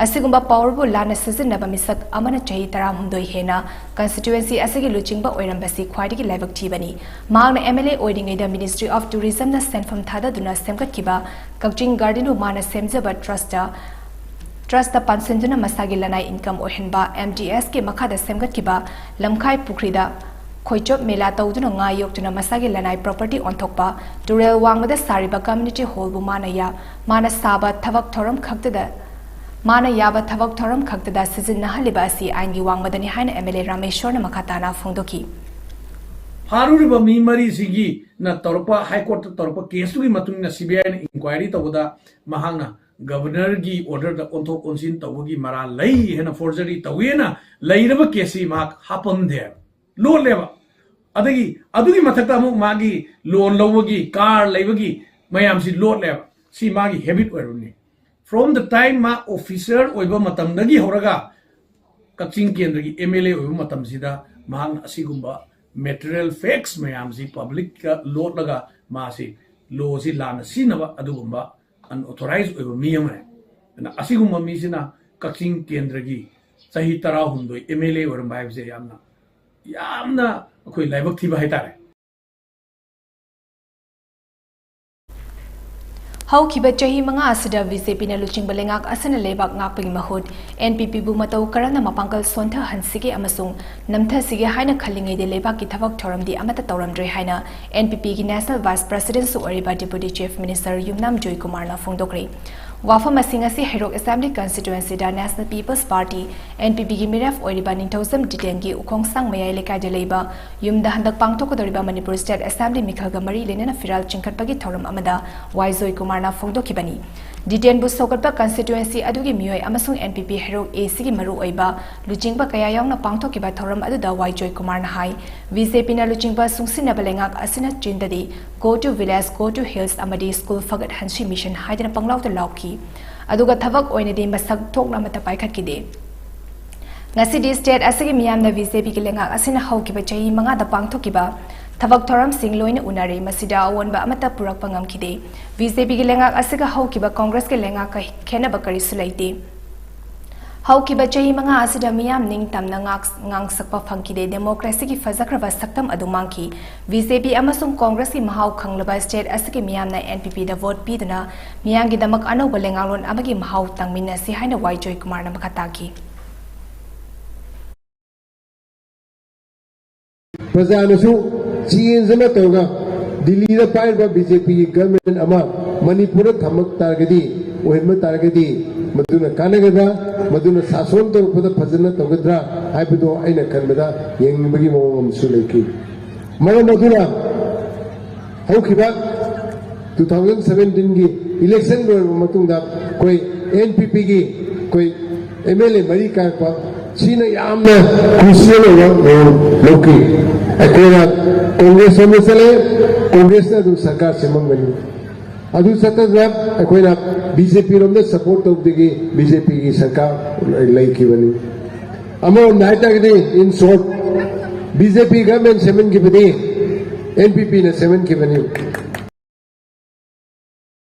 ꯑꯁꯤꯒꯨꯝꯕ ꯄꯥꯋꯔꯕꯨ ꯂꯥꯟꯅ ꯁꯤꯖꯤꯟꯅꯕ ꯃꯤꯁꯛ ꯑꯃꯅ ꯆꯍꯤ ꯇꯔꯥꯍꯨꯝꯗꯣꯏ ꯍꯦꯟꯅ ꯀꯟꯁꯇꯤꯇ꯭ꯋꯦꯟꯁꯤ ꯑꯁꯤꯒꯤ ꯂꯨꯆꯤꯡꯕ ꯑꯣꯏꯔꯝꯕꯁꯤ ꯈ꯭ꯋꯥꯏꯗꯒꯤ ꯂꯥꯏꯕꯛ ꯊꯤꯕꯅꯤ꯫ ꯃꯍꯥꯛꯅ ꯑꯦꯝ ꯑꯦꯜ ꯑꯦ ꯑꯣꯏꯔꯤꯉꯩꯗ ꯃꯤꯅꯤꯁꯇ꯭ꯔꯤ ꯑꯣꯐ ꯇꯨꯔꯤꯖꯝꯅ ꯁꯦꯟꯐꯝ ꯊꯥꯗꯗꯨꯅ ꯁꯦꯝꯒꯠꯈꯤꯕ ꯀꯛꯆꯤꯡ ꯒꯥꯔꯗꯦꯟꯕꯨ ꯃꯥꯅ ꯁꯦꯝꯖꯕ ꯇ꯭ꯔꯁꯇ ꯇ꯭ꯔꯁꯇ ꯄꯥꯟꯁꯤꯟꯗꯨꯅ ꯃꯁꯥꯒꯤ ꯂꯅꯥꯏ ꯏꯟꯀꯝ ꯑꯣꯏꯍꯟꯕ ꯑꯦꯝ ꯗꯤ ꯑꯦꯁꯀꯤ ꯃꯈꯥꯗ ꯁꯦꯝꯒꯠꯈꯤꯕ ꯂꯝꯈꯥꯏ ꯄꯨꯈ꯭ꯔꯤꯗ ꯈꯣꯏꯆꯣꯞ ꯃꯦꯂꯥ ꯇꯧꯗꯨꯅ ꯉꯥ ꯌꯣꯛꯇꯨꯅ ꯃꯁꯥꯒꯤ ꯂꯅꯥꯏ ꯄ꯭ꯔꯣꯄꯔꯇꯤ ꯑꯣꯟꯊꯣꯛꯄ, ꯇꯨꯔꯦꯜ ꯋꯥꯡꯃꯗ ꯁꯥꯔꯤꯕ ꯀꯝꯃ꯭ꯌꯨꯅꯤꯇꯤ ꯍꯣꯜꯕꯨ ꯃꯥꯅ ꯌꯥ-, ꯃꯥꯅ ꯁꯥꯕ ꯊꯕꯛ ꯊꯧꯔꯝ ꯈꯛꯇꯗ, ꯃꯥꯅ ꯌꯥꯕ ꯊꯕꯛ ꯊꯧꯔꯝ ꯈꯛꯇꯗ ꯁꯤꯖꯤꯟꯅꯍꯜꯂꯤꯕ ꯑꯁꯤ ꯑꯥꯏꯟꯒꯤ ꯋꯥꯡꯃꯗꯅꯤ ꯍꯥꯏꯅ ꯑꯦꯝ ꯑꯦꯜ ꯑꯦ ꯔꯥꯃꯦꯁ꯭ꯋꯔꯅ ꯃꯈꯥ ꯇꯥꯅ ꯐꯣꯡꯗꯣꯛꯈꯤ꯫ ꯐꯥꯔꯨꯔꯤꯕ ꯃꯤ ꯃꯔꯤꯁꯤꯒꯤꯅ ꯇꯧꯔꯛꯄ, ꯍꯥꯏ ꯀꯣꯔꯠꯇ ꯇꯧꯔꯛꯄ ꯀꯦꯁꯇꯨꯒꯤ ꯃꯇꯨꯡ ꯏꯟꯅ ꯁꯤ ꯕꯤ ꯑꯥꯏꯅ ꯏꯟꯀ꯭ꯋꯥꯏꯔꯤ ꯇꯧꯕꯗ ꯃꯍꯥꯛꯅ ꯒꯕꯔꯅꯔꯒꯤ ꯑꯣꯔꯗꯔꯗ ꯑꯣꯟꯊꯣꯛ ꯑꯣꯟꯁꯤꯟ ꯇꯧꯕꯒꯤ ꯃꯔꯥꯜ ꯂꯩ ꯍꯥꯏꯅ ꯐꯣꯔꯖꯔꯤ ꯇꯧꯋꯦꯅ ꯂꯩꯔꯕ ꯀꯦꯁꯁꯤ ꯃꯍꯥꯛ ꯍꯥꯞꯄꯝꯗꯦꯕ, ꯂꯣꯠꯂꯦꯕ꯫ ꯑꯗꯒꯤ ꯑꯗꯨꯒꯤ ꯃꯊꯛꯇ ꯑꯃꯨꯛ ꯃꯥꯒꯤ ꯂꯣꯟ ꯂꯧꯕꯒꯤ, ꯀꯥꯔ ꯂꯩꯕꯒꯤ ꯃꯌꯥꯝꯁꯤ ꯂꯣꯠꯂꯦꯕ꯫ ꯁꯤ ꯃꯥꯒꯤ ꯍꯦꯕꯤꯠ ꯑꯣꯏꯔꯕꯅꯤ꯫ From the time ꯃꯥ ꯑꯣꯐꯤꯁꯔ ꯑꯣꯏꯕ ꯃꯇꯝꯗꯒꯤ ꯍꯧꯔꯒ ꯀꯛꯆꯤꯡ ꯀꯦꯟꯗ꯭ꯔꯒꯤ ꯑꯦꯝ ꯑꯦꯜ ꯑꯦ ꯑꯣꯏꯕ ꯃꯇꯝꯁꯤꯗ ꯃꯍꯥꯛꯅ ꯑꯁꯤꯒꯨꯝꯕ ꯃꯦꯇꯔꯤꯌꯦꯜ ꯐꯦꯛꯁ ꯃꯌꯥꯝꯁꯤ ꯄꯕ꯭ꯂꯤꯛꯇ ꯂꯣꯠꯂꯒ ꯃꯥꯁꯤ ꯂꯣꯁꯤ ꯂꯥꯟꯅ ꯁꯤꯖꯤꯟꯅꯕ ꯑꯗꯨꯒꯨꯝꯕ ꯑꯟꯑꯣꯊꯣꯔꯥꯏꯖ ꯑꯣꯏꯕ ꯃꯤ ꯑꯃꯅꯦ꯫ ꯑꯗꯨꯅ ꯑꯁꯤꯒꯨꯝꯕ ꯃꯤꯁꯤꯅ ꯀꯛꯆꯤꯡ ꯀꯦꯟꯗ꯭ꯔꯒꯤ ꯆꯍꯤ ꯇꯔꯥꯍꯨꯝꯗꯣꯏ ꯑꯦꯝ ꯑꯦꯜ ꯑꯦ ꯑꯣꯏꯔꯝꯕ ꯍꯥꯏꯕꯁꯦ ꯌꯥꯝꯅ, ꯌꯥꯝꯅ ꯑꯩꯈꯣꯏ ꯂꯥꯏꯕꯛ ꯊꯤꯕ ꯍꯥꯏꯇꯥꯔꯦ꯫ ꯍꯧꯈꯤꯕ ꯆꯍꯤ ꯃꯉꯥ ꯑꯁꯤꯗ ꯕꯤ ꯖꯦ ꯄꯤꯅ ꯂꯨꯆꯤꯡꯕ ꯂꯩꯉꯥꯛ ꯑꯁꯤꯅ ꯂꯩꯕꯥꯛ ꯉꯥꯛꯄꯒꯤ ꯃꯍꯨꯠ ꯑꯦꯟ ꯄꯤ ꯄꯤꯕꯨ ꯃꯇꯧ ꯀꯔꯝꯅ ꯃꯄꯥꯡꯒꯜ ꯁꯣꯟꯊꯍꯟꯁꯤꯒꯦ ꯑꯃꯁꯨꯡ ꯅꯝꯊꯁꯤꯒꯦ ꯍꯥꯏꯅ ꯈꯜꯂꯤꯉꯩꯗ ꯂꯩꯕꯥꯛꯀꯤ ꯊꯕꯛ ꯊꯧꯔꯝꯗꯤ ꯑꯃꯠꯇ ꯇꯧꯔꯝꯗ꯭ꯔꯦ ꯍꯥꯏꯅ ꯑꯦꯟ ꯄꯤ ꯄꯤꯒꯤ National Vice Presidentꯁꯨ ꯑꯣꯏꯔꯤꯕ Deputy Chief Minister ꯌꯨꯝꯅꯥꯝ ꯖꯣꯏꯀꯨꯃꯥꯔꯅ ꯐꯣꯡꯗꯣꯛꯈ꯭ꯔꯦ꯫ ꯋꯥꯐꯝ ꯑꯁꯤꯡ ꯑꯁꯤ ꯍꯩꯔꯣꯛ Assembly Constituencyꯗ National People's Party, N P Pꯒꯤ ꯃꯤꯔꯦꯞ ꯑꯣꯏꯔꯤꯕ ꯅꯤꯡꯊꯧꯖꯝ ꯗꯤꯇꯦꯟꯒꯤ ꯎꯈꯣꯡꯁꯥꯡ ꯃꯌꯥꯏ ꯂꯩꯀꯥꯏꯗ ꯂꯩꯕ ꯌꯨꯝꯗ ꯍꯟꯗꯛ ꯄꯥꯡꯊꯣꯛꯀꯗꯧꯔꯤꯕ ꯃꯅꯤꯄꯨꯔ State Assembly ꯃꯤꯈꯜꯒ ꯃꯔꯤ ꯂꯩꯅꯅ ꯐꯤꯔꯥꯜ ꯆꯤꯡꯈꯠꯄꯒꯤ ꯊꯧꯔꯝ ꯑꯃꯗ ꯋꯥꯏ ꯖꯣꯏꯀꯨꯃꯥꯔꯅ ꯐꯣꯡꯗꯣꯛꯈꯤꯕꯅꯤ꯫ ꯗꯤꯇꯦꯟꯕꯨ ꯁꯧꯒꯠꯄ constituency ꯑꯗꯨꯒꯤ ꯃꯤꯑꯣꯏ ꯑꯃꯁꯨꯡ N P P ꯍꯩꯔꯣꯛ Aꯒꯤ ꯃꯔꯨꯑꯣꯏꯕ ꯂꯨꯆꯤꯡꯕ ꯀꯌꯥ ꯌꯥꯎꯅ ꯄꯥꯡꯊꯣꯛꯈꯤꯕ ꯊꯧꯔꯝ ꯑꯗꯨꯗ ꯋꯥꯏ ꯖꯣꯏꯀꯨꯃꯥꯔꯅ ꯍꯥꯏ, B J Pꯅ ꯂꯨꯆꯤꯡꯕ ꯁꯨꯡꯁꯤꯟꯅꯕ ꯂꯩꯉꯥꯛ ꯑꯁꯤꯅ ꯆꯤꯟꯗꯗꯤ Go to Village, Go to Hills ꯑꯃꯗꯤ School ꯐꯒꯠꯍꯟꯁꯤ mission ꯍꯥꯏꯗꯅ ꯄꯪꯂꯥꯎꯗ ꯂꯥꯎꯈꯤ꯫ ꯑꯗꯨꯒ ꯊꯕꯛ ꯑꯣꯏꯅꯗꯤ ꯃꯁꯛ ꯊꯣꯛꯅ ꯑꯃꯠꯇ ꯄꯥꯏꯈꯠꯈꯤꯗꯦ꯫ ꯉꯁꯤꯗꯤ state ꯑꯁꯤꯒꯤ ꯃꯤꯌꯥꯝꯅ B J Pꯒꯤ ꯂꯩꯉꯥꯛ ꯑꯁꯤꯅ ꯍꯧꯈꯤꯕ ꯆꯍꯤ ꯃꯉꯥꯗ ꯄꯥꯡꯊꯣꯛꯈꯤꯕ ꯊꯕꯛ ꯊꯧꯔꯝꯁꯤꯡ ꯂꯣꯏꯅ ꯎꯅꯔꯦ꯫ ꯃꯁꯤꯗ ꯑꯑꯣꯟꯕ ꯑꯃꯠꯇ ꯄꯨꯔꯛꯄ ꯉꯝꯈꯤꯗꯦ꯫ B J Pꯒꯤ ꯂꯩꯉꯥꯛ ꯑꯁꯤꯒ ꯍꯧꯈꯤꯕ Congressꯀꯤ ꯂꯩꯉꯥꯛꯀ ꯈꯦꯠꯅꯕ ꯀꯔꯤꯁꯨ ꯂꯩꯇꯦ꯫ ꯍꯧꯈꯤꯕ ꯆꯍꯤ ꯃꯉꯥ ꯑꯁꯤꯗ ꯃꯤꯌꯥꯝ ꯅꯤꯡꯇꯝꯅ ꯉꯥꯛ-, ꯉꯥꯡꯁꯛꯄ ꯐꯪꯈꯤꯗꯦ꯫ Democracyꯒꯤ ꯐꯖꯈ꯭ꯔꯕ ꯁꯛꯇꯝ ꯑꯗꯨ ꯃꯥꯡꯈꯤ꯫ B J P ꯑꯃꯁꯨꯡ Congressꯀꯤ ꯃꯍꯥꯎ ꯈꯪꯂꯕ state ꯑꯁꯤꯒꯤ ꯃꯤꯌꯥꯝꯅ N P Pꯗ vote ꯄꯤꯗꯨꯅ ꯃꯤꯌꯥꯝꯒꯤꯗꯃꯛ ꯑꯅꯧꯕ ꯂꯩꯉꯥꯛꯂꯣꯟ ꯑꯃꯒꯤ ꯃꯍꯥꯎ ꯇꯪꯃꯤꯟꯅꯁꯤ ꯍꯥꯏꯅ ꯋꯥꯏ ꯖꯣꯏꯀꯨꯃꯥꯔꯅ ꯃꯈꯥ ꯇꯥꯈꯤ꯫ ꯄ꯭ꯔꯖꯥꯅꯁꯨ ꯆꯦꯟꯖꯅ ꯇꯧꯔꯒ ꯗꯤꯜꯂꯤꯗ ꯄꯥꯏꯔꯤꯕ B J Pꯒꯤ government ꯑꯃ ꯃꯅꯤꯄꯨꯔꯗ ꯊꯝꯃꯛ ꯇꯥꯔꯒꯗꯤ, ꯑꯣꯏꯍꯟꯕ ꯇꯥꯔꯒꯗꯤ ꯃꯗꯨꯅ ꯀꯥꯟꯅꯒꯗ꯭ꯔꯥ, ꯃꯗꯨꯅ ꯁꯥꯁꯣꯟ ꯇꯧꯔꯛꯄꯗ ꯐꯖꯅ ꯇꯧꯒꯗ꯭ꯔꯥ ꯍꯥꯏꯕꯗꯣ ꯑꯩꯅ ꯈꯟꯕꯗ ꯌꯦꯡꯅꯤꯡꯕꯒꯤ ꯃꯑꯣꯡ ꯑꯃꯁꯨ ꯂꯩꯈꯤ꯫ ꯃꯔꯝ ꯑꯗꯨꯅ ꯍꯧꯈꯤꯕ two thousand seventeenꯒꯤ election ꯂꯣꯏꯔꯕ ꯃꯇꯨꯡꯗ ꯑꯩꯈꯣꯏ N P Pꯒꯤ ꯑꯩꯈꯣꯏ M L A ꯃꯔꯤ ꯀꯥꯔꯛꯄ ꯁꯤꯅ ꯌꯥꯝꯅ crucial ꯑꯣꯏꯕ role ꯂꯧꯈꯤ꯫ ꯑꯩꯈꯣꯏꯅ Congressꯔꯣꯝꯗ ꯆꯠꯂꯦ, Congressꯅ ꯑꯗꯨꯝ ꯁꯔꯀꯥꯔ ꯁꯦꯝꯃꯝꯒꯅꯤ꯫ ꯑꯗꯨ ꯆꯠꯇꯗꯅ ꯑꯩꯈꯣꯏꯅ B J Pꯔꯣꯝꯗ support ꯇꯧꯕꯗꯒꯤ B J Pꯒꯤ ꯁꯔꯀꯥꯔ ꯂꯩꯈꯤꯕꯅꯤ꯫ ꯑꯃꯔꯣꯝꯗ ꯍꯥꯏꯇꯥꯔꯒꯗꯤ, in short, B J P government ꯁꯦꯝꯍꯟꯈꯤꯕꯗꯤ N P Pꯅ ꯁꯦꯝꯍꯟꯈꯤꯕꯅꯤ꯫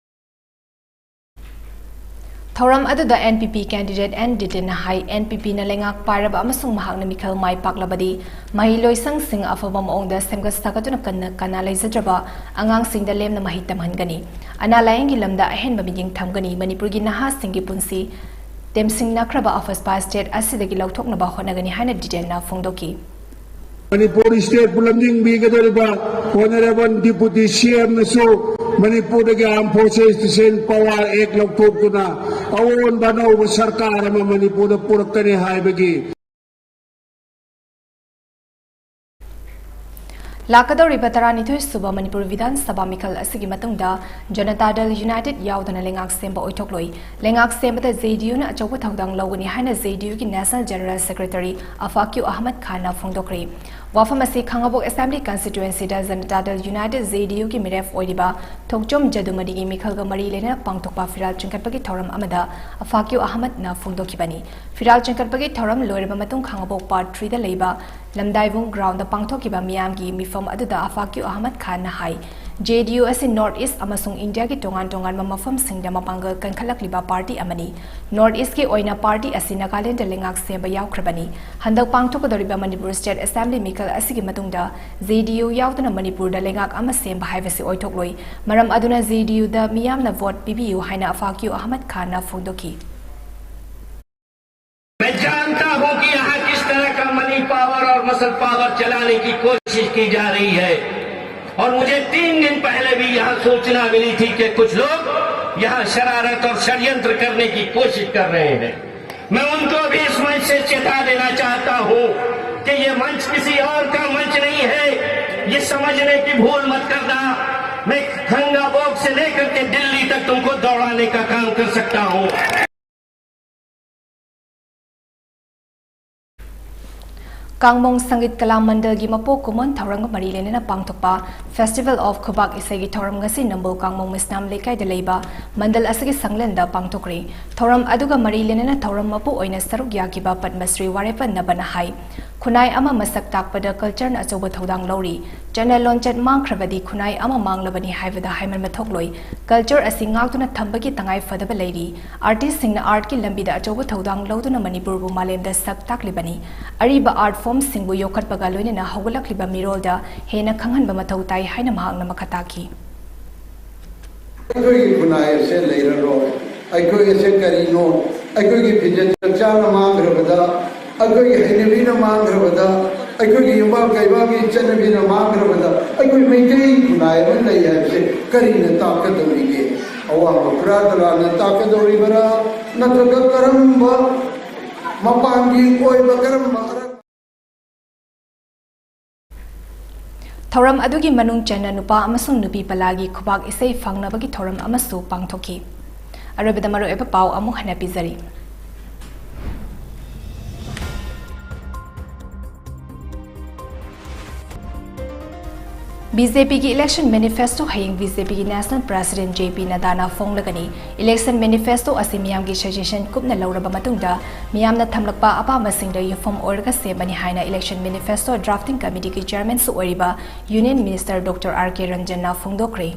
ꯊꯧꯔꯝ ꯑꯗꯨꯗ N P P candidate N Diten ꯅ ꯍꯥꯏ, N P P ꯅ ꯂꯩꯉꯥꯛ ꯄꯥꯏꯔꯕ ꯑꯃꯁꯨꯡ ꯃꯍꯥꯛꯅ ꯃꯤꯈꯜ ꯃꯥꯏ ꯄꯥꯛꯂꯕꯗꯤ ꯃꯍꯩꯂꯣꯏꯁꯪꯁꯤꯡ ꯑꯐꯕ ꯃꯑꯣꯡꯗ ꯁꯦꯝꯒꯠ ꯁꯥꯒꯠꯇꯨꯅ ꯀꯟꯅ ꯀꯅꯥ ꯂꯩꯖꯗ꯭ꯔꯕ ꯑꯉꯥꯡꯁꯤꯡꯗ ꯂꯦꯝꯅ ꯃꯍꯩ ꯇꯝꯍꯟꯒꯅꯤ꯫ ꯑꯅꯥ ꯂꯥꯌꯦꯡꯒꯤ ꯂꯝꯗ ꯑꯍꯦꯟꯕ ꯃꯤꯠꯌꯦꯡ ꯊꯝꯒꯅꯤ꯫ ꯃꯅꯤꯄꯨꯔꯒꯤ ꯅꯍꯥꯁꯤꯡꯒꯤ ꯄꯨꯟꯁꯤ ꯇꯦꯝꯁꯤꯡꯅꯈ꯭ꯔꯕ ꯑꯐꯁꯄꯥ state ꯑꯁꯤꯗꯒꯤ ꯂꯧꯊꯣꯛꯅꯕ ꯍꯣꯠꯅꯒꯅꯤ ꯍꯥꯏꯅ ꯗꯤꯇꯦꯟꯅ ꯐꯣꯡꯗꯣꯛꯈꯤ꯫ ꯃꯅꯤꯄꯨꯔ state ꯄꯨ ꯂꯝꯖꯤꯡꯕꯤꯒꯗꯧꯔꯤꯕ Honourable Deputy C M ꯅꯁꯨ ꯃꯅꯤꯄꯨꯔꯗꯒꯤ Armed Forces Discipline Power Act ꯂꯧꯊꯣꯛꯇꯨꯅ ꯑꯑꯣꯟꯕ ꯑꯅꯧꯕ ꯁꯔꯀꯥꯔ ꯑꯃ ꯃꯅꯤꯄꯨꯔꯗ ꯄꯨꯔꯛꯀꯅꯤ ꯍꯥꯏꯕꯒꯤ ꯂꯥꯛꯀꯗꯧꯔꯤꯕ ꯇꯔꯥꯅꯤꯊꯣꯏ ꯁꯨꯕ ꯃꯅꯤꯄꯨꯔ ꯕꯤꯙꯥꯟ ꯁꯚꯥ ꯃꯤꯈꯜ ꯑꯁꯤꯒꯤ ꯃꯇꯨꯡꯗ ꯖꯅꯇꯥ ꯗꯜ United ꯌꯥꯎꯗꯅ ꯂꯩꯉꯥꯛ ꯁꯦꯝꯕ ꯑꯣꯏꯊꯣꯛꯂꯣꯏ꯫ ꯂꯩꯉꯥꯛ ꯁꯦꯝꯕꯗ J D U ꯅ ꯑꯆꯧꯕ ꯊꯧꯗꯥꯡ ꯂꯧꯒꯅꯤ ꯍꯥꯏꯅ J D U ꯒꯤ National General Secretary ꯑꯐꯥꯀ꯭ꯌꯨ ꯑꯍꯃꯗ ꯈꯥꯟꯅ ꯐꯣꯡꯗꯣꯛꯈ꯭ꯔꯦ꯫ ꯋꯥꯐꯝ ꯑꯁꯤ ꯈꯥꯉꯕꯣꯛ Assembly Constituency ꯗ ꯖꯅꯇꯥ ꯗꯜ United J D U ꯒꯤ ꯃꯤꯔꯦꯞ ꯑꯣꯏꯔꯤꯕ ꯊꯣꯛꯆꯣꯝ ꯖꯗꯨꯃꯅꯤꯒꯤ ꯃꯤꯈꯜꯒ ꯃꯔꯤ ꯂꯩꯅꯅ ꯄꯥꯡꯊꯣꯛꯄ ꯐꯤꯔꯥꯜ ꯆꯤꯡꯈꯠꯄꯒꯤ ꯊꯧꯔꯝ ꯑꯃꯗ ꯑꯐꯥꯀ꯭ꯌꯨ ꯑꯍꯃꯗꯅ ꯐꯣꯡꯗꯣꯛꯈꯤꯕꯅꯤ꯫ ꯐꯤꯔꯥꯜ ꯆꯤꯡꯈꯠꯄꯒꯤ ꯊꯧꯔꯝ ꯂꯣꯏꯔꯕ ꯃꯇꯨꯡ ꯈꯥꯉꯕꯣꯛ Part three ꯗ ꯂꯩꯕ ꯂꯝꯗꯥꯏꯕꯨꯡ ground ꯗ ꯄꯥꯡꯊꯣꯛꯈꯤꯕ ꯃꯤꯌꯥꯝꯒꯤ ꯃꯤꯐꯝ ꯑꯗꯨꯗ ꯑꯐꯥꯀ꯭ꯌꯨ ꯑꯍꯃꯗ ꯈꯥꯟꯅ ꯍꯥꯏ, J D U ꯑꯁꯤ North East ꯑꯃꯁꯨꯡ ꯏꯟꯗꯤꯌꯥꯒꯤ ꯇꯣꯉꯥꯟ ꯇꯣꯉꯥꯟꯕ ꯃꯐꯝꯁꯤꯡꯗ ꯃꯄꯥꯡꯒꯜ ꯀꯟꯈꯠꯂꯛꯂꯤꯕ party ꯑꯃꯅꯤ꯫ North East ꯀꯤ ꯑꯣꯏꯅ party ꯑꯁꯤ ꯅꯥꯒꯥꯂꯦꯟꯗ ꯂꯩꯉꯥꯛ ꯁꯦꯝꯕ ꯌꯥꯎꯈ꯭ꯔꯕꯅꯤ꯫ ꯍꯟꯗꯛ ꯄꯥꯡꯊꯣꯛꯀꯗꯧꯔꯤꯕ ꯃꯅꯤꯄꯨꯔ State Assembly ꯃꯤꯈꯜ ꯑꯁꯤꯒꯤ ꯃꯇꯨꯡꯗ J D U ꯌꯥꯎꯗꯅ ꯃꯅꯤꯄꯨꯔꯗ ꯂꯩꯉꯥꯛ ꯑꯃ ꯁꯦꯝꯕ ꯍꯥꯏꯕꯁꯤ ꯑꯣꯏꯊꯣꯛꯂꯣꯏ꯫ ꯃꯔꯝ ꯑꯗꯨꯅ J D U ꯗ ꯃꯤꯌꯥꯝꯅ vote ꯄꯤꯕꯤꯌꯨ ꯍꯥꯏꯅ ꯑꯐꯥꯀ꯭ꯌꯨ ꯑꯍꯃꯗ ꯈꯥꯟꯅ ꯐꯣꯡꯗꯣꯛꯈꯤ꯫ मैं जानता हूं कि यहां किस तरह का money power और muscle power चलाने की कोशिश की जा रही है। और मुझे तीन दिन पहले भी यहां सूचना मिली थी कि कुछ लोग यहां शरारत और षड्यंत्र करने की कोशिश कर रहे हैं। मैं उनको भी इस मंच से चेता देना चाहता हूं कि ये मंच किसी और का मंच नहीं है। ये समझने की भूल मत करना। मैं खंगाबोग से लेकर के दिल्ली तक तुमको दौड़ाने का काम कर सकता हूं। ꯀꯥꯡꯃꯣꯡ ꯁꯪꯒꯤꯠ ꯀꯂꯥ ꯃꯟꯗꯜꯒꯤ ꯃꯄꯣꯛ ꯀꯨꯝꯑꯣꯟ ꯊꯧꯔꯝꯒ ꯃꯔꯤ ꯂꯩꯅꯅ ꯄꯥꯡꯊꯣꯛꯄ Festival of ꯈꯨꯕꯥꯛ ꯏꯁꯩꯒꯤ ꯊꯧꯔꯝ ꯉꯁꯤ ꯅꯝꯕꯣꯜ ꯀꯥꯡꯃꯣꯡ ꯃꯤꯁꯅꯥꯝ ꯂꯩꯀꯥꯏꯗ ꯂꯩꯕ ꯃꯟꯗꯜ ꯑꯁꯤꯒꯤ ꯁꯪꯂꯦꯟꯗ ꯄꯥꯡꯊꯣꯛꯈ꯭ꯔꯦ꯫ ꯊꯧꯔꯝ ꯑꯗꯨꯒ ꯃꯔꯤ ꯂꯩꯅꯅ ꯊꯧꯔꯝ ꯃꯄꯨ ꯑꯣꯏꯅ ꯁꯔꯨꯛ ꯌꯥꯈꯤꯕ ꯄꯗꯃꯁ꯭ꯔꯤ ꯋꯥꯔꯦꯄꯟ ꯅꯕꯅ ꯍꯥꯏ, ꯈꯨꯟꯅꯥꯏ ꯑꯃ ꯃꯁꯛ ꯇꯥꯛꯄꯗ cultureꯅ ꯑꯆꯧꯕ ꯊꯧꯗꯥꯡ ꯂꯧꯔꯤ꯫ ꯆꯠꯅ ꯂꯣꯟꯆꯠ ꯃꯥꯡꯈ꯭ꯔꯕꯗꯤ ꯈꯨꯟꯅꯥꯏ ꯑꯃ ꯃꯥꯡꯂꯕꯅꯤ ꯍꯥꯏꯕꯗ ꯍꯥꯏꯃꯟꯕ ꯊꯣꯛꯂꯣꯏ꯫ Culture ꯑꯁꯤ ꯉꯥꯛꯇꯨꯅ ꯊꯝꯕꯒꯤ ꯇꯉꯥꯏ ꯐꯗꯕ ꯂꯩꯔꯤ꯫ Artistꯁꯤꯡꯅ artꯀꯤ ꯂꯝꯕꯤꯗ ꯑꯆꯧꯕ ꯊꯧꯗꯥꯡ ꯂꯧꯗꯨꯅ ꯃꯅꯤꯄꯨꯔꯕꯨ ꯃꯥꯂꯦꯝꯗ ꯁꯛ ꯇꯥꯛꯂꯤꯕꯅꯤ꯫ ꯑꯔꯤꯕ art formꯁꯤꯡꯕꯨ ꯌꯣꯛꯈꯠꯄꯒ ꯂꯣꯏꯅꯅ ꯍꯧꯒꯠꯂꯛꯂꯤꯕ ꯃꯤꯔꯣꯜꯗ ꯍꯦꯟꯅ ꯈꯪꯍꯟꯕ ꯃꯊꯧ ꯇꯥꯏ ꯍꯥꯏꯅ ꯃꯍꯥꯛꯅ ꯃꯈꯥ ꯇꯥꯈꯤ꯫ ꯑꯩꯈꯣꯏꯒꯤ ꯈꯨꯟꯅꯥꯏ ꯑꯁꯦ ꯂꯩꯔꯔꯣꯏ꯫ ꯑꯩꯈꯣꯏ ꯑꯁꯦ ꯀꯔꯤꯅꯣ? ꯑꯩꯈꯣꯏꯒꯤ ꯐꯤꯖꯦꯠ ꯆꯛꯆꯥꯅ ꯃꯥꯡꯈ꯭ꯔꯕꯗ, ꯑꯩꯈꯣꯏꯒꯤ ꯍꯩꯅꯕꯤꯅ ꯃꯥꯡꯈ꯭ꯔꯕꯗ, ꯑꯩꯈꯣꯏꯒꯤ ꯌꯨꯝꯕꯥꯜ ꯀꯩꯕꯥꯜꯒꯤ ꯆꯠꯅꯕꯤꯅ ꯃꯥꯡꯈ꯭ꯔꯕꯗ, ꯑꯩꯈꯣꯏ ꯃꯩꯇꯩ ꯈꯨꯟꯅꯥꯏ ꯑꯃ ꯂꯩ ꯍꯥꯏꯕꯁꯦ ꯀꯔꯤꯅ ꯇꯥꯛꯀꯗꯧꯔꯤꯒꯦ? ꯑꯋꯥꯡꯕ ꯐꯨꯔꯥ ꯇꯂꯥꯅ ꯇꯥꯛꯀꯗꯧꯔꯤꯕꯔꯥ? ꯅꯠꯇ꯭ꯔꯒ ꯀꯔꯝꯕ ꯃꯄꯥꯟꯒꯤ ꯑꯣꯏꯕ ꯀꯔꯝꯕ ꯑꯔ- ꯊꯧꯔꯝ ꯑꯗꯨꯒꯤ ꯃꯅꯨꯡ ꯆꯟꯅ ꯅꯨꯄꯥ ꯑꯃꯁꯨꯡ ꯅꯨꯄꯤ ꯄꯂꯥꯒꯤ ꯈꯨꯕꯥꯛ ꯏꯁꯩ ꯐꯪꯅꯕꯒꯤ ꯊꯧꯔꯝ ꯑꯃꯁꯨ ꯄꯥꯡꯊꯣꯛꯈꯤ꯫ ꯑꯔꯣꯏꯕꯗ ꯃꯔꯨꯑꯣꯏꯕ ꯄꯥꯎ ꯑꯃꯨꯛ ꯍꯟꯅ ꯄꯤꯖꯔꯤ꯫ BJPꯒꯤ election manifesto ꯍꯌꯦꯡ BJPꯒꯤ National President JP ꯅꯗꯥꯅ ꯐꯣꯡꯂꯒꯅꯤ꯫ Election manifesto ꯑꯁꯤ ꯃꯤꯌꯥꯝꯒꯤ suggestion ꯀꯨꯞꯅ ꯂꯧꯔꯕ ꯃꯇꯨꯡꯗ ꯃꯤꯌꯥꯝꯅ ꯊꯝꯂꯛꯄ ꯑꯄꯥꯝꯕꯁꯤꯡꯗ ꯌꯨꯝꯐꯝ ꯑꯣꯏꯔꯒ ꯁꯦꯝꯕꯅꯤ ꯍꯥꯏꯅ election manifesto drafting committeeꯒꯤ chairmanꯁꯨ ꯑꯣꯏꯔꯤꯕ Union Minister Doctor R K ꯔꯟꯖꯟꯅ ꯐꯣꯡꯗꯣꯛꯈ꯭ꯔꯦ꯫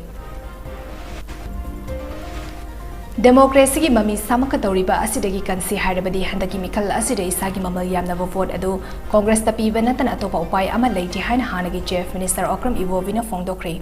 Democracyꯒꯤ ꯃꯃꯤ ꯁꯥꯃꯛꯀꯗꯧꯔꯤꯕ ꯑꯁꯤꯗꯒꯤ ꯀꯟꯁꯤ ꯍꯥꯏꯔꯕꯗꯤ ꯍꯟꯗꯛꯀꯤ ꯃꯤꯈꯜ ꯑꯁꯤꯗ ꯏꯁꯥꯒꯤ ꯃꯃꯜ ꯌꯥꯝꯂꯕ vote ꯑꯗꯨ Congressꯇ ꯄꯤꯕ ꯅꯠꯇꯅ ꯑꯇꯣꯞꯄ ꯎꯄꯥꯏ ꯑꯃ ꯂꯩꯇꯦ ꯍꯥꯏꯅ ꯍꯥꯟꯅꯒꯤ Chief Minister Okram Ibobiꯅ ꯐꯣꯡꯗꯣꯛꯈ꯭ꯔꯦ꯫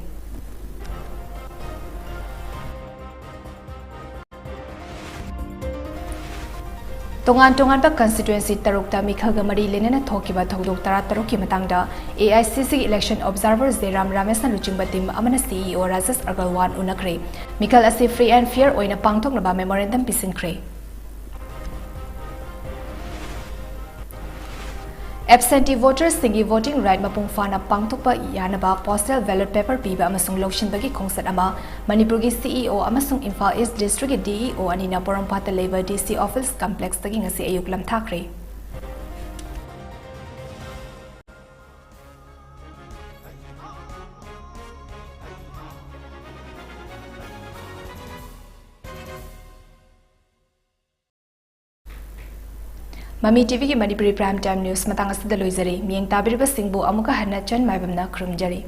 ꯇꯣꯉꯥꯟ ꯇꯣꯉꯥꯟꯕ constituency ꯇꯔꯨꯛꯇ ꯃꯤꯈꯜꯒ ꯃꯔꯤ ꯂꯩꯅꯅ ꯊꯣꯛꯈꯤꯕ ꯊꯧꯗꯣꯛ ꯇꯔꯥꯇꯔꯨꯛꯀꯤ ꯃꯇꯥꯡꯗ AICCꯒꯤ election observer ꯖꯦꯔꯥꯝ ꯔꯥꯃꯦꯁꯅ ꯂꯨꯆꯤꯡꯕ team ꯑꯃꯅ CEO ꯔꯥꯖꯦꯁ ꯑꯒꯔꯋꯥꯜ ꯎꯅꯈ꯭ꯔꯦ꯫ ꯃꯤꯈꯜ ꯑꯁꯤ free and fair ꯑꯣꯏꯅ ꯄꯥꯡꯊꯣꯛꯅꯕ memorandum ꯄꯤꯁꯤꯟꯈ꯭ꯔꯦ꯫ Absentee votersꯁꯤꯡꯒꯤ voting right ꯃꯄꯨꯡ ꯐꯥꯅ ꯄꯥꯡꯊꯣꯛꯄ ꯌꯥꯅꯕ postal ballot paper ꯄꯤꯕ ꯑꯃꯁꯨꯡ ꯂꯧꯁꯤꯟꯕꯒꯤ ꯈꯣꯡꯆꯠ ꯑꯃ ꯃꯅꯤꯄꯨꯔꯒꯤ CEO ꯑꯃꯁꯨꯡ ꯏꯝꯐꯥꯜ East Districtꯀꯤ DEO ꯑꯅꯤꯅ ꯄꯣꯔꯣꯝꯄꯥꯠꯇ ꯂꯩꯕ DC office complexꯇꯒꯤ ꯉꯁꯤ ꯑꯌꯨꯛ ꯂꯝꯊꯥꯈ꯭ꯔꯦ꯫ ꯃꯃꯤ ꯇꯤꯚꯤꯒꯤ ꯃꯅꯤꯄꯨꯔꯤ Prime Time News ꯃꯇꯥꯡ ꯑꯁꯤꯗ ꯂꯣꯏꯖꯔꯦ꯫ ꯃꯤꯠꯌꯦꯡ ꯇꯥꯕꯤꯔꯤꯕꯁꯤꯡꯕꯨ ꯑꯃꯨꯛꯀ ꯍꯟꯅ ꯆꯟ ꯃꯥꯏꯕꯝꯅ ꯈꯨꯔꯨꯝꯖꯔꯤ꯫